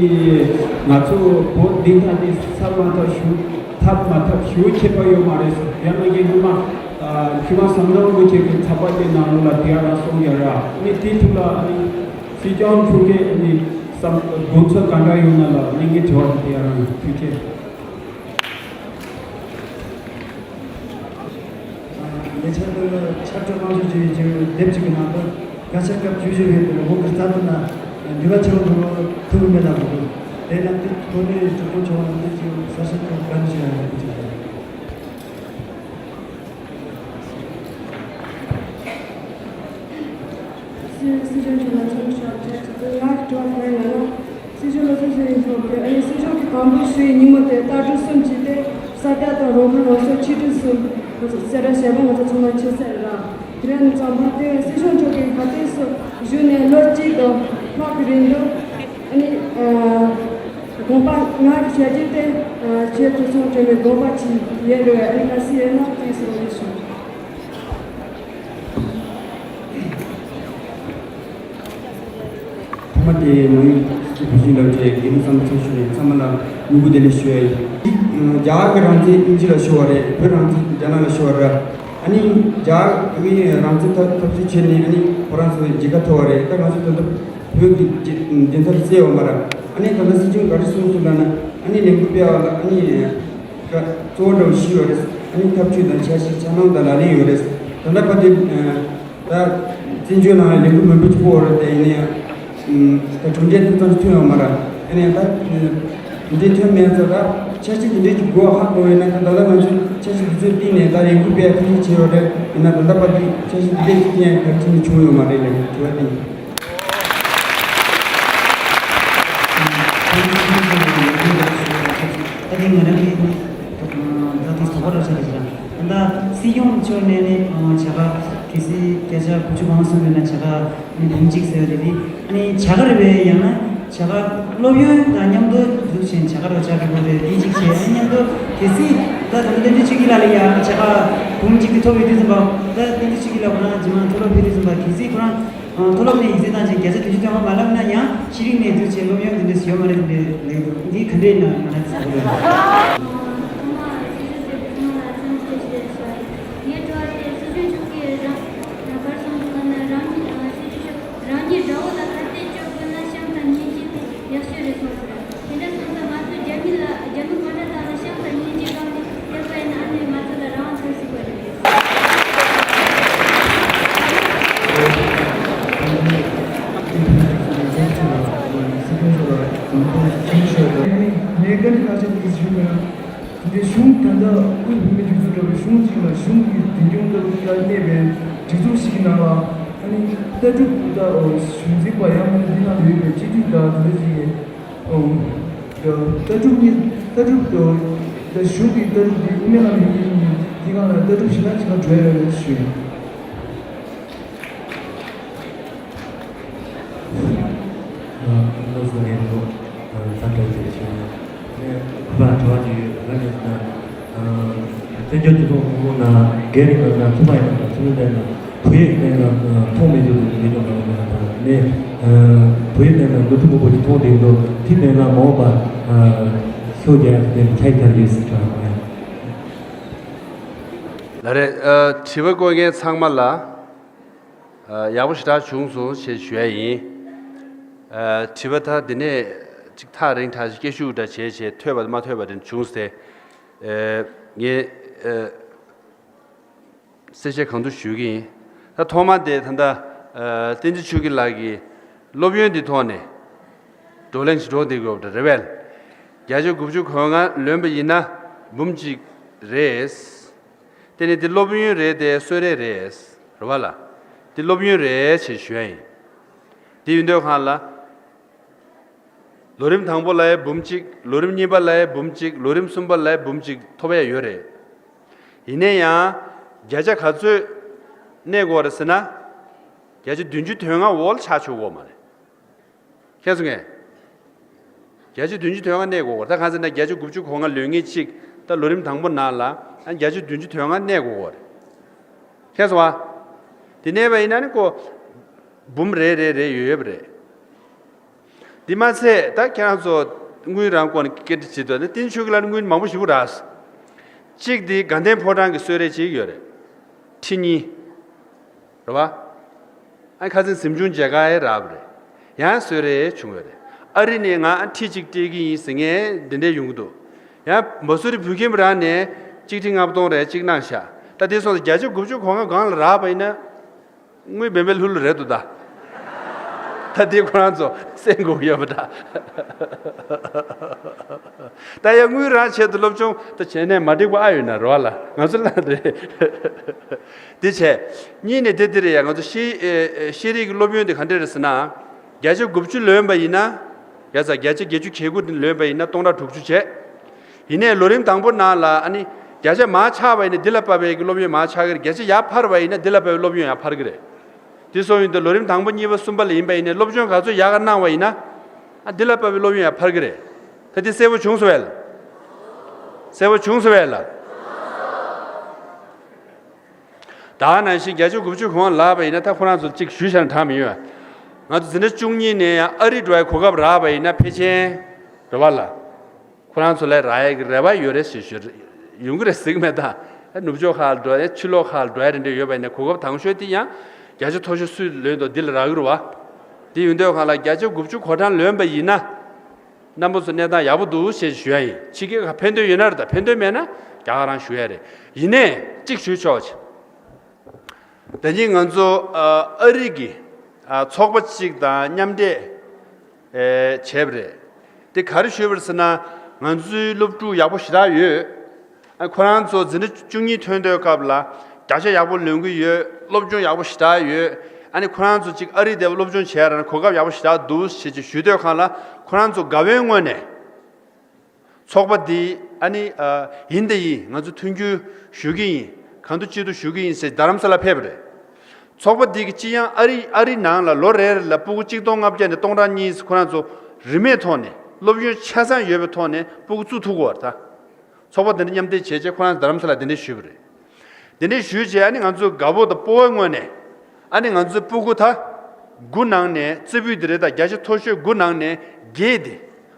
ང་ཚོ་བོད་བདེན་མཐའ་དེ་ཟ་མ་ཐག་ཞུ་ཐབས་མ་ཐབས་ཞུ་ཁྱད་པར་ཡོད་མ་རེད་ཟེར། ཡང་ན་ངས་སྔོན་མ་ཨ་མཁས་དབང་ཟམ་གདོང་རིན་པོ་ཆེ་གི་ཚགས་པར་དེ་ནང་ལོགས་ལ་དེ་ག་རང་གསུངས་ཡོད་ར། ཨ་ནི་དེའི་ཐོག་ལ་ཨ་ནི་སྲིད་སྐྱོང་མཆོག་གིས་ཨ་ནི་བསམ་དགོངས་ཚུལ་ག་འདྲ་ཡོད་ན་ལ་ཨ་ནི་ངའི་དྲི་བ་དེ་དེ་ག་རང་ཡིན། ཐུགས་རྗེ་ཆེ། ལས་འཆར་དུ་ཆར་ཆུ་དམངས་གཙོ་བཅོས་བསྒྱུར་དེབ་གཅིག་གི་ནང་དུ་བཀའ་ཤག་སྐབས་བཅུ་བཞི་པའི་དུ་འོག་གི་རྩ་དོན་ལ་འགྱུར་བ་ཆེན་པོ་འགྲོ་ཐུབ་མེད་ལ་གོ་དགོས། དེ་ལ་དེ་ཐོག་ནས་གྲོས་ཚོགས་ཆེན་མོ་ལ་དེ་གཅིག་གསལ་བཤད་ཐོག་བཀའ་འདྲི་ཞུ་ཡ་ཡོད་པ་ཅིག་རེད། སྲིད་སྲིད་སྐྱོང་མཆོག་ལ་ཚོགས་ཞབས་ཕྱི་ཚོགས་ང་གི་དྲི་བ་ག་རེ་ལབ་ན། སྲིད་སྐྱོང་ལ་ཚོགས་ཞུ་ཡིན་ཚོགས་དེ་ཨ་ནི་སྲིད་སྐྱོང་གི་དང་པོ་ཞུ་ཡི་ཉིན་མོ་དེ་ལྟ་གྲུབ་གསུམ་གྱིས་ཏེ་ས་སྐྱ་དང་རོང་ཁུལ་རང་སོ་ཆིག་ཁྲི་གསུམ་ང་ཚོ་གསལ་བསྒྲགས་བྱས་པ་ང་ཚོ་ཚང་མ་མཁྱེན་གསལ་རེད། དེ་རིང་ནས་བརྩམས་པ་དེ་སྲིད་སྐྱོང་མཆོག་གིས་ག་དུས་སུ་གཞུག་ནས་ལོ་གཅིག་དང་ལྷག་གི་རིང་དུ་ཨ་ནི་དགོངས་པ་ང་གི་བྱས་རྗེས་དེ་ཆེས་ཐུགས་ཚོམ་དྲན་པའི་དགོངས་པ་ཅིག་ཡོད་རེད། ཨ་ནི་གལ་སྲིད་ཡོད་ན་དུས་སུ་རོགས་ཞུ། ཐོག་མ་དེ་མ་ཡུལ་སྲིད་བུ་ཤིང་ལབ་ཀྱི་དགེ་ལུགས་བསམ་ཚོགས་ཞུ་ནས་ཚང་མ་ལ་སྨོན་གུས་བདེ་ལེགས་ཞུ་ཡ་ཡིན། རྒྱ་གར་གྱི་རང་བཙན་དབྱིན་ཇི་ལ་ཤོར་བ་རེད། བོད་རང་བཙན་རྒྱ་ནག་ལ་ཤོར་བ་རེད། ཨ་ནི་རྒྱ་གི་རང་བཙན་འཐབ་འཐབ་རྩོད་བྱས་ནས་ཨ་ནི་ཁོ་རང་ཚོ་མཇལ་ཁ་ཐོབ་པ་རེད། ད་ང་ཚོ་ད་ལྟ་བོད་ཀྱི་བདེན་མཐའ་གསལ་ཡོད་མ་རེད། ཨ་ནི་ད་ལྟ་སྲིད་སྐྱོང་ག་རེ་གསུངས་སོང་ལབ་ན། ཨ་ནི་ལས་འགུལ་སྤེལ་བ་ལ་ཨ་ནི། གཙོ་བོ་འདྲ་བོ་བཞི་ཡོད་རེད། ཨ་ནི་ཐབས་ཇུས་དང་འཆར་གཞི་འཆར་སྣང་དང་ལག་ལེན་ཡོད་རེད། ད་ལྟ་བར་དུ་ད་བཙན་བྱོལ་ནང་ལ་ལས་འགུལ་མང་པོ་ཅིག་སྤོ་བ་རེད། དེ་ཡིན་ན་ཡང་ད་གྲུབ་འབྲས་ཐོན་ཙམ་ཞིག་ཐོན་ཡོད་མ་རེད། ཨ་ནི་ད་དེ་འདྲའི་ཐོན་མེད་ཙང་ད་འཆར་གཞི་དེ་འདྲའི་ཅིག་དགོས་ཧ་གོ་ཡོད་ན། ད་ད་ལྟ་ང་ཚོས་འཆར་གཞི་དེ་ཚོའི་སྟེང་ནས་ད་ལས་འགུལ་སྤེལ་ཡ་ཐུགས་རྗེ་ཆེ་ཡོད་རེད། ཡིན་ན་ད་ལྟ་བར་དུ་འཆར་གཞི་དེ་འདྲའི་ཅིག་བཏིང་ཡ་ག་རེ་བྱས་ནས་བྱུང་ཡོད་མ་རེད་ལབ་དྲི་བ་དེ་ཡིན། ད་གིན་ང་རང་གིས་ད་དུང་དོགས་པ་རག་ས་རེད་ཟེར། ད་སྲིད་སྐྱོང་མཆོག་ནས་ནི་བྱ་དགའ་གལ་སྲིད་བརྒྱ་ཆ་དགུ་བཅུ་གོ་ལྔ་གསུངས་ཡོད་ན་བྱ་དགའ་ནི་འབུམ་གཅིག་ཟེར་བ་དེ་དེ་ཨ་ནི་བྱ་དགའ་རེད་པས། ཡང་ན་བྱ་དགའ་སློབ་ཡོན་དང་མཉམ་དུ་འཛུགས་བྱས་བྱ་དགའ་རོགས་བཅར་དགོས་རེད། དེ་གཅིག་བྱས། ཨ་ནི་མཉམ་དུ་གལ་སྲིད་ད་ད་ལྟ་བསྟན་འཛིན་ཆོས་སྐྱིད་ལགས་ལ་ཡང་བྱ་དགའ་འབུམ་གཅིག་དེ་ཐོབ་ཡོད་དུས་ཙམ་པ། ད་བསྟན་འཛིན་ཆོས་སྐྱིད་ལགས་ཁོ་རང་རྗེས་མ་མཐོ་སློབ་ཕེབས་དུས་ཙམ་པ་གལ་སྲིད་ཁོ་རང་མཐོ་སློབ་ནས་ཡིག་ཚད་བཏང་བྱས་བརྒྱ་ཆ་བདུན་ཅུ་དོན་ལྔ་མ་ལབ་ན་ཡང་ཤེས་རིག་ནས་འཛུགས་བྱས་སློབ་ཡོན་དེ་འདྲས་ཡོད་མ་རེད། དེ་འདྲས་ལས་འདུག་འདི་ག་འདྲས་ཡིན་ན་ང་རང་ཚོ་ཚོགས་པ་ལ་ཐོག་མར་སྲིད་སྤྱི་ཟུར་པ་ཚང་མ་ལ་འཚམས་འདྲི་ཞུ་ཞུ་ཡིན། ངའི་དྲི་བ་དེ་སྲིད་སྐྱོང་མཆོག་གིས་རང་གར་སོང་དུས་ན་རང་ཉིད་སྲིད་སྐྱོང་མཆོག་རང་ཉིད་དགྲ་བོ་ལ་ཁ་གཏད་གཅོག་དགོས་ན་གཤམ་དང་སྙིང་རྗེ་དེ་ཡག་ཤོས་རེད་གསུངས་སོང་། དེ་འདྲ་སོང་ཙང་ང་ཚོ་རྒྱ་མི་ལ་རྒྱ་མི་ག་འདྲ་དག་ལ་གཤམ་དང་སྙིང་རྗེ་སྒང་ནས་ཐེག་པ་ཡིན་ན་ཨ་ནི་ང་ཚོ་ལ་རང་དབང་ཐོབ་སྲིད་པ་རེད། ངས་བཀའ་འདྲི་ཁག་ཅིག་ཞུ་ཡོད། འདི་གཞུང་ད་ལྟ་དབུས་བོད་མིའི་སྒྲིག་འཛུགས་འདྲ་བའི་གཞུང་གཅིག་ལ་གཞུང་གི་མདུན་སྐྱོང་ལྟ་བུ་ལ་གནས་པའི་སྒྲིག་འཛུགས་ཤིག་གི་ནང་ལ་ཨ་ནི་ལྟ་གྲུབ་ད་གཞུང་འཛིན་པ་ཡང་མིན་ན་འདི་ནང་དུ་ཡོད་པའི་སྤྱི་འཐུས་དང་དེ་འདྲ་ཞིག་གི་ལྟ་གྲུབ་གཉིས་ལྟ་གྲུབ་ད་གཞུང་གི་ལྟ་གྲུབ་འདི་དབུ་མའི་ལམ་ཡིན་མིན་གཉིས་འདི་སྒང་ལ་ལྟ་གྲུབ་གཞན་དག་ཅིག་ལ་འགྲོ་ཡ་ཡོད་རེད་ཞུ། བློ་གཟུ་ངན་པོ་ད་འདྲ་ཞིག་བྱས་ནས་ཁོ་པ་དྲི་བ་ཅིག་ཡོད། ང་ནས་ན་བཙན་བྱོལ་སྤྱི་ཚོགས་མང་པོ་ན་སྒེར་རིང་ལ་ན་ཚོགས་པ་ཡིན་ན་ཚོགས་མི་ལྡན་ན་བོད་ཡིག་ལྡན་ན་མཐོང་མི་འདུག་ལས་ཀྱང་མ་ཡིན་ན་ད་ནས་བོད་ཡིག་ལྡན་ན་ནོར་འཁྲུལ་མང་པོ་ཞིག་མཐོང་བསྡད་འདུག་དེ་ལྡན་ན་མ་འོངས་པ་ཤོག་རྒྱག་དེ་ཁྱད་ཁྱད་ཡོད་སྲིད་དྲ་བ་ཡིན། ལ་རེད། དྲི་བ་བཀོད་མཁན་ཚང་མ་ལ། ཡག་པོ་ཞེ་དྲག་བྱུང་སོང་ཞེས་ཞུ་ཡ་ཡིན། དྲི་བ་ད་འདི་ནས་ཅིག་ཐག་རིང་ཐག་ཅིག་སྐད་ཤུགས་འདྲ་བྱས་བྱས་ཐོས་པ་མ་ཐོས་པ་དེ་བྱུང་སྟེ། ངས་གསལ་བཤད་གང་ཐུབ་ཞུ་གི་ཡིན། ད་ཐོག་མ་དེ་ད་ལྟ་བསྟན་འཛིན་ཆོས་སྐྱིད་ལགས་ཀྱིས་སློབ་ཡོན་འདི་ཐོག་ནས་བགྲོ་གླེང་ཞིག་འགྲོ་བསྡད་དགོས་པ་རེད་པས། བརྒྱ་ཆ་དགུ་བཅུ་གོ་ལྔ་ལོན་པ་ཡིན་ན་འབུམ་གཅིག་རེད། དེ་ནི་འདི་སློབ་ཡོན་རེད་དེ་གསོལ་རས་རེད། རེད་བ་ལ། འདི་སློབ་ཡོན་རེད་ཅེས་ཞུ་ཡ་ཡིན། འདི་ཡོད་འདོད་ཁང་ལ། ལོ་རིམ་དང་པོ་ལ་ཡང་འབུམ་གཅིག་ལོ་རིམ་གཉིས་པ་ལ་ཡང་འབུམ་གཅིག་ལོ་རིམ་གསུམ་པ་ལ་ཡང་འབུམ་གཅིག་ཐོབ་ཡ་ཡོད་རེད། ཡིན་ན་ཡང་། བརྒྱ་ཆ་ག་ཚོད་གནས་དགོས་རེད་ཟེར་ན། བརྒྱ་ཆ་བདུན་ཅུ་དོན་ལྔ་འོག་ལ་ཆགས་ཆོག་གོ་མ་རེད། ཁྱེད་ཚོ་ངས། བརྒྱ་ཆ་བདུན་ཅུ་དོན་ལྔ་གནས་དགོས་གོ། ད་གང་ཟེར་ན་བརྒྱ་ཆ་དགུ་བཅུ་གོ་ལྔ་ལོན་མཁན་གཅིག་ད་ལོ་རིམ་དང་པོ་ནང་ལ་ཨ་བརྒྱ་ཆ་བདུན་ཅུ་དོན་ལྔ་གནས་དགོས་གོ་རེད། ཁྱེད་ཚོ་བ། དེ་གནས་པ་ཡིན་ན་ནི་ཀོ། འབུམ་རེ་རེ་རེ་ཡོད་ཡོད་པ་རེད། འདི་མ་ཚད་ད་ཁྱེད་རང་ཚོ་དངུལ་རང་སྐོར་ནས་སྐད་འདྲི་བྱེད་དུས་ནི་བསྟན་ཆོས་ཀྱི་ལ་ནི་དངུལ་མང་པོ་ཞིག་རག་གཅིག་འདི་དགའ་ལྡན་ཕོ་བྲང་གི་གསོལ་རས་གཅིག་ཡོད་རེད། ཁྲི་གཉིས། རེད་བ། ཨ་ཁ་སང་གཟིམ་ཆུང་མཇལ་ཁ་ཡང་རག་པ་རེད། ཡང་གསོལ་རས་བྱུང་ཡོད་རེད། ཨ་རི་ནས་ང་ཨ་ཁྲི་གཅིག་སྤྲད་ཀྱི་ཡིན་ཟེར་མཁན་འདི་འདྲས་ཡོང་གི་འདུག་ཡང་མ་སུ་རི་བོད་ཁྱིམ་རང་ནས་གཅིག་ཁྲི་ལྔ་སྟོང་རེ་གཅིག་གནང་ཤག་ད་དེ་སོང་ཙང་བརྒྱ་ཆ་དགུ་བཅུ་གོ་ལྔ་སྒང་ལ་རག་པ་ཡིན་ན། དངུལ་བེམ་པོའི་ལྷུ་ལྷུ་རེད་འདུག་ད། ད་དེ་ཁོ་རང་ཚོ་གསན་དགོས་ཀྱི་ཡོད་པ་འདྲ། ད་ཡང་དངུལ་རང་ཆེད་དུ་སློབ་སྦྱོང་ད་བྱས་ནས་མ་འགྲིག་པ་ཨ་ཡོད་ན་རོ་ལ་ང་ཚོ་ལ་རེད། དེ་བྱས། གཉིས་ནས་དེ་དེ་རེད་ཡ། ང་ཚོ་ཤེས་ཨེ་ཨེ་ཤེས་རིག་གི་སློབ་ཡོན་དེ་ག་འདྲ་རེད་ཟེར་ན། བརྒྱ་ཆ་དགུ་བཅུ་ལོན་པ་ཡིན་ན། ཡ་ཚ་བརྒྱ་ཆ་བརྒྱད་ཅུ་གྱ་དགུ་དེ་ལོན་པ་ཡིན་ན་སྟོང་ཕྲག་དྲུག་ཅུ་བྱས། ཡིན་ནའི་ལོ་རིམ་དང་པོ་ནང་ལ་ཨ་ནི་བརྒྱ་ཆ་མར་ཆག་པ་ཡིན་ན་འདི་ལ་བབས་པའི་གི་སློབ་ཡོན་མར་ཆག་གི་རེད། བརྒྱ་ཆ་ཡར་འཕར་བ་ཡིན་ན་འདི་ལ་བབས་པའི་སློབ་ཡོན་ཡར་འཕར་གི་རེད། དེ་སོང་ཡིན་དུས་ལོ་རིམ་དང་པོ་གཉིས་པ་གསུམ་པ་ལ་ཡིན་པ་ཡིན་ནའི་སློབ་སྦྱོང་ག་ཚོད་ཡག་ག་གནང་བ་ཡིན་ན། ཨ་འདི་ལ་བབས་པའི་སློབ་ཡོན་ཡར་འཕར་གི་རེད། ད་འདི་གསལ་པོ་བྱུང་སོང་བས་ལ། གསལ་པོ་བྱུང་སོང་བས་ལ། ད་ནང་བཞིན་བརྒྱ་ཆ་དགུ་བཅུ་གོ་ལྔ་ལབ་པ་ཡིན་ན་ད་ཁོ་རང་ཚོ་གཅིག་ཞུས་བཞག་ན་དྲག་མི་ཡོང་། ང་ཚོ་འཛིན་གྲྭ་བཅུ་གཉིས་ནས་ཡང་ཨ་རི་འགྲོ་བའི་གོ་སྐབས་རག་པ་ཡིན་ན་ཕལ་ཆེར་རེད་བ་ལ། ཁོ་རང་ཚོ་ལ་རག་ཡ་གི་རེ་བ་ཡོད་རེད་ཞེས་ཞུ། ཡོང་གི་རེད་ཟེར་གི་མེད་ད། ནུབ་ཕྱོགས་ཁག་ལ་འགྲོ་ཡ་ཕྱི་ལོགས་ཁག་ལ་འགྲོ་ཡ་རེ་འདྲ་ཡོད་པ་ཡིན་ན་གོ་སྐབས་དང་ཤོས་དེ་ཡང་བརྒྱ་ཆ་མཐོ་ཤོས་སུས་ལོན་འདུག་འདི་ལ་རག་གི་རེད་བ། འདི་ཡོང་དུས་སྒང་ལ་བརྒྱ་ཆ་དགུ་བཅུ་གོ་གྲངས་ལོན་པ་ཡིན་ན། རྣམ་པ་ཚོ་གནས་སྟངས་ཡག་པོ་འདུག་ཞེས་ཞུ་ཡ་ཡིན། ཕྱི་རྒྱལ་ཁག་ཕན་ཐོགས་ཡོད་ན་རེད་ད། ཕན་ཐོགས་མེད་ན་རྒྱ་གར་རང་ཞུ་ཡ་རེད། ཡིན་ནའི་གཅིག་ཞུ་ཆོག་ཅིག་ད་ནི་ང་ཚོ་ཨ་རི་གི་ཨ་ཚོགས་པ་གཅིག་དང་མཉམ་འབྲེལ་ཨེ་བྱས་པ་རེད། དེ་ག་རེ་ཞུས་པ་རེད་ཟེར་ན། ང་ཚོའི་སློབ་ཕྲུག་ཡག་པོ་ཞེ་དྲག་ཡོད། ཨ་ཁོ་རང་ཚོ་འཛིན་གྲྭ་བཅུ་གཉིས་ཐོན་དུས་སྐབས་ལ་བརྒྱ་ཆ་ཡག་པོ་ལོན་གྱི་ཡོད། སློབ་སྦྱོང་ཡག་པོ་ཞེ་དྲག་ཡོད། ཨ་ནི་ཁོ་རང་ཚོ་གཅིག་ཨ་རི་དེ་སློབ་སྦྱོང་བྱས་ར་ན་གོ་སྐབས་ཡག་པོ་ཞེ་དྲག་འདུག་ཞེས་ཅིག་ཞུས་དུས་སྒང་ལ་ཁོ་རང་ཚོ་དགའ་བོའི་ངོས་ནས། ཚོགས་པ་འདི་ ཨ་ནི་ཨ་ཡིན་དེ་ཡིན། ང་ཚོ་མཐུན་འགྱུར་ཞུ་གི་ཡིན། གང་ཐུབ་ཅི་ཐུབ་ཞུ་གི་ཡིན་ཟེར་རྡ་རམ་ས་ལ་ཕེབས་པ་རེད། ཚོགས་པ་འདི་གི་སྤྱི་ཡང་ཨ་རི་ཨ་རི་ནང་ལ་ལོ་རེ་རེ་ལ་སྤུ་གུ་གཅིག་སྟོང་ལྔ་བརྒྱ་ནས་སྟོང་ཕྲག་གཉིས་ཁོ་རང་ཚོ་རིན་མེད་ཐོག་ནས་སློབ་ཡོན་ཆ་ཚང་ཡོད་པའི་ཐོག་ནས་སྤུ་གུ་བཙུགས་ཐུབ་ཀྱི་ཡོད་རེད་ད། ཚོགས་པ་འདི་འདྲ་མཉམ་འདེགས་བྱས་རྗེས་ཁོ་རང་ཚོ་རྡ་རམ་ས་ལ་འདི་འདྲ་ཞུས་པ་རེད། འདི་འདྲ་ཞུས་རྗེས་ཨ་ནི་ང་ཚོ་དགའ་པོ་དང་སྤོབས་པའི་ངོས་ནས་ཨ་ནི་ང་ཚོའི་སྤུ་གུ་ད་དགུ་ནང་ནས་རྩེ་ཕུད་འདི་རེད་ད། བརྒྱ་ཆ་མཐོ་ཤོས་དགུ་ནང་ནས་བརྒྱད་འདི་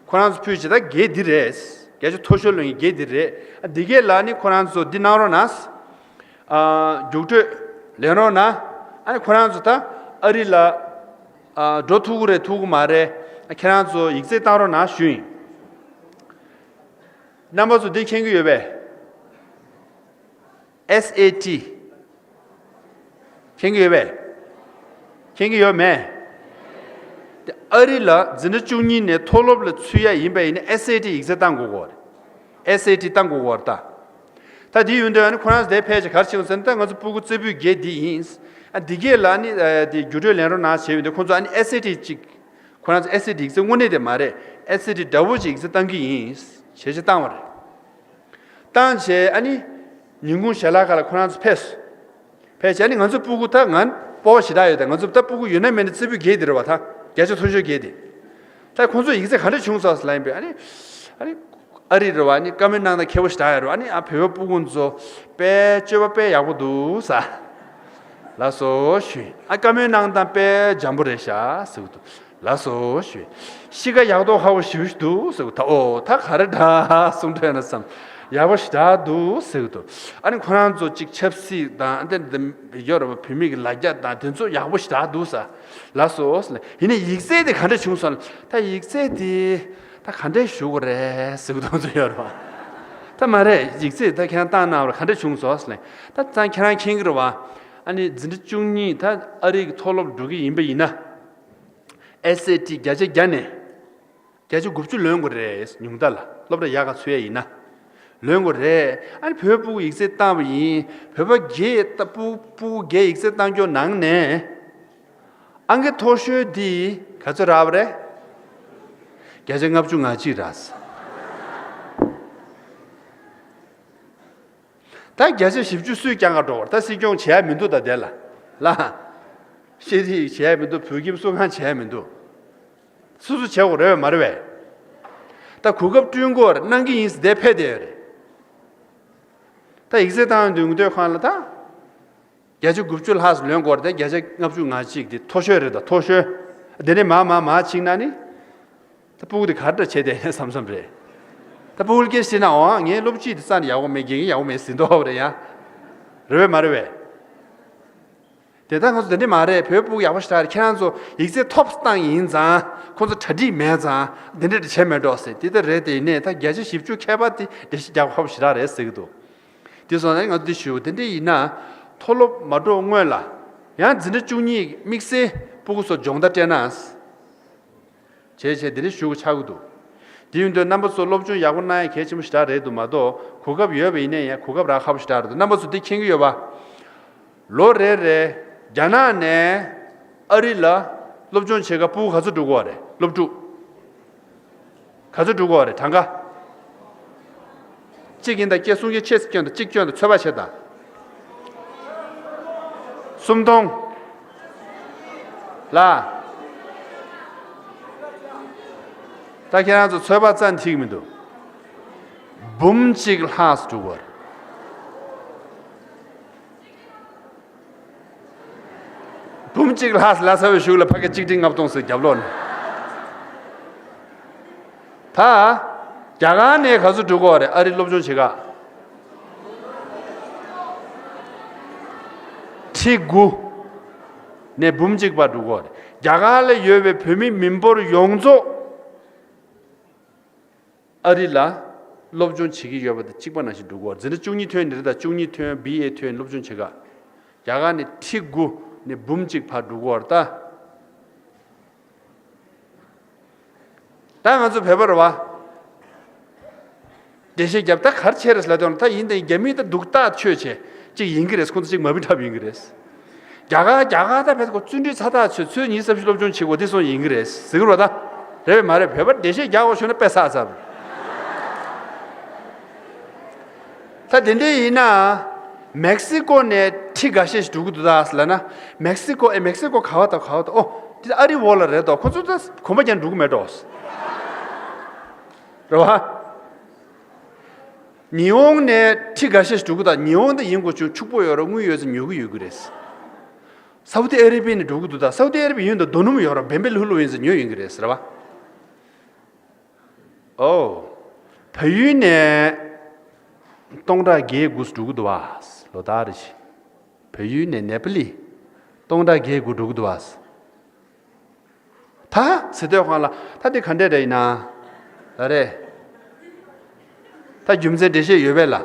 ཁོ་རང་ཚོ་ཕུད་བྱས་ད་བརྒྱད་འདི་རེད། བརྒྱ་ཆ་མཐོ་ཤོས་ལོན་བརྒྱད་འདི་རེད། འདི་གས་ལ་ནི་ཁོ་རང་ཚོ་འདི་གནང་རོགས་གནང་། ཨ་རྒྱུགས་སྤྲོད་ལེན་རོགས་གནང་། ཨ་ནི་ཁོ་རང་ཚོ་ད་ཨ་རི་ལ་ཨ་འགྲོ་ཐུབ་ཀྱི་རེད་ཐུབ་ཀྱི་མ་རེད། ཁྱེད་རང་ཚོ་ཡིག་ཚད་བཏང་རོགས་གནང་ཞུ་ཡིན། རྣམ་པ་ཚོ་འདི་མཁྱེན་གྱི་ཡོད་པས། ཨེས་ཨེ་ཊི། མཁྱེན་གྱི་ཡོད་པས། མཁྱེན་གྱི་ཡོད་མེད། དེ་ཨ་རི་ལ་འཛིན་གྲྭ་བཅུ་གཉིས་ནས་མཐོ་སློབ་ལ་ཚུད་ཡ་ཡིན་པ་ཡིན་ན་ཨེས་ཨེ་ཊི་ཡིག་ཚད་བཏང་དགོས་ཀྱི་ཡོད་རེད། ཨེས་ཨེ་ཊི་བཏང་དགོས་ཀྱི་ཡོད་རེད་ད། ད་དེ་ཡོད་དུས་ཨ་ནི་ཁོ་རང་ཚོ་དེ་ཕལ་ཆེར་ག་རེ་བྱེད་ཡོང་ཟེར་ན། ད་ང་ཚོ་སྤུ་གུ་རྩེ་ཕུད་བརྒྱད་འདི་ཡིན། ཨ་འདི་གས་ལ་ནི་ཨ་དེ་རྒྱུགས་སྤྲོད་ལེན་རོགས་གནང་བྱས་ཡོད་དུས་ཁོང་ཚོ་ཨ་ནི་ཨེས་ཨེ་ཊི་གཅིག་ཁོ་རང་ཚོ་ཨེས་ཨེ་ཊི་ཡིག་ཚད་དངོས་གནས་དེ་མ་རེད། ཨེས་ཨེ་ཊི་འདྲ་བོ་ཅིག་ཡིག་ཚད་བཏང་གི་ཡིན། བྱས་རྗེས་བཏང་བ་རེད། བཏང་བྱས་ཨ་ནི་ཉིན་གུང་ཞལ་ལག་ཁ་ལ་ཁོ་རང་ཚོ་ཕེབས་སོང་། ཕལ་ཆེར་ནི་ང་ཚོ་སྤུ་གུ་ད་ང་སྤོབས་པ་ཞེ་དྲག་ཡོད་དེ། ང་ཚོ་ད་སྤུ་གུ་ཡོད་ན་མེད་ན་རྩེ་ཕུད་བརྒྱད་དེ་རེད་བ། ད་བརྒྱ་ཆ་མཐོ་ཤོས་བརྒྱད་དེ། ད་ཁོང་ཚོ་ཡིག་ཚད་ག་འདྲ་བྱུང་སོང་ཟེར་ལབ་ཡིན་པས། ཨ་ནི་ཨ་ནི་ཨ་རི་རེད་བ། ཨ་ནི་བཀའ་མོལ་གནང་སྟངས་མཁས་པོ་ཞེ་དྲག་ཡོད་རེད་བ། ཨ་ནི་ཨ་བོད་པ་སྤུ་གུ་ཚོ་དཔེ་སྤྱོད་པ་དཔེ་ཡག་པོ་འདུག་ཟེར། ལགས་སོ་ཞུས། ཨ་བཀའ་མོལ་གནང་སྟངས་དཔེ་འཇམ་པོ་རེད་ཤག་ཟེར་གི་འདུག་ལགས་སོ་ཞུས། གཤིས་ཀ་ཡག་ཐོག་ཁ་པོ་ཞེ་པོ་ཞིག་འདུག་ཟེར་གི་འདུག་ད་ཨོ་ད་ག་རེ་འདྲ་གསུང་འདོད་ན་བསམ། ཡག་པོ་ཞེ་དྲག་འདུག་ཟེར་གི་འདུག་ཨ་ནི་ཁོ་རང་ཚོ་གཅིག་ཆབ་སྲིད་དང་དེ་འདྲ་ཡོད་རེད་བ། བུད་མེད་ཀྱི་ལ་རྒྱ་དང་དེ་ཚོ་ཡག་པོ་ཞེ་དྲག་འདུག་ཟེར། ལགས་སོ་ཟེར་ལབ། ཡིན་ནའི་ཡིག་ཚད་དེ་ག་འདྲ་བྱུང་སོང་ལབ། ད་ཡིག་ཚད་དེ་ད་ག་འདྲ་ཞུ་དགོས་རེད་ཟེར་གི་འདུག་ཚོ་ཡོད་རེད་བ། ད་མ་རེད། ཡིག་ཚད་ད་ཁྱེད་རང་བཏང་གནང་བ་ག་འདྲ་བྱུང་སོང་ཟེར་ལབ། ད་ད་ཁྱེད་རང་མཁྱེན་གྱི་རེད་བ། ཨ་ནི་འཛིན་གྲྭ་བཅུ་གཉིས་ད་ཨ་རི་གི་མཐོ་སློབ་འགྲོ་གི་ཡིན་པ་ཡིན་ན། ཨེས་ཨེ་ཊི་བརྒྱ་ཆ་བརྒྱ་ནས་བརྒྱ་ཆ་དགུ་བཅུ་ལོན་དགོས་རེད། ཉུང་མཐའ་ལ་སློབ་གྲྭ་ཡག་ག་ཚུད་ཡ་ཡིན་ན་ལོན་དགོས་རེད། ཨ་ནི་བོད་སྤུ་གུ་ཡིག་ཚད་བཏང་བ་ཡིན། བོད་པ་བརྒྱད་ད་སྤུ་སྤུ་གུ་བརྒྱད་ཡིག་ཚད་བཏང་རྒྱུ་ནང་ནས་ཨང་ཀི་མཐོ་ཤོས་འདི་ག་ཚོད་རག་པ་རེད། བརྒྱ་ཆ་ལྔ་བཅུ་ང་གཅིག་རག་སོང་། ད་བརྒྱ་ཆ་བཞི་བཅུ་སུས་རྐྱང་ག་འགྲོ་བར། ད་སྲིད་སྐྱོང་བྱེད་ཡ་མི་འདུག་ད་དེ་ལ་ལ། ཤེས་རིག་བྱེད་ཡ་མི་འདུག་བོད་ཁྱིམ་སྲུང་ཁང་བྱེད་ཡ་མི་འདུག་སོ་སོ་བྱེད་དགོས་རེད་བས་མ་རེད་བས། ད་གོ་སྐབས་བསྐྲུན་དགོས་རེད། གནང་གི་ཡིན་ཟེར་དེ་ཕེབས་བསྡད་ཡོད་རེད། ད་ཡིག་ཚད་བཏང་འདུག་འདོད་ཁང་ལ་ད་བརྒྱ་ཆ་དགུ་བཅུ་ལྷག་ཙམ་ལོན་དགོས་རེད། ད་བརྒྱ་ཆ་ལྔ་བཅུ་ང་གཅིག་དེ་མཐོ་ཤོས་རེད། ད་མཐོ་ཤོས་དེ་ནས་མར་མར་མར་ཕྱིན་ན་ནི། ད་སྤུ་གུ་དེ་ག་འདྲ་བྱས་བསྡད་ཡིན་བསམ་བསམ་རེད། ད་སྤུ་གུ་སྐད་ཆ་ན་འོ་ངའི་སློབ་སྤྱི་དེ་རྩ་ནས་ཡག་པོ་མེད། དགེ་རྒན་ཡག་པོ་མེད་ཟེར་མདོག་རེད་ཡ། རེད་བས་མ་རེད་བས། དེ་ད་ང་ཚོ་དེ་འདྲ་མ་རེད། བོད་སྤུ་གུ་ཡག་པོ་ཞེ་དྲག་རེད། ཁྱེད་རང་ཚོ་ཡིག་ཚད་ཐོབ་བཏང་ཡིན་ཙང་ཁོང་ཚོ་གྲ་སྒྲིག་མེད་ཙང་དེ་འདྲ་དེ་བྱས་མེད་འགྲོ་ཟེར། དེ་ལྟར་རེད། དེ་ཡིན་ནའི་ད་བརྒྱ་ཆ་བཞི་བཅུ་ཁྱད་པར་དེ་འགྲེལ་བཤད་རྒྱག་ཁག་པོ་ཞེ་དྲག་རེད་ཟེར་གི་འདུག་དེ་སོང་ན་ང་ཚོ་འདི་ཞུ། དེ་འདྲ་ཡིན་ན་མཐོ་སློབ་མ་འགྲོ་སྔོན་ལ་ཡང་འཛིན་གྲྭ་བཅུ་གཉིས་དམིགས་བསལ་སྤུ་གུ་ཚོ་སྦྱོང་བརྡར་སྤྲད་ན། བྱས་བྱས་དེ་འདྲ་ཞུ་དགོས་ཆགས་ཀྱི་འདུག་དེ་ཡིན་དུས་རྣམ་པ་ཚོ་སློབ་སྦྱོང་ཡག་པོ་གནང་ཡ་གལ་ཆེན་པོ་ཞེ་དྲག་རེད་འདུག་མ་གཏོགས་གོ་སྐབས་ཡོད་པ་ཡིན་ན་ཡང་གོ་སྐབས་རག་ཁག་པོ་ཞེ་དྲག་རེད་འདུག་རྣམ་པ་ཚོ་འདི་མཁྱེན་གྱི་ཡོད་པ། ལོ་རེ་རེ་རྒྱ་ནག་ནས་ཨ་རི་ལ་སློབ་སྦྱོང་བྱེད་ག་སྤུ་གུ་ག་ཚོད་འགྲོ་གི་ཡོད་རེད། སློབ་ཕྲུག་ག་ཚོད་འགྲོ་གི་ཡོད་རེད། གྲངས་ཀ། གཅིག་ཡིན་ད། སྐད་གསུང་མཁན་ཆེ་སྐྱོན་དང་གཅིག་སྐྱོན་དང་ཚོད་དཔག་བྱེད་དང་། སུམ་སྟོང་། ལ། ད་ཁྱེད་རང་ཚོ་ཚོད་དཔག་རྩ་ནས་འགྲིག་གི་མི་འདུག་འབུམ་གཅིག་ལྷག་ཙམ་འགྲོ་གི་ཡོད་རེད། འབུམ་གཅིག་ལྷག་ལ་ས་བའི་གཞུག་ལ་ཕ་གི་གཅིག་ཁྲི་ལྔ་སྟོང་ཟེར་རྒྱབ་ལོག་ནས། ད་རྒྱ་གར་ནས་ག་ཚོད་འགྲོ་གི་ཡོད་རེད། ཨ་རི་སློབ་སྦྱོང་བྱེད་ག། ཁྲི་དགུ་ནས་འབུམ་གཅིག་བར་འགྲོ་གི་ཡོད་རེད། རྒྱ་གར་ལ་ཡོད་པའི་བོད་མི་མི་འབོར་ཡོངས་རྫོགས། ཨ་རི་ལ་སློབ་སྦྱོང་བྱེད་ཀྱི་ཡོད་པ་དང་གཅིག་པ་ནང་བཞིན་འགྲོ་གི་ཡོད་རེད། འཛིན་གྲྭ་བཅུ་གཉིས་ཐོན་ནས་རེད་ད། བཅུ་གཉིས་ཐོན་བི་ཨེ་ཐོན་སློབ་སྦྱོང་བྱེད་ག། རྒྱ་གར་ནས་ཁྲི་དགུ་ནས་འབུམ་གཅིག་བར་འགྲོ་གི་ཡོད་རེད་ད། ད་ང་ཚོ་བོད་པ་རེད་བ། འགྲེལ་བཤད་རྒྱབ་ད་ག་རེ་བྱས་རེད་ལབ་དུས་ད་ཡིན་ད་རྒྱ་མི་ད་སྡུག་ཐག་ཆོད་བྱས་གཅིག་ཡིན་གྱི་རེད། ཁོང་ཚོ་གཅིག་མ་བུ་འཁྲབ་ཡིན་གྱི་རེད། རྒྱ་གར་རྒྱ་གར་ད་བས་ཁོ་བརྩོན་འགྲུས་ཚ་ཐག་ཆོད། ཚོད་ཉིས་སབ་ཞིག་སློབ་སྦྱོང་བྱེད་དགོས་དེ་སོང་ཡིན་གྱི་རེད་ཟེར་གི་རེད་བ། ད་རེད་བས་མ་རེད། བོད་པ་འགྲེལ་བཤད་རྒྱག་དགོས་བྱུང་ན་དཔེ་བསགས་ཚར། ད་དེ་འདྲ་ཡིན་ན། མེག་སི་ཀོ་ནས་ཁྲི་འགའ་ཤས་ཤིག་འགྲོ་གི་འདུག་ད་ཟེར་ལབ་ན། མེག་སི་ཀོ་ཨེ་མེག་སི་ཀོ་ག་བ་དང་ག་བ་དང་ཨོ། དེ་ཨ་རི་འོག་ལ་རེད་དོ། ཁོ་ཚོ་ད་གོམ་པ་རྒྱག་འགྲོ་གི་མེད་འགྲོ། རེད་བ། ཉི་ཧོང་ནས་ཁྲི་འགའ་ཤས་ཤིག་འགྲོ་གི་འདུག་ཉི་ཧོང་དེ་ཡིན་དགོས་ཆུ་ཕྱུག་པོ་ཡོད་རེད། དངུལ་ཡོད་ཚེ་ཉོ་གི་ཡོད་གི་རེད། སའུ་ཏི་ཨ་རི་བི་ནས་འགྲོ་གི་འདུག་ད་སའུ་ཏི་ཨ་རི་བི་ཡོད་འདུག་རྡོ་སྣུམ་ཡོད་རེད། བེམ་པེ་ལྷུ་ལྷུ་ཡིན་ཚེ་ཉོ་ཡོང་གི་རེད་ཟེར་བ། ཨོ། བལ་ཡུལ་ནས་སྟོང་ཕྲག་བརྒྱད་དགུ་འགྲོ་གི་འདུག་བ། ལོ་ལྟར་རེ་བཞིན། བལ་ཡུལ་ནས་ནེ་པ་ལི་སྟོང་ཕྲག་བརྒྱད་དགུ་འགྲོ་གི་འདུག་བ། ད་ཟེར་དུས་སྒང་ལ་ད་འདི་ག་འདྲས་རེད་ཡིན་ན། ད་རེད། ད་རྒྱུ་མཚན་འགྲེལ་བཤད་ཡོད་པས་ལ།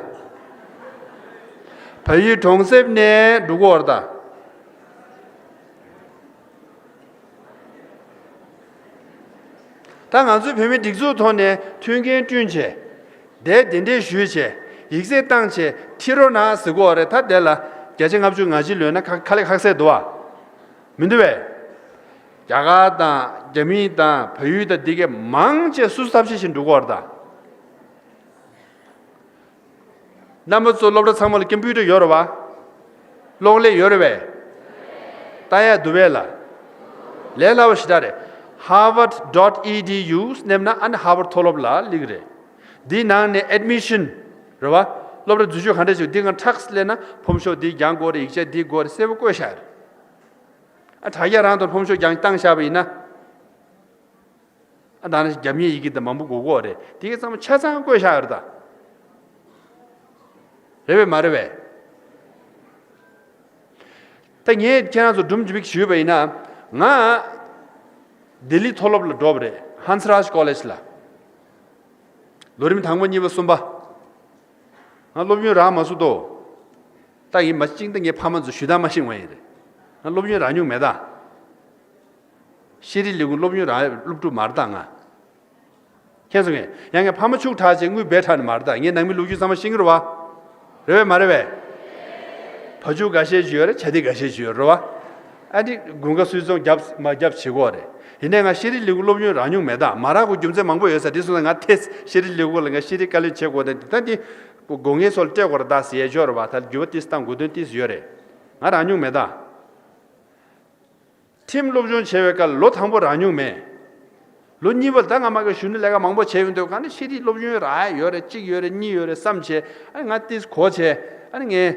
བལ་ཡུལ་གྲོང་གསེབ་ནས་འགྲོ་གི་ཡོད་རེད་ད། ད་ང་ཚོའི་བོད་མི་སྒྲིག་འཛུགས་ཐོག་ནས་མཐུན་རྐྱེན་བསྐྲུན་བྱས། དེ་དེ་འདྲས་ཞུས་བྱས། ཡིག་ཚད་བཏང་བྱས་ཁྲིད་རོགས་གནང་ཟེར་གི་ཡོད་རེད། ད་དེ་ལ་བརྒྱ་ཆ་ལྔ་བཅུ་ང་གཅིག་ལོན་ན་ཁ་ཁ་ལས་ཁག་སེ་འདུག་བ། མི་འདུག་བས། རྒྱ་གར་དང་རྒྱ་མི་དང་བལ་ཡུལ་དང་འདི་གས་མང་ཆེ་སུ་སུ་ཐབས་ཤེས་བྱེད་འགྲོ་གི་ཡོད་རེད་ད། རྣམ་པ་ཚོ་སློབ་གྲྭ་ཚང་མ་ལ་ཀམ་པུ་ཊར་ཡོད་རེད་བ། གློག་ཀླད་ཡོད་རེད་བས། ལྟ་ཡ་འདུག་བས་ལ། ལས་སླ་བོ་ཞེ་དྲག་རེད། harvard dot edu སླེབས་ན་ཨ་ནི་ཧར་ཝར་མཐོ་སློབ་ལ་སླེབས་ཀྱི་རེད། འདིའི་ནང་ནས་ཨེཌ་མི་ཤན་རེད་བ། སློབ་གྲྭ་འཛུལ་ཞུགས་ག་འདྲ་ཞིག་འདི་གང་ཊག་སི་སླེབས་ན་ཕོམ་ཤོག་འདི་རྒྱག་དགོས་རེད། ཡིག་ཆ་འདི་དགོས་རེད། གསལ་པོ་བཀོད་བཞག་རེད། ཨ་དྲ་རྒྱ་རང་དང་ཕོམ་ཤོག་རྒྱག་བཏང་བཞག་པ་ཡིན་ན། ཨ་ད་ནི་རྒྱབ་གཉེར་ཡི་གེ་དེ་མང་པོ་དགོས་ཀྱི་ཡོད་རེད། དེ་གའི་ཚང་མ་ཆ་ཚང་བཀོད་བཞག་ཡོད་རེད་ད། རེད་པས་མ་རེད་པས། ད་ངས་ཁྱེད་རང་ཚོ་སྒྲུང་ཅིག་ཞུས་པ་ཡིན་ན། ང་ལྡི་ལི་མཐོ་སློབ་ལ་འགྲོ་བ་རེད། ཧན་སི་རཱཇ་ཀོ་ལེཇ་ལ། ལོ་རིམ་དང་པོ་གཉིས་པ་གསུམ་པ། ང་སློབ་ཡོན་རག་མ་སོང་དོ། ད་ཡིན་མ་བཅིངས་ད་ངའི་ཕ་མ་ཚོ་ཞུ་དག་མ་ཤེས་པ་ཡིན་རེད། ང་སློབ་ཡོན་རག་མྱོང་མེད་ད། ཤེས་རིག་ལས་ཁུངས་སློབ་ཡོན་རག་སློབ་ཕྲུག་མ་རེད་ད་ང་། མཁྱེན་སོང་ངས། ཡང་ངའི་ཕ་མ་ཕྱུག་དྲག་ཅིག་དངུལ་སྦས་དྲག་ནི་མ་རེད་ད། ངའི་ནང་མི་ལོ་རྒྱུས་ཚང་མ་ཤེས་ཀྱི་རེད་བ། རེད་པས་མ་རེད་པས། བ་ཕྱུགས་འགའ་ཤས་ཅིག་ཡོད་རེད། བྱ་དེ་འགའ་ཤས་ཅིག་ཡོད་རེད་བ། ཨ་ནི་དགུན་ཁ་སུས་ཚོང་རྒྱབ་མ་རྒྱབ་བྱེད་དགོས་རེད། ཡིན་ནའི་ང་ཤེས་རིག་ལས་ཁུངས་སློབ་ཡོན་རག་མྱོང་མེད་ད། མ་རག་དགོས་རྒྱུ་མཚན་མང་པོ་ཡོད་ས། དེ་སོང་ཙང་ང་ཐེ་ཤེས་རིག་ལས་ཁུངས་ལ་ང་ཤེས་རིག་བཀའ་བློན་བྱེད་དགོས་ད། འདི་ད་འདི་སྒོ་ངའི་སོགས་ལ་སྤྲད་དགོས་རེད་ད་ཟེར་ཡས་ཅོག་རེད་བ། ད་འགྱུར་བ་ཏིས་བཏང་དགོས་དོན་ཏིས་ཡོད་རེད། ང་རག་མྱོང་མེད་ད། ཁྲིམས་སློབ་སྦྱོང་བྱེད་པའི་སྐབས་ལོ་དང་པོ་རག་མྱོང་མེད། ལོ་གཉིས་པ་ལ་ད་ང་མ་གི་གཞོན་ནུ་ལས་ཀ་མང་པོ་བྱས་ཡོང་དུས་ག་ནི་ཤེས་རིག་སློབ་ཡོན་རག་ཡོད་རེད། གཅིག་ཡོད་རེད། གཉིས་ཡོད་རེད་བསམ་བྱས། ཨ་ནི་ང་ཏིས་གོ་བྱས། ཨ་ནི་ངས་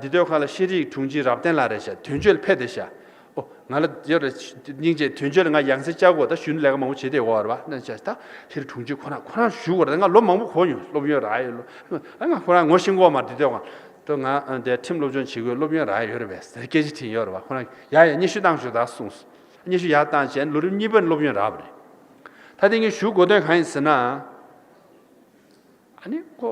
འདི་དུས་ཁ་ལ་ཤེས་རིག་དྲུང་ཆེ་རབ་བརྟན་ལགས་རེད་ཤག་དོན་གཅོད་ལ་ཕེབས་བསྡད་ཤག་ཨོ་ང་ལ་ཡོད་རེད། སྙིང་རྗེ། དོན་གཅོད་ལ་ང་ཡང་སེ་བཅར་དགོས། ད་གཞོན་ནུ་ལས་ཀ་མང་པོ་བྱས་བསྡད་ཡོད་རེད་བ། ན་ཅག་ད་ཤེས་རིག་དྲུང་ཆེ་ཁོ་རང་ཁོ་རང་ཞུ་དགོས་རེད། ད་ང་ལོ་མང་པོ་གོ་མྱོང་། སློབ་ཡོན་རག་ཡོད་ལོ། ཨ་ང་ཁོ་རང་ངོ་ཤེས་ཀྱི་ཡོད་མ་རེད། འདི་དུས་ཁ་ལ། ད་ང་འདིར་ཁྲིམས་སློབ་སྦྱོང་བྱེད་དགོས། སློབ་ཡོན་རག་ཡོད་རེད་པས་ཟེར་སྐད་ཆ་དྲིས་ཡོད་རེད་བ། ཁོ་རང་ཡ་ཡ་སྙན་ཞུ་བཏང་ཤོག་ད་གསུངས། སྙན་ཞུ་ཡར་བཏང་བྱས་ལོ་རིམ་གཉིས་པ་ནས་སློབ་ཡོན་རག་པ་རེད། ད་དེ་ངས་ཞུ་དགོས་དོན་གང་ཡིན་ཟེར་ན། ཨ་ནི་ཁོ་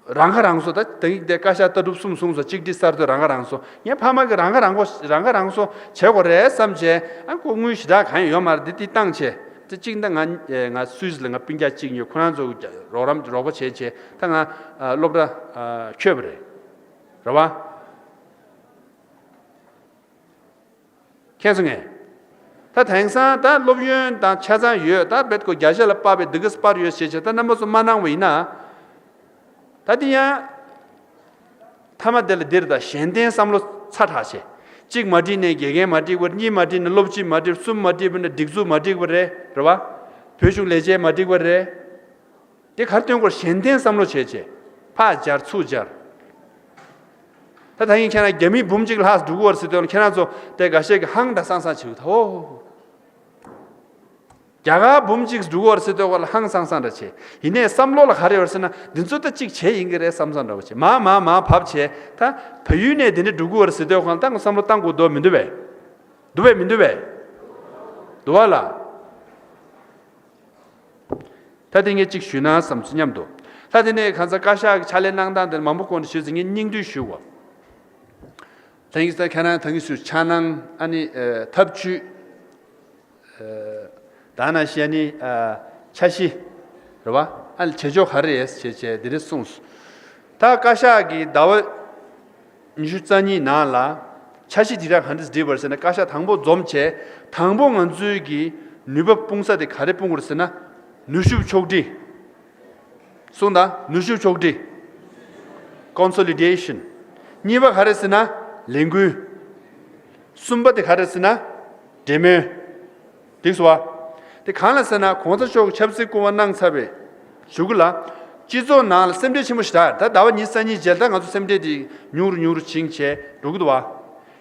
རང་ཁ་རང་གསོ། ད་དེང་དེ་བཀའ་ཤག་ལྟ་གྲུབ་གསུམ་གསུངས་སོ། གཅིག་སྒྲིལ་གསར་གཏོད་རང་ཁ་རང་གསོ། ངའི་ཕ་མ་གི་རང་ཁ་རང་གསོ་རང་ཁ་རང་གསོ་བྱེད་དགོས་རེད་བསམ་བྱས། ཨ་ཁོ་དངུལ་ཞེ་དྲག་གང་ཡང་ཡོད་མ་རེད། དེ་དེ་བཏང་བྱས། དེ་གཅིག་ད་ང་ང་སུད་སི་ལ་ང་སྤུན་ཀྱག་གཅིག་ཉོས། ཁོ་རང་ཚོ་རོགས་རམ་རོགས་པ་བྱས་བྱས་ད་ང་སློབ་གྲྭ་འཁྱོལ་བ་རེད། རེད་བ། མཁྱེན་སོང་ངས། ད་དེང་སང་ད་སློབ་ཡོན་དང་ཆ་ཚང་ཡོད། ད་བེད་ཁོ་བརྒྱ་ཆ་ལ་དཔག་པའི་འདི་ག་སྤར་ཡོད་ཞེས་བྱས་ད་རྣམ་པ་ཚོ་མ་གནང་བ་ཡིན་ན། ད་དེ་ཡང་། མཐའ་མ་དེ་ལ་འདིར་ད་གཞན་བརྟེན་བསམ་བློ་ཚ་དྲགས་བྱས། གཅིག་མ་འགྲིག་ནས་དགེ་རྒན་མ་འགྲིག་པ་རེད། གཉིས་མ་འགྲིག་ནས་སློབ་སྤྱི་མ་འགྲིག་གསུམ་མ་འགྲིག་པ་ནས་སྒྲིག་འཛུགས་མ་འགྲིག་པ་རེད། རེད་བ། བོད་གཞུང་ལས་བྱེད་མ་འགྲིག་པ་རེད། དེ་གར་སྟོན་སྐོར་གཞན་བརྟེན་བསམ་བློ་བྱས་བྱས། ཕར་སྦྱར་ཚུར་སྦྱར། ད་ད་ཡིན་ཁྱེད་རང་རྒྱ་མི་འབུམ་གཅིག་ལྷག་འགྲོ་གི་ཡོད་རེད་ཟེར་དུས་ཁྱེད་རང་ཚོ་དེ་འགའ་ཤས་ཀྱིས་ཧང་ད་སང་སང་བྱེད་ཀྱི་འདུག་རྒྱ་གར་འབུམ་གཅིག་འགྲོ་གི་ཡོད་རེད་ཟེར་དུས་ལ་ཧང་སང་སང་འདྲ་བྱས། ཡིན་ནའི་བསམ་བློ་ལ་ག་རེ་ཡོད་རེད་ཟེར་ན་འདི་ཚོ་ད་གཅིག་བྱས་ཡིན་གྱི་རེད་བསམ་བསམ་འདྲ་བོ་བྱས། མ་མ་མ་བབས་བྱས། ད་བལ་ཡུལ་ནས་དེ་འདྲ་འགྲོ་གི་ཡོད་རེད་ཟེར་དུས་ལ་ད་ང་བསམ་བློ་བཏང་དགོས་འདུག་མི་འདུག་བས། འདུག་བས་མི་འདུག་བས། འདུག་བ་ལ། ད་དེ་ངས་གཅིག་ཞུས་ན་བསམ་སོང་སྙམ་དུ། ད་དེ་ནས་གང་ཟག་བཀའ་ཤག་གི་ཕྱག་ལས་གནང་སྟངས་དེ་མང་པོ་སྐོར་ནས་ཞུས་ཚེ་ངས་སྙིང་བསྡུས་ཞུ་དགོས། ད་ངས་ད་ཁྱེད་རང་ད་ངས་ཞུ་འཆར་སྣང་ཨ་ནི་ཐབས་ཇུས། ད་ན་ཤ་ནི་འཆར་གཞི་རེད་བ། ཨ་ནི་བྱེད་ཕྱོགས་ག་རེ་རེད་ཞེས་བྱས་འདི་རེད་གསུངས། ད་བཀའ་ཤག་གིས་ཟླ་བ་ཉི་ཤུ་རྩ་གཉིས་ནང་ལ་འཆར་གཞི་དེ་དག་ག་འདྲ་སྒྲིག་པར་ཟེར་ན། བཀའ་ཤག་དང་པོ་འཛོམས་བྱས། དང་པོ་ང་ཚོའི་གི་ནུས་པ་སྤུངས་ས་དེ་ག་རེ་སྤུངས་དགོས་རེད་ཟེར་ན། ནུས་ཤུགས་ཕྱོགས་སྒྲིག་གསུངས་དང་། ནུས་ཤུགས་ཕྱོགས་སྒྲིག Consolidation། གཉིས་པ་ག་རེ་ཟེར་ན་ལས་འགུལ། གསུམ་པ་དེ་ག་རེ་ཟེར་ན་འབྲེལ་མོལ། འགྲིག་སོང་བ། དེ་གང་ལ་ཟེར་ན་གོང་ས་མཆོག་གིས་ཆབ་སྲིད་སྐུ་དབང་གནང་ཚར་བའི་གཞུག་གུ་ལ། སྤྱི་ཚོགས་ནང་ལ་སེམས་ཁྲལ་ཆེན་པོ་ཞེ་དྲག་ཡོད། ད་ཟླ་བ་ཉི་ཤུ་རྩ་གཉིས་རྗེས་ལ་ད་ང་ཚོ་སེམས་ཁྲལ་དེ་ཉུང་རུ་ཉུང་རུ་ཕྱིན་བྱས་འགྲོ་གི་འདུག་བ།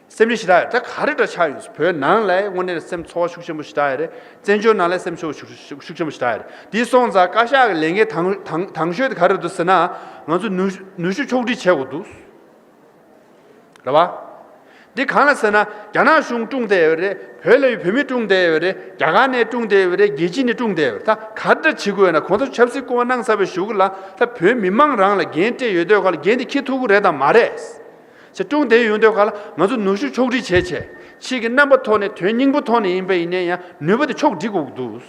སེམས་ཁྲལ་ཞེ་དྲག་ཡོད། ད་ག་རེ་འདྲ་ཆགས་ཡོང་། བོད་ནང་ལ་དངོས་གནས་སེམས་ཚོར་བ་ཤུགས་ཆེན་པོ་ཞེ་དྲག་ཡོད་རེད། བཙན་བྱོལ་ནང་ལ་སེམས་ཚོར་བ་ཤུགས་ཤུགས་ཤུགས་ཆེན་པོ་ཞེ་དྲག་ཡོད་རེད། དེ་སོང་ཙང་བཀའ་ཤག་གི་ལས་འགན་དང་དང་དང་ཤོས་དེ་ག་རེ་རེད་འདུག་ཟེར་ན། ང་ཚོ་ནུས་ནུས་ཤུགས་ཕྱོགས་སྒྲིག་བྱེད་དགོས་འདུག་རེད་བ། འདི་གང་ལ་ཟེར་ན། རྒྱ་ནག་གཞུང་དཀྲུགས་བསྡད་ཡོད་རེད། བོད་ལ་ཡོད་བོད་མི་དཀྲུགས་བསྡད་ཡོད་རེད། རྒྱ་གར་ནས་དཀྲུགས་བསྡད་ཡོད་རེད། རྒྱལ་སྤྱི་ནས་དཀྲུགས་བསྡད་ཡོད་རེད། ད་ག་འདྲ་བྱེད་དགོས་ཡོད་ན། གོང་ས་ཆབ་སྲིད་སྐུ་དབང་གནང་ཚར་བའི་གཞུག་གུ་ལ་ད་བོད་མི་མང་རང་ལ་འགན་སྤྲད་ཡོད་དུས་ག་ལ་འགན་དེ་འཁྱེར་ཐུབ་ཀྱི་རེད་དམ་མ་རེད་ཟེར་དཀྲུགས་བསྡད་ཡོང་དུས་ག་ལ། ང་ཚོ་ནུས་ཤུགས་ཕྱོགས་སྒྲིག་བྱས་བྱས། ཕྱི་གི་རྣམ་པ་ཐོག་ནས་དོན་སྙིང་པོ་ཐོག་ནས་ཡིན་པ་ཡིན་ན་ཡང་ནུས་པ་དེ་ཕྱོགས་སྒྲིག་དགོས་ཀྱི་འདུག་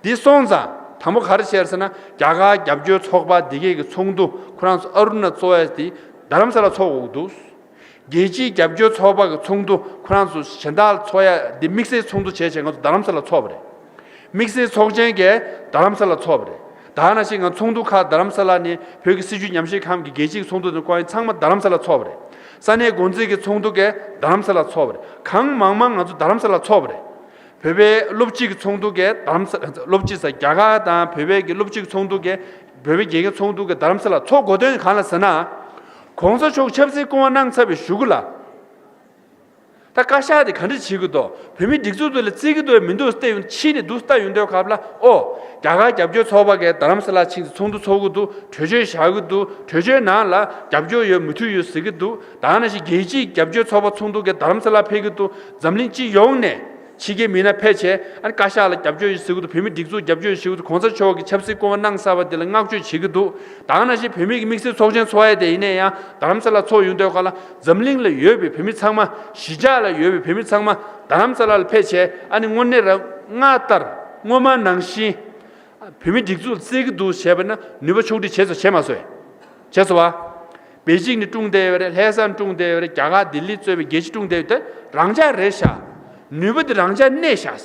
འདི་སོང་ཙང་དང་པོ་ག་རེ་བྱས་ཟེར་ན། རྒྱ་གར་རྒྱབ་སྐྱོར་ཚོགས་པ་འདི་གས་ཀྱི་ཚོགས་འདུ་ཁོ་རང་ཚོ་ཨ་རུ་ན་ཚོགས་ཡ་དེ་རྡ་རམ་ས་ལ་ཚོགས་དགོས་ཀྱི་འདུག་རྒྱལ་སྤྱིའི་རྒྱབ་སྐྱོར་ཚོགས་པ་གི་ཚོགས་འདུ་ཁོ་རང་ཚོ་གཞན་དག་ཚོགས་ཡ་འདི་དམིགས་བསལ་ཚོགས་འདུ་བྱས་བྱས་ང་ཚོ་རྡ་རམ་ས་ལ་ཚོགས་པ་རེད། དམིགས་བསལ་ཚོགས་ཆེན་གྱིས་རྡ་རམ་ས་ལ་ཚོགས་པ་རེད། ད་ནང་བཞིན་ང་ཚོགས་འདུ་ཁག་རྡ་རམ་ས་ལ་ནས་བོད་ཀྱི་སྲིད་བྱུས་ཉམས་ཞིབ་ཁང་གི་རྒྱལ་སྤྱིའི་ཚོགས་འདུ་དང་བསྐོ་ཡ་ཚང་མ་རྡ་རམ་ས་ལ་ཚོགས་པ་རེད། ས་གནས་འགོ་འཛིན་གྱི་ཚོགས་འདུ་གས་རྡ་རམ་ས་ལ་ཚོགས་པ་རེད། གང་མང་མང་ང་ཚོ་རྡ་རམ་ས་ལ་ཚོགས་པ་རེད། བོད་པའི་སློབ་སྤྱི་གི་ཚོགས་འདུ་གས་རྡ་རམ་ས། སློབ་སྤྱི་ཟེར་རྒྱ་གར་དང་བོད་པའི་གི་སློབ་སྤྱི་གི་ཚོགས་འདུ་གས། བོད་པའི་རྒྱལ་ཁའི་ཚོགས་འདུ་གས་རྡ་རམ་ས་ལ་ཚོགས་དགོས་དོན་གང་ལ་ཟེར་ན། གོང་ས་མཆོག་ཆབ་སྲིད་སྐུ་དབང་གནང་ཚར་བའི་གཞུག་གུ་ལ། ད་བཀའ་ཤག་དེ་ག་འདྲ་བྱེད་ཀྱི་འདུག་བོད་མིའི་སྒྲིག་འཛུགས་དེ་ལ་བརྩི་གི་འདུག་མི་འདུག་བལྟས་ཡོང་། ཕྱི་ནས་འདུག་ལྟ་ཡོང་དུས་སྐབས་ལ། ཨོ། རྒྱ་གར་རྒྱབ་སྐྱོར་ཚོགས་པ་གས་རྡ་རམ་ས་ལ་ཕྱིན་ཚོགས་འདུ་ཚོགས་ཀྱི་འདུག་གྲོས་ཆོད་བཞག་གི་འདུག་གྲོས་ཆོད་ནང་ལ་རྒྱབ་སྐྱོར་ཡོད་མོས་མཐུན་ཡོད་ཟེར་གི་འདུག་ད་ནང་བཞིན་རྒྱལ་སྤྱིའི་རྒྱབ་སྐྱོར་ཚོགས་པ་ཚོགས་འདུ་གས་རྡ་རམ་ས་ལ་ཕེབས་ཀྱི་འདུག་འཛམ་གླིང་སྤྱི་ཡོངས་ནས་ཕྱི་རྒྱལ་མི་སྣ་ཕེབས་བྱས། ཨ་ནི་བཀའ་ཤག་ལ་རྒྱབ་སྐྱོར་ཡོད་ཟེར་གི་འདུག་བོད་མིའི་སྒྲིག་འཛུགས་རྒྱབ་སྐྱོར་ཡོད་ཟེར་གི་འདུག་གོང་ས་མཆོག་གིས་ཆབ་སྲིད་སྐུ་དབང་གནང་ཚར་བ་དེ་ལ་བསྔགས་བརྗོད་བྱེད་ཀྱི་འདུག་ད་ནང་བཞིན་བོད་མི་གི་དམིགས་བསལ་ཚོགས་ཆེན་ཚོགས་ཡ་དེ་ཡིན་ན་ཡང་རྡ་རམ་ས་ལ་ཚོགས་ཡོང་དུས་སྐབས་ལ། འཛམ་གླིང་ལ་ཡོད་པའི་བོད་མི་ཚང་མ། གཞིས་ཆགས་ལ་ཡོད་པའི་བོད་མི་ཚང་མ་རྡ་རམ་ས་ལ་ལ་ཕེབས་བྱས། ཨ་ནི་དངོས་གནས་རང་སྔར་ལྟར་སྔོན་མ་ནང་བཞིན་བོད་མིའི་སྒྲིག་འཛུགས་བརྩི་གི་འདུག་བྱས་པ་ན་ནུས་པ་ཕྱོགས་སྒྲིག་བྱས་སོ་བྱས་མ་སོང་། བྱས་སོ་བ། པེ་ཅིང་ནས་དཀྲུགས་བསྡད་ཡོད་རེད། ལྷ་སར་དཀྲུགས་བསྡད་ཡོད་རེད། རྒྱ་གར་ལྡི་ལི་གཙོས་པའི་རྒྱལ་སྤྱི་དཀྲུགས་བསྡད་ཡོད། དེ་རང་འཇགས་རེད་ཤག་ནུས་པ་དེ་རང་འཇགས་གནས་ཤག་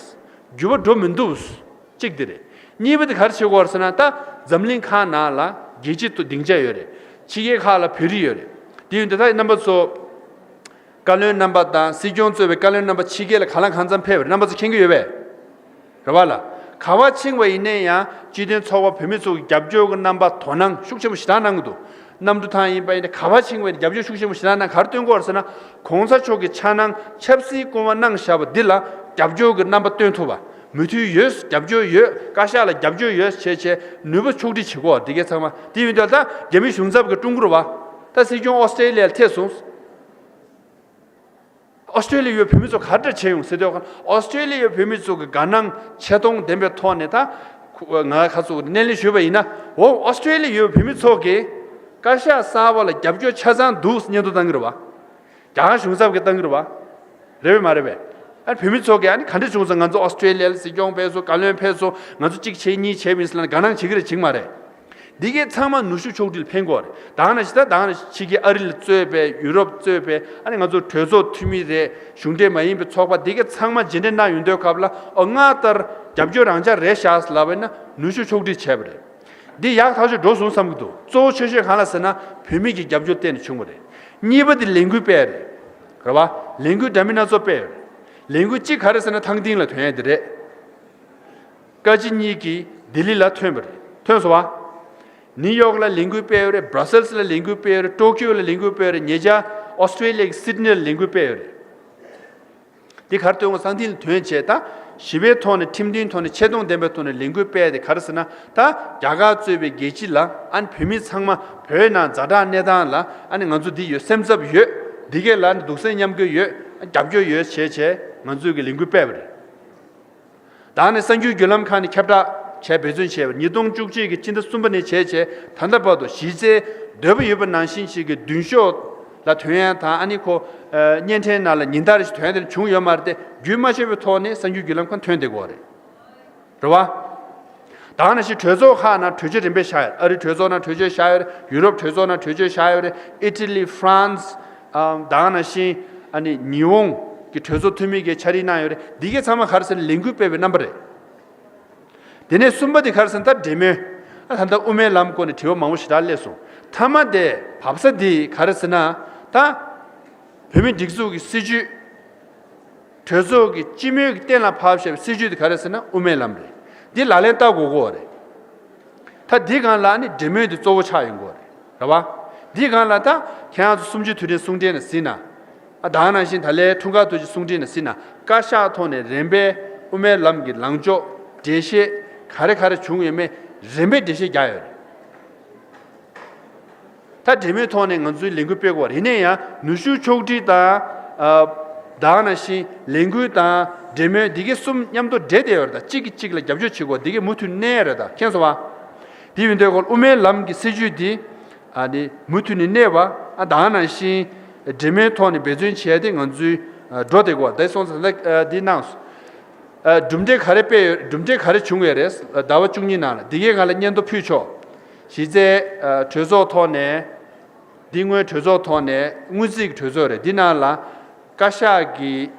འགྱུར་བ་འགྲོ་མི་འདུག་གཅིག་དེ་རེད། གཉིས་པ་དེ་ག་རེ་བྱེད་དགོས་རེད་ཟེར་ན། ད་འཛམ་གླིང་ཁག་ནང་ལ་རྒྱལ་སྤྱི་དུ་སྡིངས་ཆ་ཡོད་རེད། ཕྱི་རྒྱལ་ཁག་ལ་བོད་རིགས་ཡོད་རེད། དེ་ཡིན་དུས་ད་རྣམ་པ་ཚོ། བཀའ་བློན་རྣམ་པ་དང་སྲིད་སྐྱོང་གཙོས་པའི་བཀའ་བློན་རྣམ་པ་ཕྱི་རྒྱལ་ལ་ག་ལ་གང་འཚམ་ཕེབས་པ་རེད། རྣམ་པ་ཚོ་མཁྱེན་གྱི་ཡོད་པས། རེད་བ་ལ། ག་བ་ཕྱིན་པ་ཡིན་ན་ཡང་སྤྱི་མཐུན་ཚོགས་པ་བོད་མི་ཚོ་གི་རྒྱབ་སྐྱོར་གྱི་རྣམ་པ་དོ་སྣང་ཤུགས་ཆེན་པོ་ཞེ་དྲག་གནང་གི་འདུག་གནམ་གྲུ་ཐང་ཡིན་པ་ཡིན་ན་ག་བ་ཕྱིན་པ་ཡིན་ན་རྒྱབ་སྐྱོར་ཤུགས་ཆེན་པོ་ཞེ་དྲག་གནང་། ག་རེ་སྟོན་གྱི་ཡོད་རེད་ཟེར་ན། གོང་ས་མཆོག་གི་འཆར་སྣང་ཆབ་སྲིད་སྐུ་དབང་གནང་བཞག་པ་འདི་ལ་རྒྱབ་སྐྱོར་གྱི་རྣམ་པ་སྟོན་ཐུབ་པ། མོས་མཐུན་ཡོད། རྒྱབ་སྐྱོར་ཡོད། བཀའ་ཤག་ལ་རྒྱབ་སྐྱོར་ཡོད་བྱས་བྱས་ནུས་པ་ཕྱོགས་སྒྲིག་བྱེད་དགོས། འདི་གའི་ཚང་མ་དེ་ཡིན་དུས་ད་རྒྱ་མི་གཞུང་ཚབ་ཀྱིས་དཀྲུག་གི་རེད་བ། ད་སྲིད་སྐྱོང་ཨོ་སི་ཀྲེ་ལི་ཡར་ཕེབས་སོང་། ཨོ་སི་ཀྲེ་ལི་ཡའི་བོད་མི་ཚོ་ག་འདྲ་བྱས་ཡོང་ཟེར་དུས། ཨོ་སི་ཀྲེ་ལི་ཡའི་བོད་མི་ཚོ་གི་དགའ་སྣང་ཆེ་མཐོང་ལྡན་པའི་ཐོག་ནས། ད་ཁོ་ང་ཁ་ཚོ་སྣེ་ལེན་ཞུས་པ་ཡིན་ན། འོ། ཨོ་སི་ཀྲེ་ལི་ཡའི་བོད་མི་ཚོ་གིས་བཀའ་ཤག་གསར་པ་ལ་རྒྱབ་སྐྱོར་ཆ་ཚང་འདུག་སྙན་ཐོ་བཏང་གི་རེད་བ། རྒྱ་གར་གཞུང་ཚབ་ཀྱིས་བཏང་གི་རེད་བ། རེད་པས་མ་རེད་པས། ཨ་ནི་བོད་མི་ཚོ་གིས་ཨ་ནི་ག་འདྲ་བྱུང་སོང་། ང་ཚོ་ཨོ་སི་ཀྲེ་ལི་ཡ་ལ་སྲིད་སྐྱོང་ཕེབས་སོང་། བཀའ་བློན་ཕེབས་སོང་། ང་ཚོ་གཅིག་བྱེད་གཉིས་བྱེད་མིན་ཟེར་ལབ་ནས་དགའ་སྣང་བྱེད་ཀྱི་རེད་བྱེད་ཀྱི་མ་རེད། འདི་གས་ཚང་མ་ནུས་ཤུགས་ཕྱོགས་སྒྲིག་ལ་ཕན་གྱི་ཡོད་རེད། ད་ནང་བཞིན་ད་ད་ནང་བཞིན་ཕྱི་རྒྱལ་ཨ་རི་ལ་གཙོས་པའི་ཡུ་རོབ་གཙོས་པའི་ཨ་ནི་ང་ཚོ་གྲོས་ཚོགས་འཐུས་མི་རེད། གཞུང་འབྲེལ་མ་ཡིན་པའི་ཚོགས་པ་འདི་གས་ཚང་མ་མཇལ་འཕྲད་གནང་ཡོང་དུས་སྐབས་ལ། ཨོ། སྔར་ལྟར་རྒྱབ་སྐྱོར་རང་འཇགས་རེད་ཤག་ལབ་པ་ཡིན་ན་ནུས་ཤུགས་ཕྱོགས་སྒྲིག་བྱས་པ་རེད། འདི་ཡག་ཐག་ཆོད་འགྲོ་སོང་བསམ་གྱི་འདུག་གཙོ་བོ་ཆེ་ཤོས་གང་ལ་ཟེར་ན་བོད་མི་གི་རྒྱབ་སྐྱོར་བརྟེན་ནས་བྱུང་བ་རེད། གཉིས་པ་དེ་ལས་འགུལ་སྤེལ་རེད། རེད་བ། ལས་འགུལ་འདྲ་མིན་སྣ་ཚོགས་སྤེལ་ཡོད་རེད། ལས་འགུལ་གཅིག་ག་རེ་ཟེར་ན་ཐང་སྟེང་ལ་ཐོན་ཡ་དེ་རེད། བཀའ་སྤྱི་གཉིས་ཀྱིས་ལྡི་ལི་ལ་ཐོན་པ་རེད། ཐོན་སོང་བ། ནིའུ་ཡོག་ལ་ལས་འགུལ་སྤེལ་ཡོད་རེད། སྦྲ་སེལ་སི་ལ་ལས་འགུལ་སྤེལ་ཡོད་རེད། ཏོ་ཀིའོ་ལ་ལས་འགུལ་སྤེལ་ཡོད་རེད། ཉེ་ཆར་ཨོ་སི་ཀྲེ་ལི་ཡ་གི་སིད་ནི་ལ་ལས་འགུལ་སྤེལ་ཡོད་རེད། འདི་གར་སྟོན་དགོས། ཐང་སྟེང་ལ་ཐོན་བྱས། ད་ཞི་བའི་ཐོག་ནས་ཁྲིམས་མཐུན་ཐོག་ནས་ཆེ་མཐོང་ལྡན་པའི་ཐོག་ནས་ལས་འགུལ་སྤེལ་ཏེ་ག་རེ་ཟེར་ན། ད་རྒྱ་གར་གཙོས་པའི་རྒྱལ་སྤྱི་ལ། ཨ་ནི་བོད་མི་ཚང་མ་བོད་ནང་ཛ་དྲག་གནས་སྟངས་ལ་ཨ་ནི་ང་ཚོ་འདི་ཡོད། སེམས་འཚབ་ཡོད། འདི་གས་ལ་ཨ་ནི་གདུང་སེམས་མཉམ་སྐྱེད་ཡོད། རྒྱབ་སྐྱོར་ཡོད་བྱས་བྱས་ང་ཚོས་ཀྱི་ལས་འགུལ་སྤེལ་བ་རེད། ད་ནི་གསར་འགྱུར་བརྒྱུད་ལམ་ཁག་ནས་ཁྱབ་བསྒྲགས་བྱས་འབད་བརྩོན་བྱས་པ། ཉིས་སྟོང་བཅུ་གཅིག་གི་སྤྱི་ཟླ་གསུམ་པ་ནས་བྱས་བྱས་ད་ལྟ་བར་དུ་གཞི་རྩའི་འདོད་པ་ཡོད་པ་ནང་བཞིན་ཞིག་གི་མདུན་ཤོག་ལ་ཐོན་ཡ་དང་། ཨ་ནི་ཁོ་ཨ་བརྙན་འཕྲིན་ནང་ལ་ཉིན་ལྟར་ཞིག་ཐོན་ཡ་དེ་བྱུང་ཡོད་མ་རེད་དེ། རྒྱུན་མ་ཆད་པའི་ཐོག་ནས་གསར་འགྱུར་བརྒྱུད་ལམ་ཁག་ཐོན་བསྡད་ཀྱི་ཡོད་རེད། རེད་བ། ད་ནང་བཞིན་གྲོས་ཚོགས་ཁག་ནང་གྲོས་ཆོད་རིམ་པས་བཞག་ཡོད། ཨ་རིའི་གྲོས་ཚོགས་ནང་གྲོས་ཆོད་བཞག་ཡོད་རེད། ཡུ་རོབ་གྲོས་ཚོགས་ནང་གྲོས་ཆོད་བཞག་ཡོད་རེད། ཨི་ཊ་ལི། ཧྥ་རན་སི། ཨ་ད་ནང་བཞིན་ཨ་ནི་ཉི་ཧོང་གི་གྲོས་ཚོགས་འཐུས་མི་གིས་ཕྱག་བྲིས་གནང་ཡོད་རེད། འདི་གས་ཚང་མ་ག་རེ་ཟེར་ན་ལས་འགུལ་སྤེལ་བའི་རྣམ་པ་རེད། དེ་ནས་གསུམ་པ་དེ་ག་རེ་ཟེར་ན་ད་འབྲེལ་མོལ། ཨ་ད་ལྟ་དབུ་མའི་ལམ་སྐོར་ནས་དྲི་བ་མང་པོ་ཞེ་དྲག་སླེབས་སོང་། མཐའ་མ་དེ་བབས་ས་འདི་ག་རེ་ཟེར་ན། ད་བོད་མིའི་སྒྲིག་འཛུགས་ཀྱི་སྲིད་བྱུས། གྲོས་ཚོགས་ཀྱི་སྤྱི་མོས་ཀྱིས་གཏན་ལ་ཕབ་བཞག་པའི་སྲིད་བྱུས་དེ་ག་རེ་ཟེར་ན་དབུ་མའི་ལམ་རེད། འདི་ལག་ལེན་བསྟར་དགོས་ཀྱི་ཡོད་རེད། ད་འདི་སྒང་ལ་ནི་འབྲེལ་མོལ་འདི་གཙོ་བོ་ཆགས་ཡོང་གི་ཡོད་རེད། རེད་བ། འདི་སྒང་ལ་ད་ཁྱེད་རང་ཚོ་གསུམ་བཅུའི་དུས་དྲན་གསུང་འཕྲིན་ལ་གཟིགས་ན། ཨ། ད་ག་ནང་བཞིན་ད་ལའི་འཁྲུངས་སྐར་དུས་ཆེན་གསུང་འཕྲིན་ལ་གཟིགས་ན། བཀའ་ཤག་ཐོག་ནས་རིམ་པས་དབུ་མའི་ལམ་གྱི་ལངས་ཕྱོགས་འགྲེལ་བཤད་ག་རེ་ག་རེ་བྱུང་ཡོད་མེད་རིམ་པས་འགྲེལ་བཤད་རྒྱག་ཡོད་རེད། ད་འབྲེལ་མོལ་ཐོག་ནས་ང་ཚོའི་ལས་འགུལ་སྤེལ་དགོས་རེད། ཡིན་ན་ཡང་ནུས་ཤུགས་ཕྱོགས་སྒྲིག་དང་། ཨ། ད་ག་ནང་བཞིན་ལས་འགུལ་དང་འབྲེལ་མོལ་འདི་གའི་གསུམ་མཉམ་དུ་འདྲེས་བསྡད་ཡོད་རེད། ད་གཅིག་གིས་གཅིག་ལ་རྒྱབ་སྐྱོར་བྱེད་དགོས། འདི་གའི་མུ་མཐུད་གནས་རེད། ད་མཁྱེན་སོང་བ། དེ་ཡིན་དུས་ཁོ་དབུ་མའི་ལམ་གྱི་སྲིད་བྱུས་འདི། ཨ་ནི་མུ་མཐུད་ནས་གནས་པ། ཨ། ད་ག་ནང་བཞིན་འབྲེལ་མོལ་ཐོག་ནས་འབད་བརྩོན་བྱས་ཏེ་ང་ཚོའི། ཨ། འགྲོ་བསྡད་དགོས་རེད། དེ་སོང་ཙང་ད། ཨ། འདི་གནང་སོང་། ཨ། གྲུབ་འབྲས་ག་རེ་སྤེལ་ཡོད། གྲུབ་འབྲས་ག་རེ་བྱུང་ཡོད་རེད། ཟླ་བ་བཅུ་གཉིས་ནང་ལ་འདི་གའི་སྒང་ལ་སྙན་ཐོ་ཕུལ་ཆོག་གཞི་རྩའི། ཨ། གྲོས་ཚོགས་ཐོག་ནས། འདི་སྔོན་གྲོས་ཚོགས་ཐོག་ནས་སྔོན་རྩིས་ཀྱི་གྲོས་ཚོགས་རེད། འདི་ནང་ལ་བཀའ་ཤག་གིས་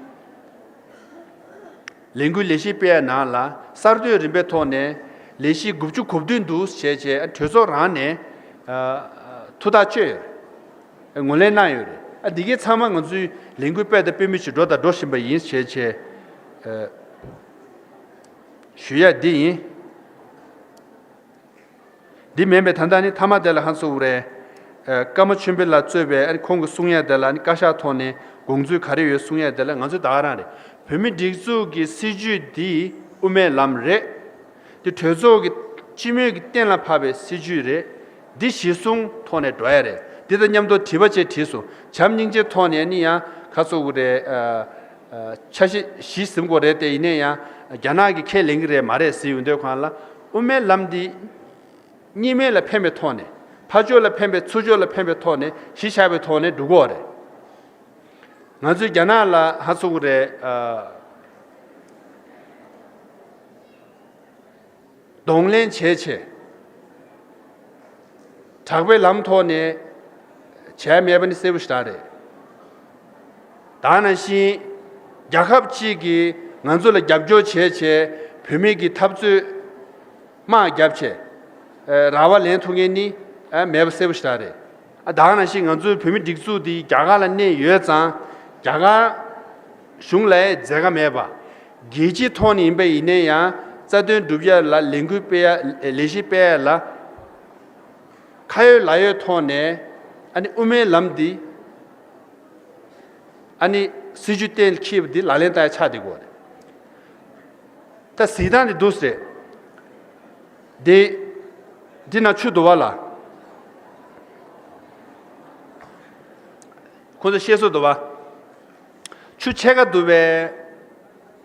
ལས་འགུལ་ལས་གཞི་སྤེལ་ཡ་ནང་ལ་གསར་གཏོད་རིམ་པའི་ཐོག་ནས་ལས་གཞི་དགུ་བཅུ་གོ་བདུན་འདུག་བྱས་བྱས། ཨ། གྲོས་ཚོགས་རང་ནས། ཨ། ཐུགས་ཐག་གཅོད་ཡོད་རེད། ངོས་ལེན་གནང་ཡོད་རེད། ཨ། འདི་གའི་ཚང་མ་ང་ཚོའི་ལས་འགུལ་སྤེལ་དང་སྤེལ་མུས་སུ་འགྲོ་དང་འགྲོ་བཞིན་པ་ཡིན་བྱས་བྱས། ཨ། ཞུ་ཡ་འདི་ཡིན། འདི་མིན་པའི་ད་ལྟ་ནི་མཐའ་མ་དེ་ལ་ཧ་སོ་རེད། ཨ། ཀརྨ་ཆོས་འཕེལ་ལགས་གཙོས་པའི། ཨ། ཁོང་གིས་གསུང་ཡ་དེ་ལ་ནི་བཀའ་ཤག་ཐོག་ནས་དགོངས་ཚུལ་ག་རེ་ཡོད་གསུང་ཡ་དེ་ལ་ང་ཚོས་ད་ག་རང་རེད། བོད་མིའི་སྒྲིག་འཛུགས་ཀྱི་སྲིད་བྱུས་འདི་དབུ་མའི་ལམ་རེད། དེ་གྲོས་ཚོགས་ཀྱི་སྤྱི་མོས་ཀྱིས་གཏན་ལ་ཕབ་པའི་སྲིད་བྱུས་རེད། འདི་གཞིར་བཟུང་ཐོག་ནས་འགྲོ་ཡ་རེད། འདི་དང་མཉམ་དུ་བྲིས་པ་བཅས་བྲིས་སོང་། བྱམས་སྙིང་རྗེའི་ཐོག་ནས་ནི་ཡང་ཁ་སོ་གི་རེད། ཨ། ཨ། ཆ་ཤས་བཞི་ཟིན་དགོས་རེད་དེ། ཡིན་ན་ཡང་རྒྱ་ནག་གིས་ཁས་ལེན་གྱི་རེད་མ་རེད་ཟེར་ཡོང་དུས་སྒང་ལ། དབུ་མའི་ལམ་འདི་གཉིས་སྨན་ལ་ཕན་པའི་ཐོག་ནས། ཕར་ཕྱོགས་ལ་ཕན་པའི་ཚུར་ཕྱོགས་ལ་ཕན་པའི་ཐོག་ནས་གཞི་བཞག་པའི་ཐོག་ནས་འགྲོ་དགོས་རེད། ང་ཚོས་རྒྱ་ནག་ལ་ཧ་སོ་གི་རེད། ཨ། གདོང་ལེན་བྱས་བྱས། དྲག་པོའི་ལམ་ཐོག་ནས་བྱས་མེད་པ་ནི་གསལ་པོ་ཞེ་དྲག་རེད། ད་ག་ནང་བཞིན་རྒྱལ་ཁབ་གཅིག་གིས་ང་ཚོ་ལ་རྒྱབ་སྐྱོར་བྱས་བྱས། བོད་མི་གི་འཐབ་རྩོད་དམག་བརྒྱབ་བྱས། ཨ། རང་དབང་ལེན་ཐུབ་མཁན་ནི། ཨ། མེད་པ་གསལ་པོ་ཞེ་དྲག་རེད། ཨ། ད་ག་ནང་བཞིན་ང་ཚོའི་བོད་མི་སྒྲིག་འཛུགས་འདི་རྒྱ་གར་ལ་གནས་ཡོད་ཙང་། རྒྱ་གར་གཞུང་ལ་མཛད་དཀའ་མེད་པ། རྒྱལ་སྤྱིའི་ཐོག་ནས་ཡིན་པ་ཡིན་ན་ཡང་རྩ་དོན་སྒྲུབ་ཡ་ལ། ལས་འགུལ་སྤེལ་ཡ། ལས་གཞི་སྤེལ་ཡ་ལ་ཁ་ཡོད་ལག་ཡོད་ཐོག་ནས། ཨ་ནི་དབུ་མའི་ལམ་འདི། ཨ་ནི་སྲིད་བྱུས་གཏན་འཁེལ་བ་འདི་ལག་ལེན་བསྟར་ཡ་ཆགས་བསྡད་ཀྱི་ཡོད་རེད། ད་གཟིགས་སྟངས་འདི་འདུག་སེ་རེད། འདི། འདི་ན་ཆུ་འདུག་པ་ལ། ཁོང་ཚོས་ཤེས་སོ་འདུག་པ། ཆུ་ཕྱེད་ཀ་འདུག་པས།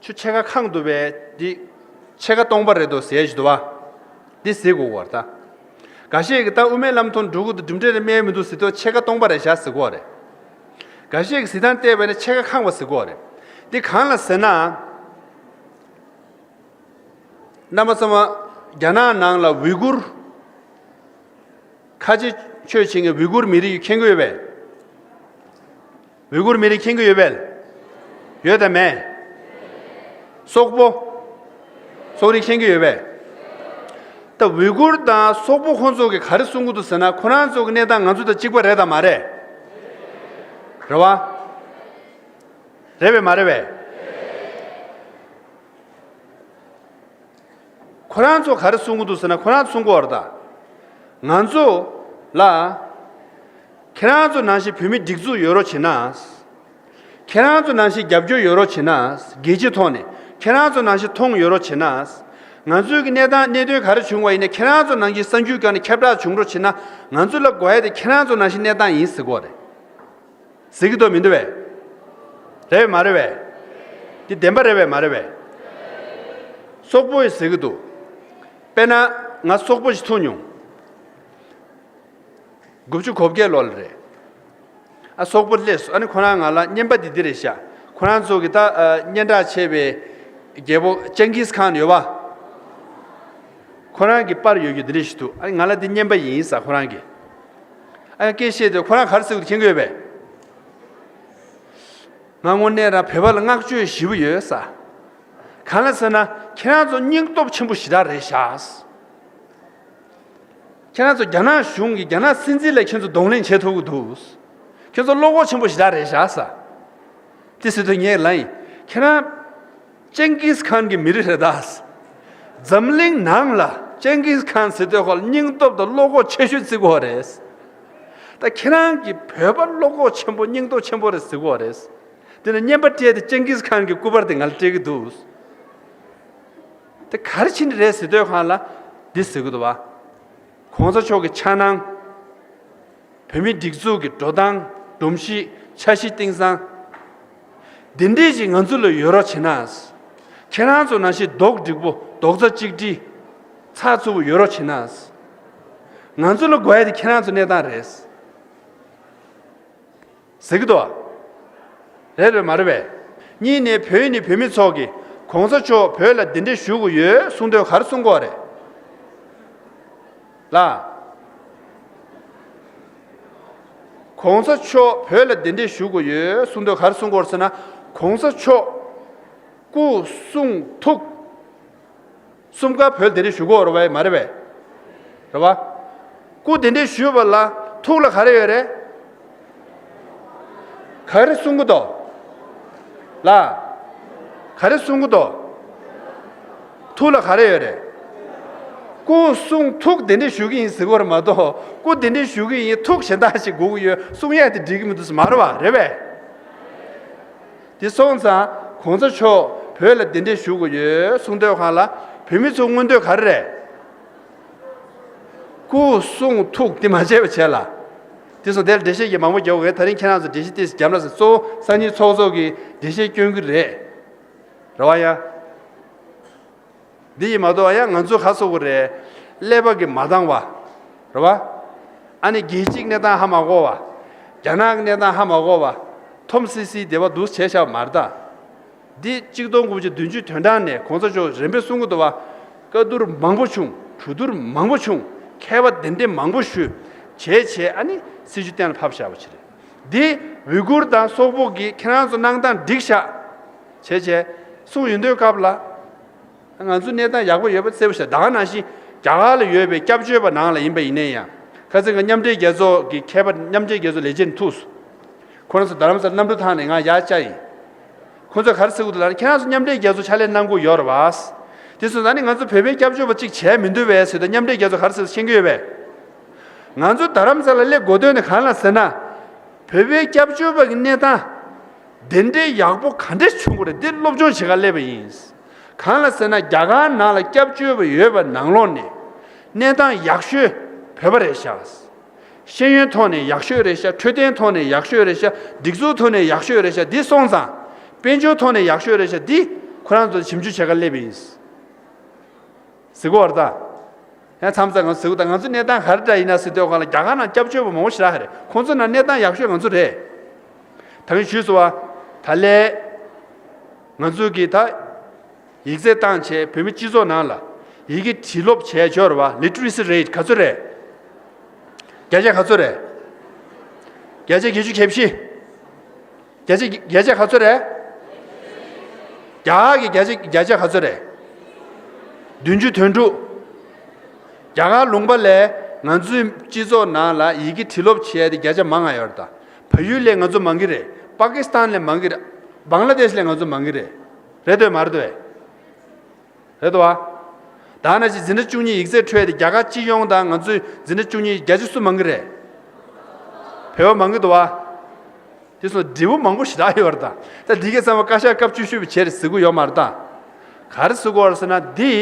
ཆུ་ཕྱེད་ཀ་ཁེངས་འདུག་པས། འདི་ཕྱེད་ཀ་སྟོང་པ་རེད་འདུག་ཟེར་ཞིག་འདུག་པ། འདི་ཟེར་དགོས་པ་རེད་ད། འགའ་ཤས་ཀྱིས་ད་དབུ་མའི་ལམ་ཐོག་འགྲོ་གི་འདུག་གྲུབ་འབྲས་རེ་སྨིན་མི་འདུག་ཟེར་དུས་ཕྱེད་ཀ་སྟོང་པ་རེད་བཞག་ཟེར་གོ་རེད། འགའ་ཤས་ཀྱིས་གཟིགས་སྟངས་བལྟས་པ་ཡིན་ན་ཕྱེད་ཀ་ཁེངས་པ་ཟེར་གོ་རེད། འདི་གང་ལ་ཟེར་ན། རྣམ་པ་ཚང་མ་རྒྱ་ནག་ནང་ལ་ཝི་གུར་ཁ་ཆེ་ཆོས་བྱེད་མཁན་ཝི་གུར་མི་རིགས་མཁྱེན་གྱི་ཡོད་པས། ཝི་གུར་མི་རིགས་མཁྱེན་གྱི་ཡོད་པས། ཡོད་དམ་མེད། སོག་པོ། སོག་རིགས་མཁྱེན་གྱི་ཡོད་པས། ད་ཝི་གུར་དང་སོག་པོ་ཁོང་ཚོ་གིས་ག་རེ་གསུང་གི་འདུག་ཟེར་ན། ཁོ་རང་ཚོ་གི་གནས་སྟངས་ང་ཚོ་དང་གཅིག་པ་རེད་དམ་མ་རེད། རེད་བ། རེད་པས་མ་རེད་པས། ཁོ་རང་ཚོ་ག་རེ་གསུང་གི་འདུག་ཟེར་ན། ཁོ་རང་ཚོ་གསུང་གི་ཡོད་རེད་ད། ང་ཚོ་ལ་ཁྱེད་རང་ཚོ་ནང་བཞིན་བོད་མི་སྒྲིག་འཛུགས་ཡོད་རོགས་བྱེད་ན། ཁྱེད་རང་ཚོ་ནང་བཞིན་རྒྱབ་སྐྱོར་ཡོད་རོགས་བྱེད་ན། རྒྱལ་སྤྱིའི་ཐོག་ནས་ཁྱེད་རང་ཚོ་ནང་བཞིན་མཐོང་ཡོད་རོགས་བྱེད་ན། ང་ཚོའི་གི་གནས་སྟངས་གནད་དོན་ག་རེ་བྱུང་བ་ཡིན་ན། ཁྱེད་རང་ཚོ་ནང་བཞིན་གསར་འགྱུར་སྒང་ནས་ཁྱབ་བསྒྲགས་བྱུང་རོགས་བྱེད་ན། ང་ཚོ་ལ་དགོས་ཡ་དེ་ཁྱེད་རང་ཚོ་ནང་བཞིན་གནས་སྟངས་ཡིན་ཟེར་གོ་རེད། ཟེར་གི་འདུག་མི་འདུག་པས། རེད་པས་མ་རེད་པས། འདི་བདེན་པ་རེད་པས་མ་རེད་པས། སོག་པོ་ཡིས་ཟེར་གི་འདུག་དཔེར་ན་ང་སོག་པོ་ཞིག་ཐུག་མྱོང་། དགུ་བཅུ་གོ་བརྒྱད་ལོ་ལ་རེད། ཨ། སོག་པོ་སླེབས་སོང་། ཨ་ནི་ཁོ་རང་ང་ལ་རྔན་པ་འདི་འདི་རེད་ཤག་ཁོ་རང་ཚོ་གི་ད། ཨ། སྙན་གྲགས་ཆེ་བའི་རྒྱལ་པོ་ཅང་གིས་ཁཱན་ཡོད་པ། ཁོ་རང་གི་པར་ཡོད་རྒྱུ་འདི་འདྲ་ཞིག་འདུག་ཨ་ནི་ང་ལ་འདི་རྔན་པ་ཡིན་ཟེར་ཁོ་རང་གིས། ཨ་ནི་སྐད་བཤད་དུས་ཁོ་རང་ག་རེ་ཟེར་གི་འདུག་མཁྱེན་གྱི་ཡོད་པས། ང་དངོས་གནས་རང་བོད་པ་ལ་བསྔགས་བརྗོད་ཞེ་པོ་ཡོད་ཟེར། གང་ལ་ཟེར་ན་ཁྱེད་རང་ཚོ་སྙིང་སྟོབས་ཆེན་པོ་ཞེ་དྲག་རེད་ཤག་ཁྱེད་རང་ཚོ་རྒྱ་ནག་གཞུང་གིས་རྒྱ་ནག་སྲིད་འཛིན་ལ་ཁྱེད་ཚོ་གདོང་ལེན་བྱེད་ཐུབ་ཀྱི་འདུག་ཁྱེད་ཚོ་བློ་ཁོག་ཆེན་པོ་ཞེ་དྲག་རེད་བཞག་ས། དེ་ཟེར་དུས་ངས་ལབ་ཡིན། ཁྱེད་རང་ཅིང་གིས་ཁཱན་གྱི་མི་རིགས་རེད་ད། འཛམ་གླིང་ནང་ལ་ཅིང་གིས་ཁཱན་ཟེར་དུས་ཁོ་ལ་སྙིང་སྟོབས་དང་བློ་ཁོག་ཆེ་ཤོས་བརྩི་གི་ཡོད་རེད། ད་ཁྱེད་རང་གིས་བོད་པ་བློ་ཁོག་ཆེན་པོ་སྙིང་སྟོབས་ཆེན་པོ་རེད་ཟེར་གི་ཡོད་རེད། དེ་ནས་བརྙན་པར་སྤྲད་དེ་ཅིང་གིས་ཁཱན་གྱི་སྐུ་པར་དེ་ང་ལ་སྤྲད་ཀྱི་འདུག་དེ་ག་རེ་བྱས་ནས་རེད་ཟེར་དུས་ཁོ་ལ་འདི་ཟེར་གྱི་འདུག་བ། གོང་ས་མཆོག་གི་འཆར་སྣང་། བོད་མིའི་སྒྲིག་འཛུགས་ཀྱི་འགྲོ་སྟངས། སྒྲོམ་གཞི། འཆར་གཞི་གཏིང་བཟང་། འདི་འདྲས་ཞིག་ང་ཚོ་ལ་ཡོད་རོགས་བྱེད་ན། ཁྱེད་རང་ཚོ་ནང་བཞིན་རྡོག་སྒྲིག་པོ། རྡོག་རྩ་གཅིག་སྒྲིལ། ཚགས་ཚུད་པོ་ཡོད་རོགས་བྱེད་ན། ང་ཚོ་ལ་དགོས་ཡ་དེ་ཁྱེད་རང་ཚོ་གནས་སྟངས་རེད། ཟེར་གྱི་འདུག་རེད་རེད་མ་རེད་པས། གཉིས་ནས་བོད་ནི་བོད་མི་ཚོ་གིས་གོང་ས་མཆོག་བོད་ལ་གདན་འདྲེན་ཞུ་དགོས་ཡོད་གསུང་དོན་ག་རེ་གསུང་གི་ཡོད་རེད། ལ། གོང་ས་མཆོག་བོད་ལ་གདན་འདྲེན་ཞུ་དགོས་ཡོད་གསུང་དོན་ག་རེ་གསུང་གི་ཡོད་རེད་ཟེར་ན། གོང་ས་མཆོག་སྐུ་གསུང་ཐུགས། གསུམ་ཀ་བོད་གདན་འདྲེན་ཞུ་དགོས་རེད་པས། མ་རེད་པས། རེད་པ། སྐུ་གདན་འདྲེན་ཞུས་པ་ལ་ཐུགས་ལ་ག་རེ་ཡོད་རེད། ག་རེ་གསུང་གི་འདུག་ལ། ག་རེ་གསུང་གི་འདུག་ཐུགས་ལ་ག་རེ་ཡོད་རེད། སྐུ་གསུང་ཐུགས་གདན་འདྲེན་ཞུ་གི་ཡིན་ཟེར་གྱི་ཡོད་རེད་མ་གཏོགས། སྐུ་གདན་འདྲེན་ཞུ་གི་ཡིན། ཐུགས་གཞན་དག་ཞིག་དགོས་ཀྱི་ཡོད་གསུང་ཡ་དེ་འགྲིག་གི་མི་འདུག་ཟེར། མ་རེད་པ། རེད་པས། དེ་སོང་ཙང་གོང་ས་མཆོག་བོད་ལ་གདན་འདྲེན་ཞུ་དགོས་ཡོད་གསུང་དུས་སྒང་ལ། བོད་མི་ཚོ་མངོན་འདོད་ག་རེ་རེད། སྐུ་གསུང་ཐུགས་དེ་མ་བརྗེད་པ་བྱས་ལ། དེ་སོང་དེ་ལ་འགྲེལ་བཤད་ཀྱི་མང་པོ་རྒྱག་དགོས། ད་རིང་ཁྱེད་རང་ཚོ་འགྲེལ་བཤད་ཏོག་ཙམ་བརྒྱབ་ན་ཟེར། གཙོ་བོ་སང་ཉིན་ཚོགས་གཙོ་གིས་འགྲེལ་བཤད་སྐྱོན་གྱི་རེད། རེད་པ་ཡ། འདི་ཡིན་མ་གཏོགས་ཡང་ང་ཚོ་ག་རེ་ཟེར་དགོས་རེད། ཀླད་པ་གིས་མ་འདང་བ། རེད་པ། ཨ་ནི་རྒྱལ་སྤྱིའི་གནས་སྟངས་ཧ་མ་གོ་བ། རྒྱ་ནག་གི་གནས་སྟངས་ཧ་མ་གོ་བ། འཐོམ་སི་སིའི་སྡེ་བ་འདུག་བྱས་བཞག་པ་མ་རེད་ད། འདི་གཅིག་སྟོང་དགུ་བརྒྱ་བདུན་ཅུ་དོན་གྲངས་ནས་གོང་ས་མཆོག་རིམ་པས་གསུང་གི་འདུག་པ། བཀའ་བསྡུར་མང་པོ་བྱུང་། གྲོས་བསྡུར་མང་པོ་བྱུང་། མཁས་པ་གདན་འདྲེན་མང་པོ་ཞུས། བྱས་བྱས་ཨ་ནི་སྲིད་བྱུས་གཏན་ལ་ཕབ་བཞག་པ་ཅིག་རེད། འདི་ཝི་གུར་དང་སོག་པོ་གིས་ཁྱེད་རང་ཚོ་གནང་སྟངས་འགྲིག་ཤག་བྱས་བྱས་གསུངས་ཡོང་དུས་སྐབས་ལ། ང་ཚོ་གནས་སྟངས་ཡག་པོ་ཡོད་པ་གསལ་པོ་ཤར། ད་ག་ནང་བཞིན་རྒྱ་གར་ལ་ཡོད་པའི་སྐྱབས་བཅོལ་བ་ནང་ལ་ཡིན་པ་ཡིན་ནའི་ཡང་། ཁ་སང་ང་མཉམ་འབྲེལ་རྒྱལ་ཚོགས་ཀྱི་མཁས་པ་མཉམ་འབྲེལ་རྒྱལ་ཚོགས་ལས་བྱེད་ཐུག་སོང་། ཁོ་རང་ཚོ་རྡ་རམ་ས་ལ་གནམ་གྲུ་ཐང་ནས་ང་ཡར་བཅར་ཡིན། ཁོ་ཚོས་ག་རེ་ཟེར་གྱི་འདུག་ལབ་ན། ཁྱེད་རང་ཚོ་མཉམ་འབྲེལ་རྒྱལ་ཚོགས་ཕྱག་ལས་གནང་དགོས་ཡོད་རེད་པ། དེ་སོང་ཙང་ནི་ང་ཚོ་བོད་པའི་སྐྱབས་བཅོལ་བ་གཅིག་བྱས་མི་འདུག་པས་ཟེར་དུས། མཉམ་འབྲེལ་རྒྱལ་ཚོགས་ག་རེ་ཟེར་ཤེས་ཀྱི་ཡོད་པས། ང་ཚོ་རྡ་རམ་ས་ལ་སླེབས་དགོས་དོན་ནི་གང་ལ་ཟེར་ན། བོད་པའི་སྐྱབས་བཅོལ་བ་གི་གནས་སྟངས་དེ་འདྲའི་ཡག་པོ་ག་འདྲས་བྱུང་གི་རེད། འདི་སློབ་སྦྱོང་བྱེད་ག་སླེབས་པ་ཡིན། གང་ལ་ཟེར་ན། རྒྱ་གར་ནང་ལ་སྐྱབས་བཅོལ་བ་ཡོད་པ་ནང་ལོགས་ནས་གནས་སྟངས་ཡག་ཤོས་བོད་པ་རེད་ཤག་ཤེས་ཡོན་ཐོག་ནས་ཡག་ཤོས་རེད་ཤག་འཕྲོད་བསྟེན་ཐོག་ནས་ཡག་ཤོས་རེད་ཤག་སྒྲིག་འཛུགས་ཐོག་ནས་ཡག་ཤོས་རེད་ཤག་འདི་སོང་ཙང་། དཔལ་འབྱོར་ཐོག་ནས་ཡག་ཤོས་རེད་ཤག་འདི་ཁོ་རང་ཚོ་ཞིབ་འཇུག་བྱེད་ག་སླེབས་པ་ཡིན། ཟེར་གྱི་ཡོད་རེད་ད། ཡང་མཚམས་མཚམས་ང་ཚོ་ཟེར་གྱི་འདུག་ད་ང་ཚོ་གནས་སྟངས་ག་རེ་འདྲ་ཡིན་ན་ཟེར་དུས་སྒང་ལ། རྒྱ་གར་ནང་སྐྱབས་བཅོལ་བ་མང་པོ་ཞེ་དྲག་རེད། ཁོང་ཚོ་ནང་གནས་སྟངས་ཡག་ཤོས་ང་ཚོ་རེད། ད་གིན་ཞུས་སོང་བ། ད་ལན་ང་ཚོ་གིས་ད་ཡིག་ཚད་བཏང་བྱས་བོད་མི་སྤྱི་ཚོགས་ནང་ལ་ཡི་གེ་བྲིས་ཀློག་བྱས་ཡོད་རེད་པ། Literacy rate ག་ཚོད་རེད། བརྒྱ་ཆ་ག་ཚོད་རེད། བརྒྱ་ཆ་བརྒྱད་ཅུ་གྱ་བཞི། བརྒྱ་ཆ་བརྒྱ་ཆ་ག་ཚོད་རེད། རྒྱ་གར་གྱི་བརྒྱ་ཆ་བརྒྱ་ཆ་ག་ཚོད་རེད། བདུན་ཅུ་དོན་དྲུག་རྒྱ་གར་ལུང་པ་ལས་ང་ཚོའི་སྤྱི་ཚོགས་ནང་ལ་ཡི་གེ་བྲིས་ཀློག་བྱས་ཏེ་བརྒྱ་ཆ་མང་ང་ཡོད་རེད་ད། བལ་ཡུལ་ལས་ང་ཚོ་མང་གི་རེད། པ་ཀི་སི་ཐན་ལས་མང་གི་རེད། བང་ལ་དེཤ་ལས་ང་ཚོ་མང་གི་རེད། རེད་འདོད་མ་རེད་འདོད། རེད་དོ། ད་ནང་བཞིན་འཛིན་གྲྭ་བཅུ་གཉིས་ཡིག་ཚད་འཕྲོད་དེ་རྒྱ་གར་སྤྱི་ཡོངས་དང་ང་ཚོའི་འཛིན་གྲྭ་བཅུ་གཉིས་བརྒྱ་ཆ་སུ་མང་གི་རེད། བོད་པ་མང་གི་འདུག་བ། དེ་སོང་འབྲས་བུ་མང་པོ་ཞེ་དྲག་ཡོད་རེད་ད། ད་འདི་གའི་ཚང་མ་བཀའ་ཤག་སྐབས་བཅུ་བཞི་པ་བྱས་རེད་ཟེར་གྱི་ཡོད་མ་རེད་ད། ག་རེ་ཟེར་གྱི་ཡོད་རེད་ཟེར་ན། འདི་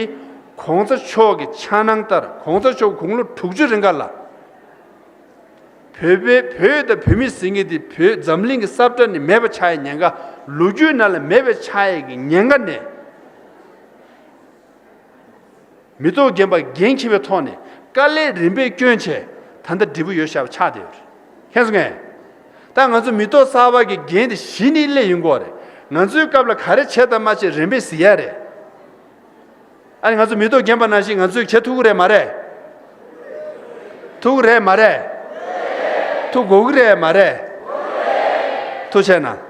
གོང་ས་མཆོག་གི་འཆར་སྣང་ལྟར། གོང་ས་མཆོག་དགུང་ལོ་དྲུག་ཅུ་རིང་ག་ལ། བོད་པའི་བོད་དང་བོད་མི་ཟེར་མཁན་དེ་བོད་འཛམ་གླིང་གི་ས་བཀྲ་ནས་མེད་པ་ཆགས་ཡའི་ཉེན་ཁ། ལོ་རྒྱུས་ནང་ལ་མེད་པ་ཆགས་ཡའི་ཉེན་ཁ་ནས། མི་ཐོག་རྒན་པ་འགན་འཁྱེར་བའི་ཐོག་ནས་དཀའ་ལས་རིམ་པས་བསྐྱོན་བྱས་ད་ལྟ་འབྲས་བུ་ཡོད་ཤག་ཆགས་བསྡད་ཡོད་རེད། མཁྱེན་སོང་ངས། ད་ང་ཚོ་མི་ཐོག་གསར་པ་གི་འགན་དེ་གཞི་ནས་སླེབས་ཡོང་གི་ཡོད་རེད། ང་ཚོའི་སྐབས་ལ་ག་རེ་བྱས་དང་མ་བྱས་རིམ་པས་གཟིགས་ཡ་རེད། ཨ་ནི་ང་ཚོ་མི་ཐོག་རྒན་པ་ནང་བཞིན་ང་ཚོས་བྱེད་ཐུབ་ཀྱི་རེད་མ་རེད། ཐུབ་ཀྱི་རེད་མ་རེད། ཐུབ་དགོས་ཀྱི་རེད་མ་རེད། ཐུགས་རྗེ་གནང་།